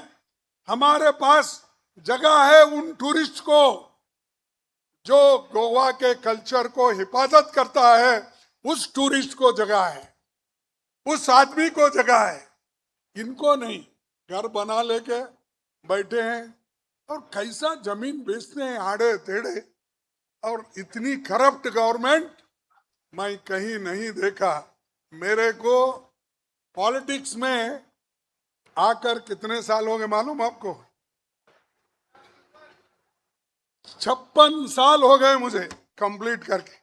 हमारे पास जगह है उन टूरिस्ट को जो गोवा के कल्चर को हिफाजत करता है, उस टूरिस्ट को जगह है, उस आदमी को जगह है, इनको नहीं। घर बना लेके बैठे हैं और कैसा जमीन बेचते हैं आड़े टेढ़े। और इतनी करप्ट गवर्नमेंट मैं कहीं नहीं देखा। मेरे को पॉलिटिक्स में आकर कितने साल हो गए मालूम आपको? 56 साल हो गए मुझे कंप्लीट करके।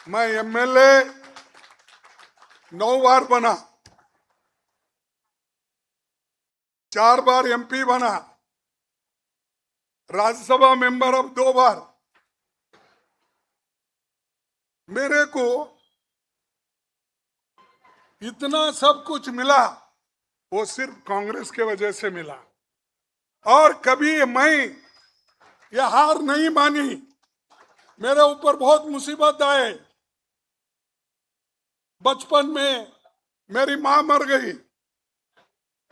मैं एमएलए 9 बार बना, 4 बार एमपी बना, राज्यसभा मेंबर अब 2 बार। मेरे को इतना सब कुछ मिला वो सिर्फ कांग्रेस के वजह से मिला। और कभी मैं ये हार नहीं मानी। मेरे ऊपर बहुत मुसीबत आए। बचपन में मेरी मां मर गई,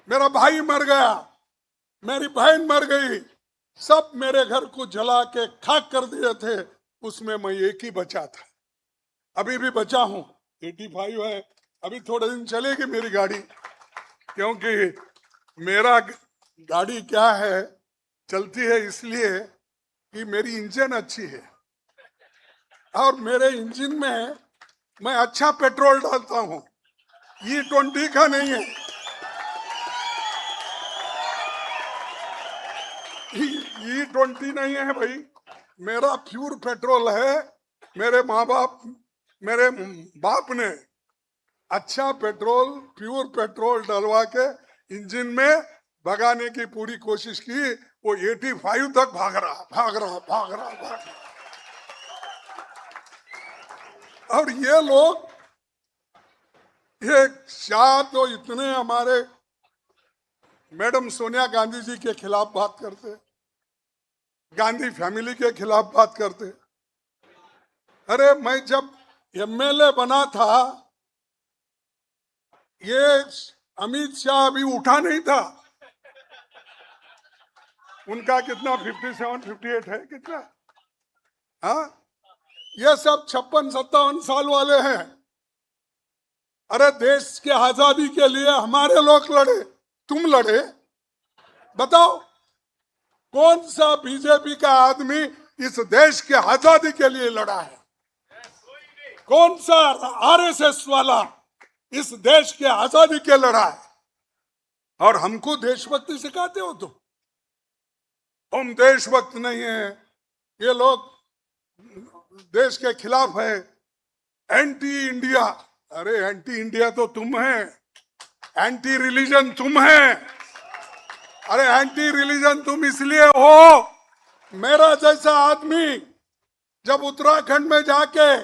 मेरा भाई मर गया, मेरी बहन मर गई, सब मेरे घर को जला के खाक कर दिए थे। उसमें मैं एक ही बचा था, अभी भी बचा हूं। 85 है, अभी थोड़े दिन चलेगी मेरी गाड़ी, क्योंकि मेरा गाड़ी क्या है, चलती है इसलिए कि मेरी इंजन अच्छी है और मेरे इंजन में मैं अच्छा पेट्रोल डालता हूं, E20 का नहीं है, E20 नहीं है भाई, मेरा प्योर पेट्रोल है। मेरे माँ बाप, मेरे बाप ने अच्छा पेट्रोल, प्योर पेट्रोल डलवा के इंजन में भगाने की पूरी कोशिश की। वो 85 तक भाग रहा, भाग रहा, भाग रहा, भाग रहा। और ये लोग, ये शाह तो इतने हमारे मैडम सोनिया गांधी जी के खिलाफ बात करते, गांधी फैमिली के खिलाफ बात करते। अरे मैं जब एमएलए बना था, ये अमित शाह अभी उठा नहीं था। उनका कितना 57, 58 है कितना? हाँ, ये सब 56, 57 साल वाले हैं। अरे देश के आजादी के लिए हमारे लोग लड़े, तुम लड़े? बताओ कौन सा बीजेपी का आदमी इस देश के आजादी के लिए लड़ा है? कौन सा आरएसएस वाला इस देश के आजादी के लड़ा है? और हमको देशभक्ति सिखाते हो तुम? हम देशभक्त नहीं है, ये लोग देश के खिलाफ है, एंटी इंडिया। अरे एंटी इंडिया तो तुम हैं, एंटी रिलीजन तुम हैं। अरे एंटी रिलीजन तुम इसलिए हो, मेरा जैसा आदमी जब उत्तराखंड में जाके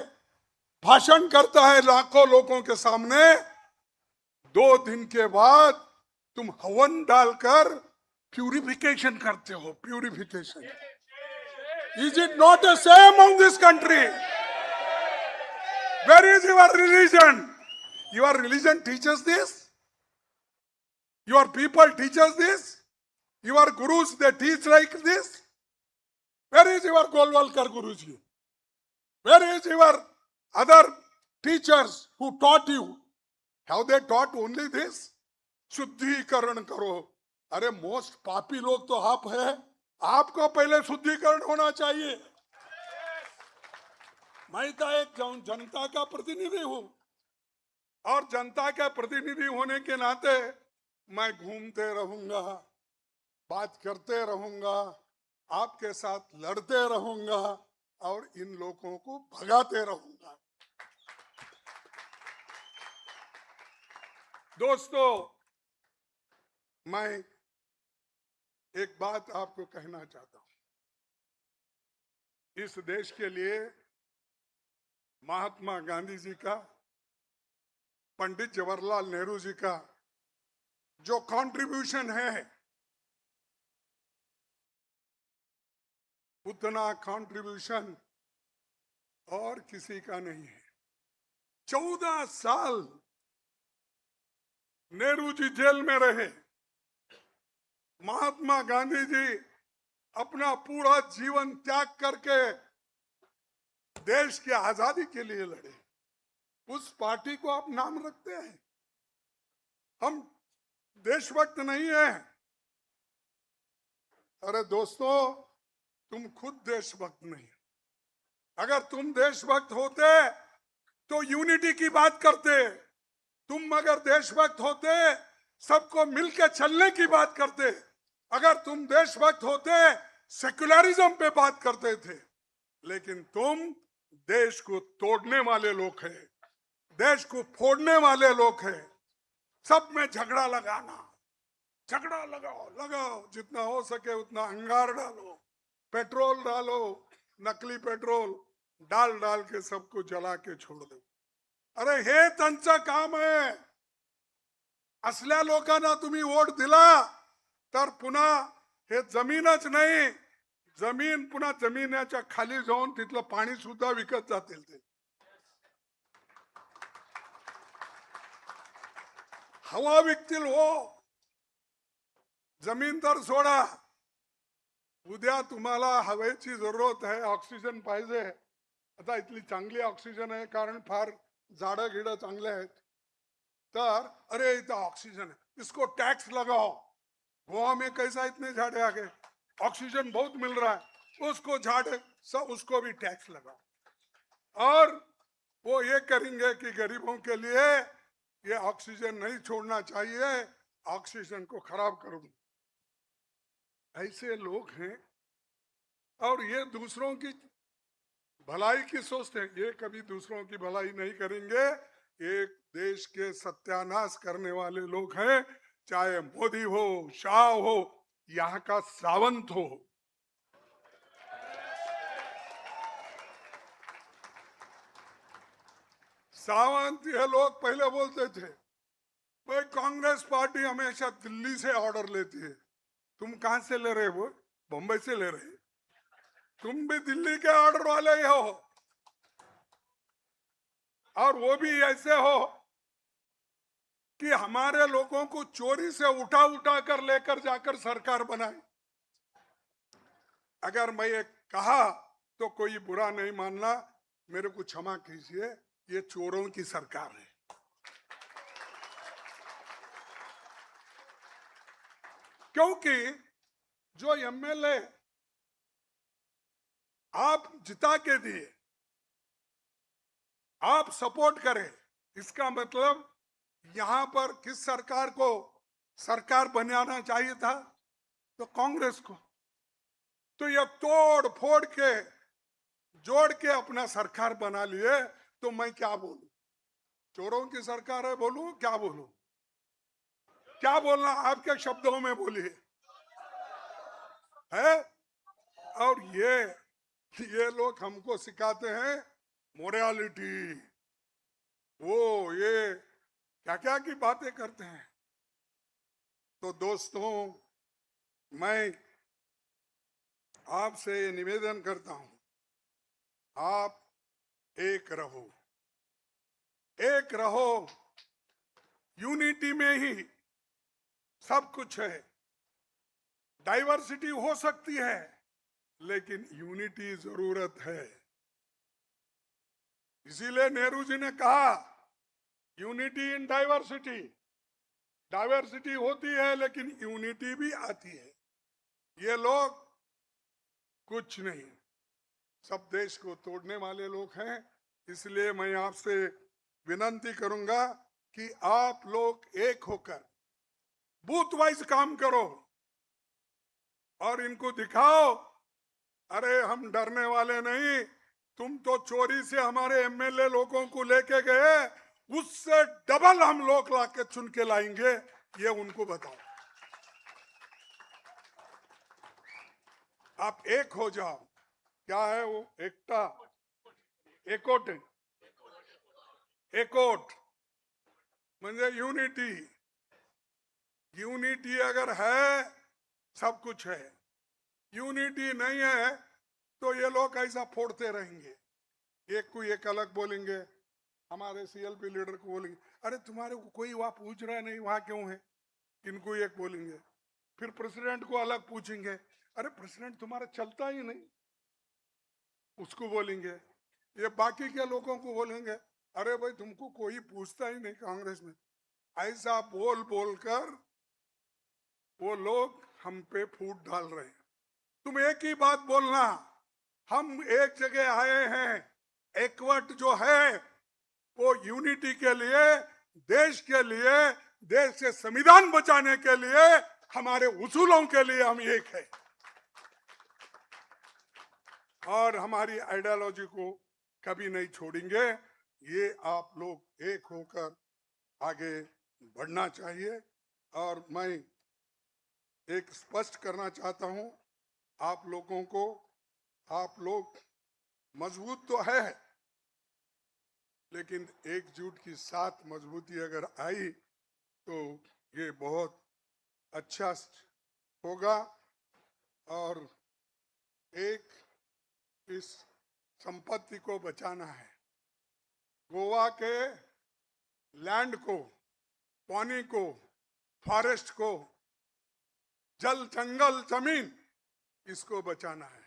भाषण करता है लाखों लोगों के सामने, 2 दिन के बाद तुम हवन डालकर प्यूरिफिकेशन करते हो। Purification is it not a same on this country? Where is your religion? Your religion teaches this? Your people teaches this? Your gurus they teach like this? Where is your Golwalkar Guruji? Where is your other teachers who taught you? Have they taught only this? शुद्धिकरण करो। अरे most पापी लोग तो आप है, आपको पहले शुद्धिकरण होना चाहिए। मैं तो एक जनता का प्रतिनिधि हूं और जनता का प्रतिनिधि होने के नाते मैं घूमते रहूंगा, बात करते रहूंगा, आपके साथ लड़ते रहूंगा और इन लोगों को भगाते रहूंगा। दोस्तों, मैं एक बात आपको कहना चाहता हूं। इस देश के लिए महात्मा गांधी जी का, पंडित जवाहरलाल नेहरू जी का जो कंट्रीब्यूशन है, उतना कंट्रीब्यूशन और किसी का नहीं है। 14 साल नेहरू जी जेल में रहे। महात्मा गांधी जी अपना पूरा जीवन त्याग करके देश की आजादी के लिए लड़े। उस पार्टी को आप नाम रखते हैं। हम देशभक्त नहीं है। अरे दोस्तों, तुम खुद देशभक्त नहीं। अगर तुम देशभक्त होते तो यूनिटी की बात करते। तुम अगर देशभक्त होते सबको मिलकर चलने की बात करते। अगर तुम देशभक्त होते सेक्युलरिज्म पे बात करते थे। लेकिन तुम देश को तोड़ने वाले लोग हैं, देश को फोड़ने वाले लोग हैं। सब में झगड़ा लगाना, झगड़ा लगाओ लगाओ, जितना हो सके उतना अंगार डालो, पेट्रोल डालो, नकली पेट्रोल डाल डाल के सबको जला के छोड़ दो। अरे हे त्यांचं काम आहे। असल्या लोकांना तुम्ही वोट दिला तर पुन्हा हे जमीनच नाही, जमीन पुन्हा जमिनीच्या खाली जाऊन तिथलं पाणी सुद्धा विकत जातील ते। हवा विकतील हो, जमीन तर सोडा। उद्या तुम्हाला हवेची जरूरत आहे, ऑक्सिजन पाहिजे। आता इथली चांगली ऑक्सिजन आहे कारण फार झाडं गिडं चांगले आहेत। तर अरे इथं ऑक्सिजन है, इसको टैक्स लगाओ। गोवा में कैसा इतने झाड़े आ गए, ऑक्सीजन बहुत मिल रहा है, उसको झाड़े सब उसको भी टैक्स लगाओ। और वो ये करेंगे कि गरीबों के लिए ये ऑक्सीजन नहीं छोड़ना चाहिए, ऑक्सीजन को खराब कर दो। ऐसे लोग हैं और ये दूसरों की भलाई की सोचते हैं। ये कभी दूसरों की भलाई नहीं करेंगे। एक देश के सत्यानाश करने वाले लोग हैं, चाहे मोदी हो, शाह हो, यहाँ का सावंत हो। सावंत ये लोग पहले बोलते थे भाई कांग्रेस पार्टी हमेशा दिल्ली से ऑर्डर लेती है। तुम कहां से ले रहे हो? बम्बई से ले रहे। तुम भी दिल्ली के ऑर्डर वाले ही हो, और वो भी ऐसे हो कि हमारे लोगों को चोरी से उठा उठा कर लेकर जाकर सरकार बनाए। अगर मैं ये कहा तो कोई बुरा नहीं मानना, मेरे को क्षमा कीजिए, ये चोरों की सरकार है। क्योंकि जो एमएलए आप जिता के दिए, आप सपोर्ट करें, इसका मतलब यहां पर किस सरकार को सरकार बनाना चाहिए था? तो कांग्रेस को। तो ये तोड़ फोड़ के जोड़ के अपना सरकार बना लिए, तो मैं क्या बोलूं? चोरों की सरकार है बोलूं? क्या बोलूं? क्या बोलना? आपके शब्दों में बोलिए है। और ये लोग हमको सिखाते हैं मोरालिटी, वो ये क्या क्या की बातें करते हैं। तो दोस्तों, मैं आपसे ये निवेदन करता हूं, आप एक रहो, एक रहो। यूनिटी में ही सब कुछ है। डाइवर्सिटी हो सकती है, लेकिन यूनिटी जरूरत है। इसीलिए नेहरू जी ने कहा यूनिटी इन डाइवर्सिटी। डाइवर्सिटी होती है लेकिन यूनिटी भी आती है। ये लोग कुछ नहीं, सब देश को तोड़ने वाले लोग हैं। इसलिए मैं आपसे विनती करूंगा कि आप लोग एक होकर बूथ वाइज काम करो और इनको दिखाओ, अरे हम डरने वाले नहीं। तुम तो चोरी से हमारे एमएलए लोगों को लेके गए, उससे डबल हम लोग लाके चुन के लाएंगे, ये उनको बताओ। आप एक हो जाओ। क्या है वो एकता, एकोट, एकोट म्हणजे यूनिटी। यूनिटी अगर है सब कुछ है, यूनिटी नहीं है तो ये लोग ऐसा फोड़ते रहेंगे। एक को एक अलग बोलेंगे, हमारे सीएलपी लीडर को बोलेंगे अरे तुम्हारे को कोई वहाँ पूछ रहा नहीं, वहाँ क्यों है, इनको एक बोलेंगे। फिर प्रेसिडेंट को अलग पूछेंगे, अरे प्रेसिडेंट तुम्हारा चलता ही नहीं, उसको बोलेंगे। ये बाकी के लोगों को बोलेंगे अरे भाई तुमको कोई पूछता ही नहीं कांग्रेस में। ऐसा बोल बोल कर वो लोग हम पे फूट डाल रहे हैं। तुम एक ही बात बोलना, हम एक जगह आए हैं, एकवट जो है वो यूनिटी के लिए, देश के लिए, देश के संविधान बचाने के लिए, हमारे उसूलों के लिए हम एक है और हमारी आइडियोलॉजी को कभी नहीं छोड़ेंगे। ये आप लोग एक होकर आगे बढ़ना चाहिए। और मैं एक स्पष्ट करना चाहता हूं आप लोगों को, आप लोग मजबूत तो है लेकिन एकजुट की साथ मजबूती अगर आई तो ये बहुत अच्छा होगा। और एक इस संपत्ति को बचाना है, गोवा के लैंड को, पानी को, फॉरेस्ट को, जल जंगल जमीन, इसको बचाना है।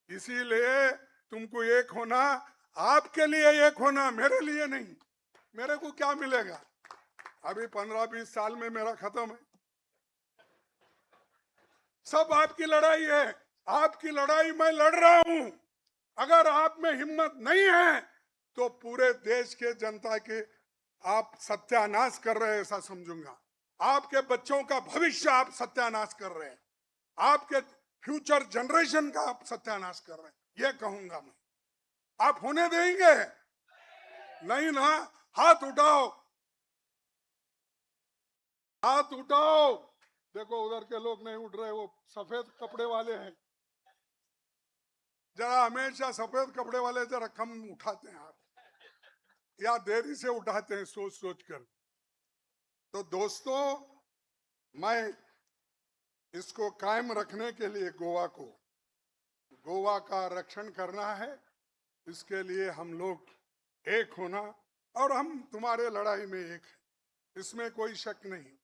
इसीलिए तुमको एक होना, आपके लिए एक होना, मेरे लिए नहीं। मेरे को क्या मिलेगा, अभी 15-20 साल में मेरा खत्म है। सब आपकी लड़ाई है, आपकी लड़ाई मैं लड़ रहा हूं। अगर आप में हिम्मत नहीं है तो पूरे देश के जनता के आप सत्यानाश कर रहे हैं, ऐसा समझूंगा। आपके बच्चों का भविष्य आप सत्यानाश कर रहे हैं, आपके फ्यूचर जनरेशन का आप सत्यानाश कर रहे हैं, ये कहूंगा मैं। आप होने देंगे नहीं ना? हाथ उठाओ, हाथ उठाओ। देखो उधर के लोग नहीं उठ रहे, वो सफेद कपड़े वाले हैं। जरा हमेशा सफेद कपड़े वाले जरा कम उठाते हैं हाथ, या देरी से उठाते हैं सोच सोच कर। तो दोस्तों, मैं इसको कायम रखने के लिए गोवा को, गोवा का रक्षण करना है, इसके लिए हम लोग एक होना, और हम तुम्हारे लड़ाई में एक हैं, इसमें कोई शक नहीं।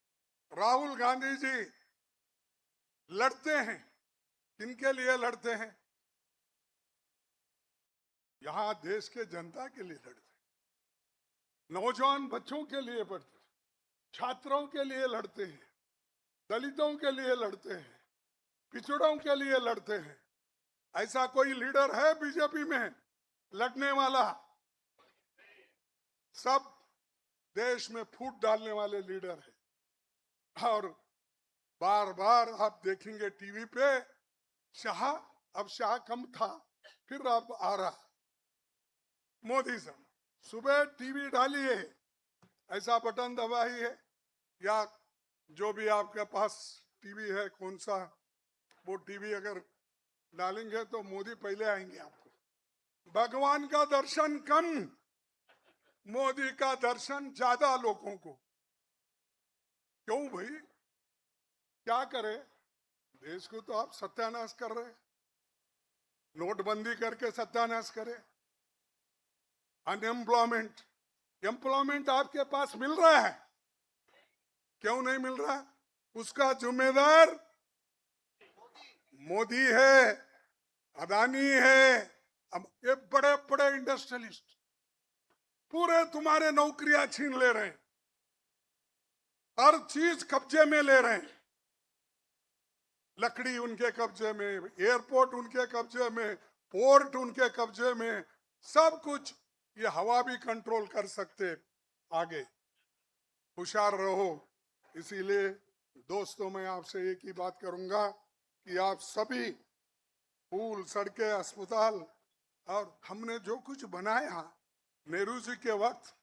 राहुल गांधी जी लड़ते हैं, किनके लिए लड़ते हैं? यहाँ देश के जनता के लिए लड़ते हैं, नौजवान बच्चों के लिए लड़ते हैं, छात्रों के लिए लड़ते हैं, दलितों के लिए लड़ते हैं, पिछड़ों के लिए लड़ते हैं। ऐसा कोई लीडर है बीजेपी में लड़ने वाला? सब देश में फूट डालने वाले लीडर है। और बार बार आप देखेंगे टीवी पे, शाह, अब शाह कम था, फिर अब आ रहा मोदी साहब। सुबह टीवी डालिए, ऐसा बटन दबाइए, या जो भी आपके पास टीवी है, कौन सा वो टीवी अगर डालेंगे तो मोदी पहले आएंगे आपको। भगवान का दर्शन कम, मोदी का दर्शन ज्यादा लोगों को। क्यों भाई, क्या करे? देश को तो आप सत्यानाश कर रहे हैं, नोटबंदी करके सत्यानाश करे, अनएम्प्लॉयमेंट, एम्प्लॉयमेंट आपके पास मिल रहा है, क्यों नहीं मिल रहा? उसका जिम्मेदार मोदी है, अदानी है, अब ये बड़े बड़े इंडस्ट्रियलिस्ट पूरे तुम्हारे नौकरियां छीन ले रहे हैं, हर चीज कब्जे में ले रहे हैं। लकड़ी उनके कब्जे में, एयरपोर्ट उनके कब्जे में, पोर्ट उनके कब्जे में, सब कुछ। ये हवा भी कंट्रोल कर सकते आगे। होशियार रहो। इसीलिए दोस्तों, मैं आपसे एक ही बात करूंगा कि आप सभी पुल, सड़कें, अस्पताल और हमने जो कुछ बनाया नेहरू जी के वक्त,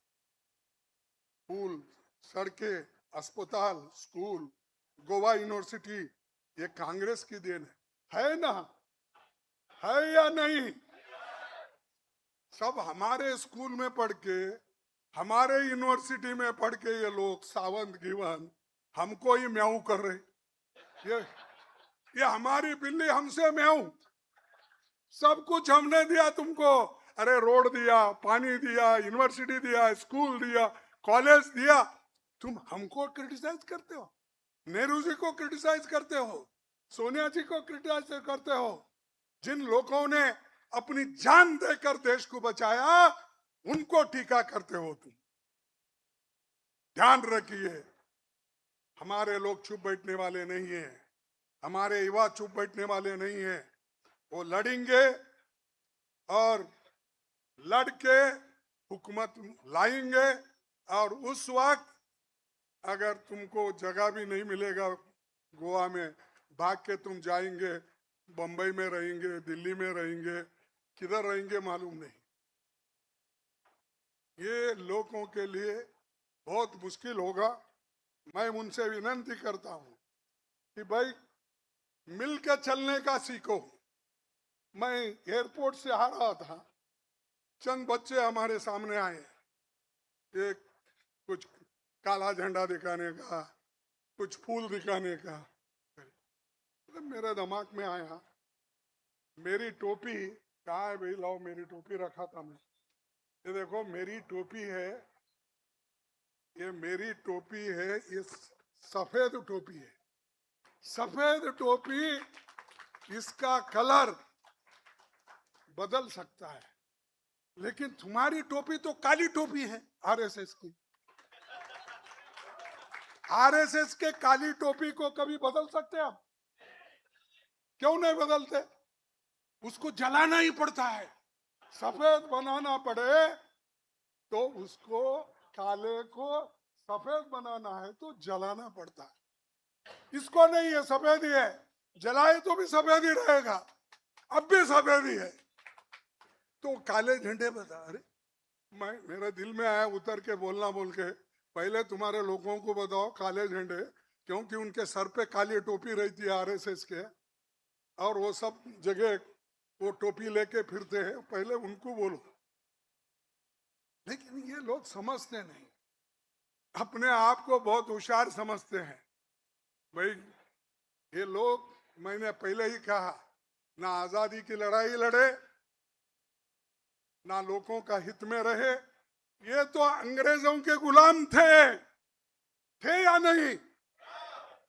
पुल, सड़कें, अस्पताल, स्कूल, गोवा यूनिवर्सिटी, ये कांग्रेस की then है ना? है या नहीं? सब हमारे स्कूल में पढ़ के, हमारे यूनिवर्सिटी में पढ़ के ये लोग सावंत गिवन हमको ही म्याऊ कर रहे। ये हमारी बिल्ली हमसे म्याऊ। सब कुछ हमने दिया तुमको, अरे रोड दिया, पानी दिया, यूनिवर्सिटी दिया, स्कूल दिया, कॉलेज दिया, तुम हमको क्रिटिसाइज करते हो, नेहरू जी को क्रिटिसाइज करते हो, सोनिया जी को क्रिटिसाइज करते हो। जिन लोगों ने अपनी जान देकर देश को बचाया उनको टीका करते हो तुम। ध्यान रखिए, हमारे लोग चुप बैठने वाले नहीं हैं, हमारे युवा चुप बैठने वाले नहीं हैं। वो लड़ेंगे और लड़के हुकूमत लाएंगे, और उस वक्त अगर तुमको जगह भी नहीं मिलेगा गोवा में, भाग के तुम जाएंगे, बम्बई में रहेंगे, दिल्ली में रहेंगे, किधर रहेंगे मालूम नहीं। ये लोगों के लिए बहुत मुश्किल होगा। मैं उनसे विनती करता हूँ कि भाई मिलकर चलने का सीखो। मैं एयरपोर्ट से आ रहा था, चंद बच्चे हमारे सामने आए, एक कुछ काला झंडा दिखाने का, कुछ फूल दिखाने का। तो मेरे दिमाग में आया, मेरी टोपी कहाँ है भाई, लाओ मेरी टोपी रखा था मैं, ये देखो मेरी टोपी है, ये मेरी टोपी है, ये सफेद टोपी है। सफेद टोपी, इसका कलर बदल सकता है, लेकिन तुम्हारी टोपी तो काली टोपी है आरएसएस की। आरएसएस के काली टोपी को कभी बदल सकते हैं आप? क्यों नहीं बदलते? उसको जलाना ही पड़ता है। सफेद बनाना पड़े तो उसको, काले को सफेद बनाना है तो जलाना पड़ता है। इसको नहीं है, सफेद ही है, जलाए तो भी सफेद ही रहेगा, अब भी सफेद ही है। तो काले झंडे बता, अरे मैं, मेरे दिल में आया उतर के बोलना, बोल के पहले तुम्हारे लोगों को बताओ काले झंडे, क्योंकि उनके सर पे काली टोपी रहती है आरएसएस के, और वो सब जगह वो टोपी लेके फिरते हैं, पहले उनको बोलो। लेकिन ये लोग समझते नहीं, अपने आप को बहुत होशियार समझते हैं। भाई ये लोग, मैंने पहले ही कहा, ना आजादी की लड़ाई लड़े, ना लोगों का हित में रहे। ये तो अंग्रेजों के गुलाम थे या नहीं?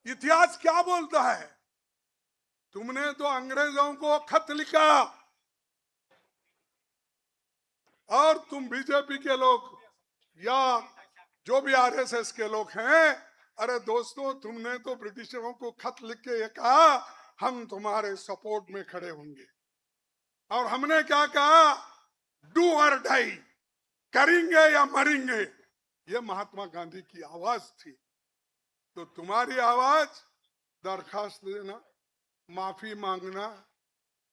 इतिहास क्या बोलता है? तुमने तो अंग्रेजों को खत लिखा, और तुम बीजेपी के लोग या जो भी आरएसएस के लोग हैं, अरे दोस्तों तुमने तो ब्रिटिशरों को खत लिख के ये कहा हम तुम्हारे सपोर्ट में खड़े होंगे, और हमने क्या कहा? Do और डाई, करेंगे या मरेंगे। ये महात्मा गांधी की आवाज थी। तो तुम्हारी आवाज दरखास्त देना, माफी मांगना,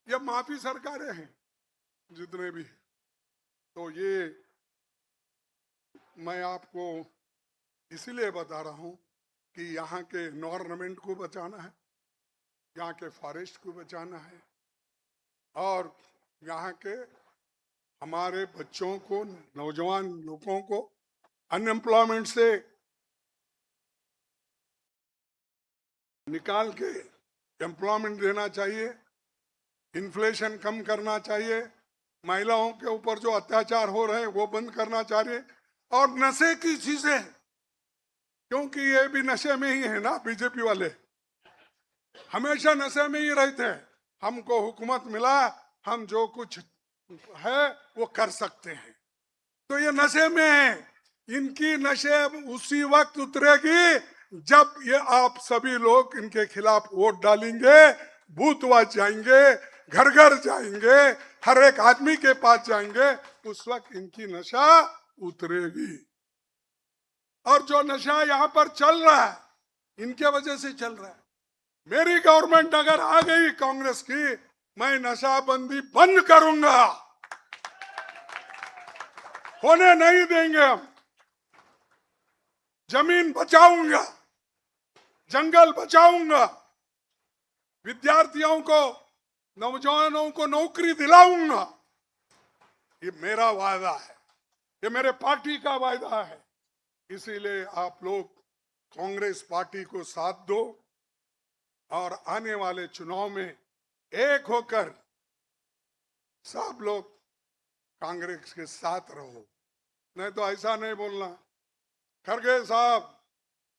ये माफी सरकारें हैं जितने भी। तो ये मैं आपको इसीलिए बता रहा हूँ कि यहाँ के एनवायरनमेंट को बचाना है, यहाँ के फॉरेस्ट को बचाना है, और यहाँ के हमारे बच्चों को, नौजवान लोगों को अनएम्प्लॉयमेंट से निकाल के एम्प्लॉयमेंट देना चाहिए, इन्फ्लेशन कम करना चाहिए, महिलाओं के ऊपर जो अत्याचार हो रहे हैं वो बंद करना चाहिए, और नशे की चीजें, क्योंकि ये भी नशे में ही है ना, बीजेपी वाले हमेशा नशे में ही रहते हैं। हमको हुकूमत मिला, हम जो कुछ है वो कर सकते हैं। तो ये नशे में है, इनकी नशे उसी वक्त उतरेगी जब ये आप सभी लोग इनके खिलाफ वोट डालेंगे, बूथवाज जाएंगे, घर घर जाएंगे, हर एक आदमी के पास जाएंगे, उस वक्त इनकी नशा उतरेगी। और जो नशा यहाँ पर चल रहा है इनके वजह से चल रहा है। मेरी गवर्नमेंट अगर आ गई कांग्रेस की, मैं नशाबंदी बंद करूंगा, होने नहीं देंगे हम। जमीन बचाऊंगा, जंगल बचाऊंगा, विद्यार्थियों को, नौजवानों को नौकरी दिलाऊंगा। ये मेरा वादा है, ये मेरे पार्टी का वादा है। इसीलिए आप लोग कांग्रेस पार्टी को साथ दो और आने वाले चुनाव में एक होकर सब लोग कांग्रेस के साथ रहो, नहीं तो ऐसा नहीं बोलना। खड़गे साहब,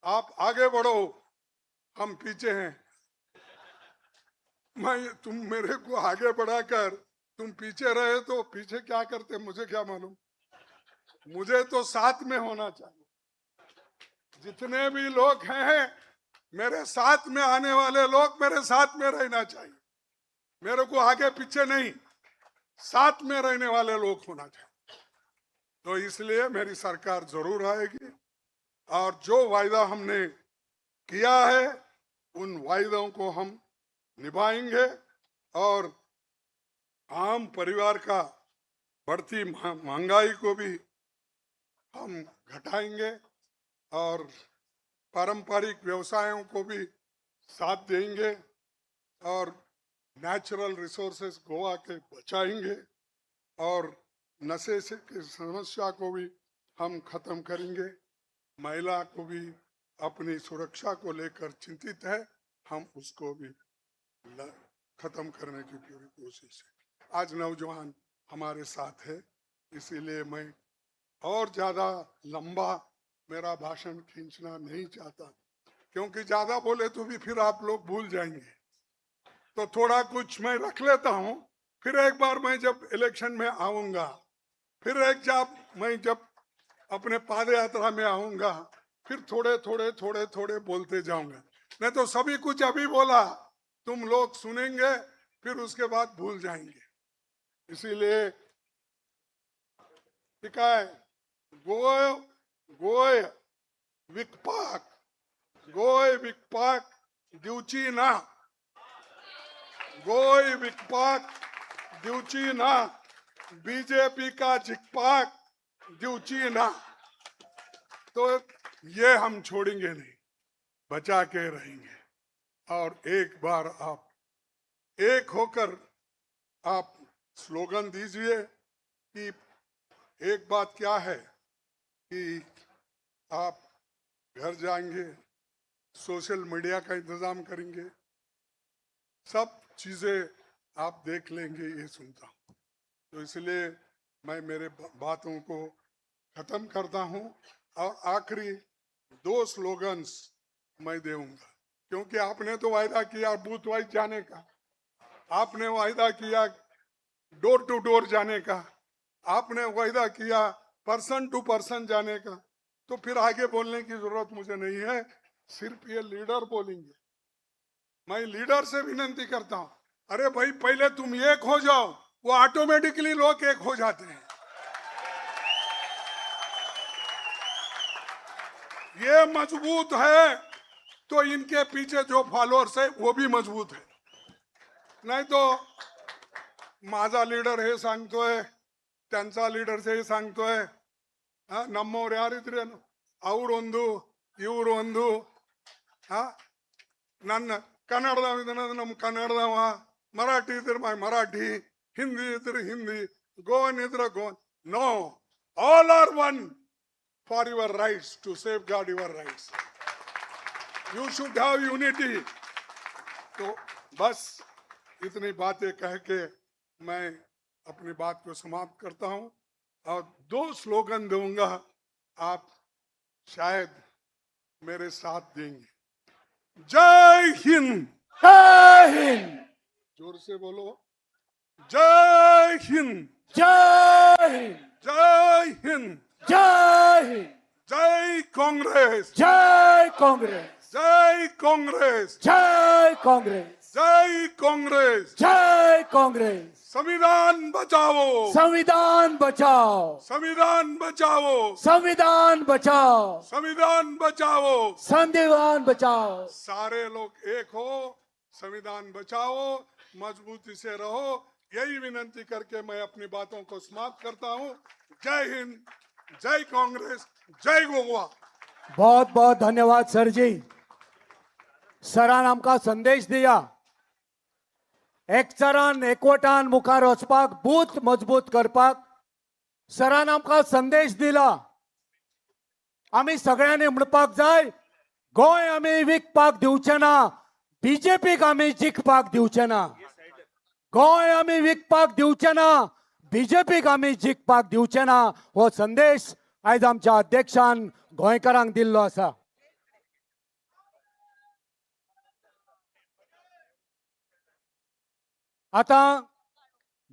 आप आगे बढ़ो, हम पीछे हैं। मैं तुम मेरे को आगे बढ़ाकर तुम पीछे रहे तो पीछे क्या करते, मुझे क्या मालूम। मुझे तो साथ में होना चाहिए। जितने भी लोग हैं, मेरे साथ में आने वाले लोग मेरे साथ में रहना चाहिए। मेरे को आगे पीछे नहीं, साथ में रहने वाले लोग होना चाहिए। तो इसलिए मेरी सरकार जरूर आएगी और जो वायदा हमने किया है, उन वायदों को हम निभाएंगे और आम परिवार का बढ़ती महंगाई को भी हम घटाएंगे और पारंपरिक व्यवसायों को भी साथ देंगे और नेचुरल रिसोर्सेज गोवा के बचाएंगे और नशे से की समस्या को भी हम खत्म करेंगे। महिला को भी अपनी सुरक्षा को लेकर चिंतित है, हम उसको भी खत्म करने की पूरी कोशिश है। आज नौजवान हमारे साथ है, इसीलिए मैं और ज़्यादा लंबा मेरा भाषण खींचना नहीं चाहता, क्योंकि ज़्यादा बोले तो भी फिर आप लोग भूल जाएंगे। तो थोड़ा कुछ मैं रख लेता हूँ, फिर एक बार मैं जब इलेक्शन में आऊँगा, फिर एक जब मैं जब अपने पाद यात्रा में आऊँगा, फिर थोड़े थोड़े थोड़े थोड़े बोलते जाऊंगा। नहीं तो सभी कुछ अभी बोला, तुम लोग सुनेंगे, फिर उसके बाद भूल जाएंगे। इसीलिए ठीक है, गोय गोय विकपाक, गोय विकपाक दिवची ना, गोय विकपाक दिवची ना, बीजेपी का जिकपाक दिवची ना। तो ये हम छोड़ेंगे नहीं, बचा के रहेंगे। और एक बार आप एक होकर आप स्लोगन दीजिए कि एक बात क्या है कि आप घर जाएंगे, सोशल मीडिया का इंतज़ाम करेंगे, सब चीज़ें आप देख लेंगे, ये सुनता हूँ। तो इसलिए मैं मेरे बातों को ख़त्म करता हूँ और आखिरी दो स्लोगन्स मैं दूंगा, क्योंकि आपने तो वायदा किया बूथ वाइज जाने का, आपने वायदा किया डोर टू डोर जाने का, आपने वायदा किया पर्सन टू पर्सन जाने का, तो फिर आगे बोलने की जरूरत मुझे नहीं है। सिर्फ ये लीडर बोलेंगे। मैं लीडर से विनंती करता हूं, अरे भाई पहले तुम एक हो जाओ, वो ऑटोमेटिकली लोग एक हो जाते हैं। ये मजबूत है तो इनके पीछे जो फॉलोअर्स है वो भी मजबूत है। नाही तो माझा लीडर हे सांगतोय, त्यांचा लीडर हे सांगतोय, ನಮ್ಮವ್ರು ಯಾರಿದ್ರೇನು, ಅವರೊಂದು ಇವರು ಒಂದು, ನನ್ನ ಕನ್ನಡದವ ಇದ್ದಾನೆ, ನಮ್ಮ ಕನ್ನಡದವ, ಮರಾಠಿ ಇದ್ರೆ ಮರಾಠಿ, ಹಿಂದಿ ಇದ್ರೆ ಹಿಂದಿ, ಗೋವನ್ ಇದ್ರೆ Govan. No, all are one for your rights, to safeguard your rights. You should have unity. तो बस इतनी बातें कह के मैं अपनी बात को समाप्त करता हूं और दो स्लोगन दूंगा, आप शायद मेरे साथ देंगे। जय हिंद। जय हिंद। जोर से बोलो, जय हिंद। जय हिंद। जय हिंद। जय हिंद। जय कांग्रेस। जय कांग्रेस। जय कांग्रेस। जय कांग्रेस। जय कांग्रेस। जय कांग्रेस। संविधान बचाओ। संविधान बचाओ। संविधान बचाओ। संविधान बचाओ। संविधान बचाओ। संविधान बचाओ। सारे लोग एक हो, संविधान बचाओ, मजबूती से रहो। यही विनंती करके मैं अपनी बातों को समाप्त करता हूं। जय हिंद, जय कांग्रेस, जय गोवा। बहुत बहुत धन्यवाद सर जी। सरान आमकां संदेश दिया, एकचारान एकवटान मुखार वचपाक, बूथ मजबूत करपाक सरान आमकां संदेश दिला। आमी सगळ्यांनी म्हणपाक जाय, गोंय आमी विकपाक दिवचे ना, बीजेपीक आमी जिखपाक दिवचे ना। गोंय आमी विकपाक दिवचे ना, बीजेपीक आमी जिखपाक दिवचे ना हो संदेश आयज आमच्या अध्यक्षान गोंयकारांक दिल्लो आसा. आतां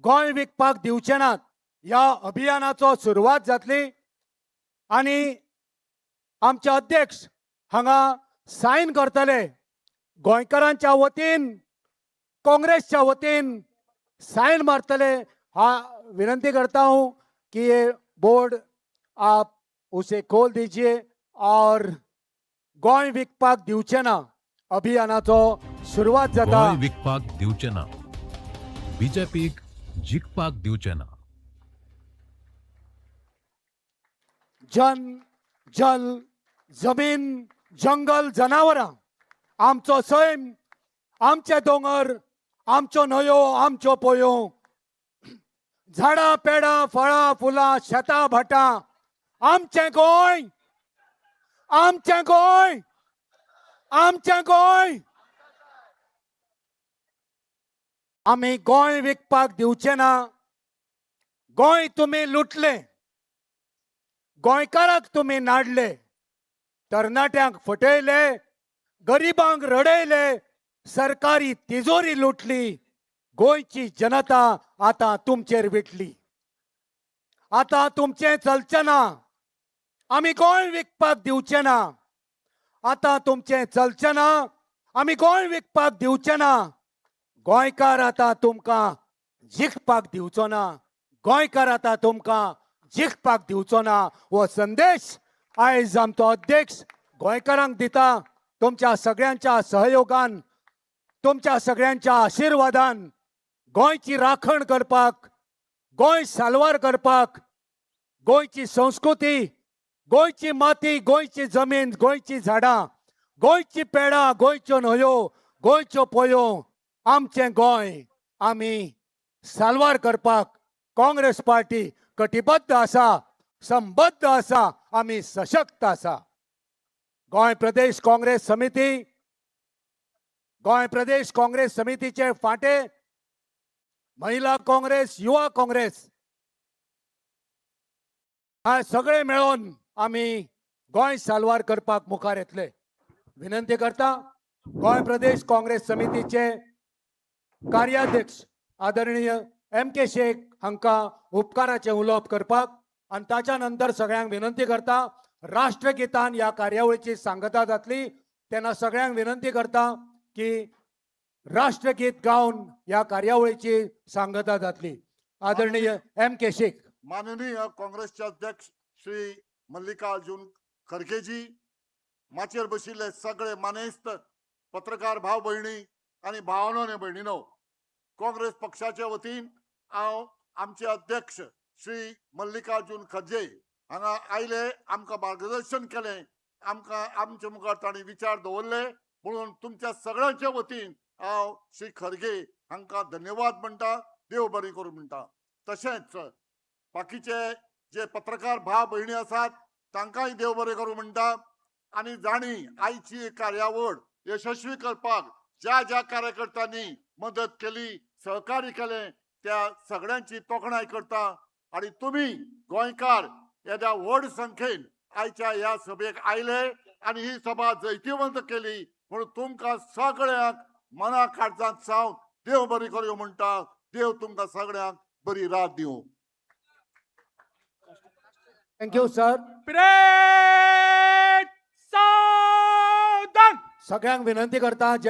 गोंय विकपाक दिवचे नात ह्या अभियानाचो सुरवात जातली आनी आमचे अध्यक्ष हांगा सायन करतले. गोंयकारांच्या वतीन, काँग्रेसच्या वतीन सायन मारतले. हा विनंती करता हूं कि ये बोर्ड आप उसे खोल दीजिए और गोंय विकपाक दिवचे ना अभियानाचो सुरवात जाता. गोंय विकपाक दिवचे ना, बीजेपीक जिखपाक दिवचे ना. जन, जल, जमीन, जंगल, जनावरां, आमचो सैम, आमचे दोंगर, आमच्यो न्हंयो, आमच्यो पोयो, झाडां पेडां, फळां फुलां, शेतां भाटां, आमचें गोंय, आमचें गोंय, आमचें गोंय. आमी गोंय विकपाक दिवचे ना. गोंय तुमी लुटलें, गोंयकाराक तुमी नाडले, तरणाट्यांक फटयले, गरिबांक रडयले, सरकारी तिजोरी लुटली. गोंयची जनता आतां तुमचेर विटली. आतां तुमचें चलचें ना. आमी गोंय विकपाक दिवचे ना. आतां तुमचें चलचें ना. आमी गोंय विकपाक दिवचे ना. गोंयकार आतां तुमकां जिखपाक दिवचो ना. गोंयकार आतां तुमकां जिखपाक दिवचो ना. हो संदेश आयज आमचो अध्यक्ष गोंयकारांक दिता. तुमच्या सगळ्यांच्या सहयोगान, तुमच्या सगळ्यांच्या आशिर्वादान गोंयची राखण करपाक, गोंय साल्वार करपाक, गोंयची संस्कृती, गोंयची माती, गोंयची जमीन, गोंयची झाडां, गोंयची पेडां, गोंयच्यो न्हंयो, गोंयच्यो पोयो, आमचें गोंय आमी साल्वार करपाक काँग्रेस पार्टी कटिबद्ध आसा, संबद्ध आसा, आमी सशक्त आसा. गोंय प्रदेश काँग्रेस समिती, गोंय प्रदेश काँग्रेस समितीचे फांटे महिला काँग्रेस, युवा काँग्रेस हा सगळे मेळोन आमी गोंय साल्वार करपाक मुखार येतले. विनंती करता गोंय प्रदेश काँग्रेस समितीचे कार्याध्यक्ष आदरणीय एम के शेख हांकां उपकाराचें उलोवप करपाक आनी ताच्या नंतर सगळ्यांक विनंती करता राष्ट्रगितान ह्या कार्यावळीची सांगता जातली तेन्ना सगळ्यांक विनंती करता की राष्ट्रगीत गावन ह्या कार्यावळीची सांगता जातली. आदरणीय एम के शेख. माननीय काँग्रेसचे अध्यक्ष श्री मल्लिकार्जुन खरगेजी, माचयेर बशिल्ले सगळे मानेस्त पत्रकार भाव भयणी आनी भावानो आनी भयणीनो, काँग्रेस पक्षाचे वतीन हांव आमचे अध्यक्ष श्री मल्लिकार्जुन खरगे हांगा आयले, आमकां मार्गदर्शन केलें, आमकां आमचे मुखार तांणी विचार दवरले म्हणून तुमच्या सगळ्यांच्या वतीन हांव श्री खरगे हांकां धन्यवाद म्हणटा, देव बरें करूं म्हणटा. तशेंच बाकीचे जे पत्रकार भाव भयणी आसात तांकांय देव बरें करूं म्हणटा. आनी जांणी आयची कार्यावळ यशस्वी करपाक ज्या ज्या कार्यकर्त्यांनी मदत केली, सहकार्य केलें त्या सगळ्यांची तोखणाय करता. आनी तुमी गोंयकार येद्या व्हड संख्येन आयच्या ह्या सभेक आयले आनी ही सभा जैतिवंत केली म्हणून तुमकां सगळ्यांक मना काळजांत सावन देव बरें करूं म्हणटा. देव तुमकां सगळ्यांक बरी रात दिवं. Thank you sir. Parade सावधान. सगळ्यांक विनंती करता.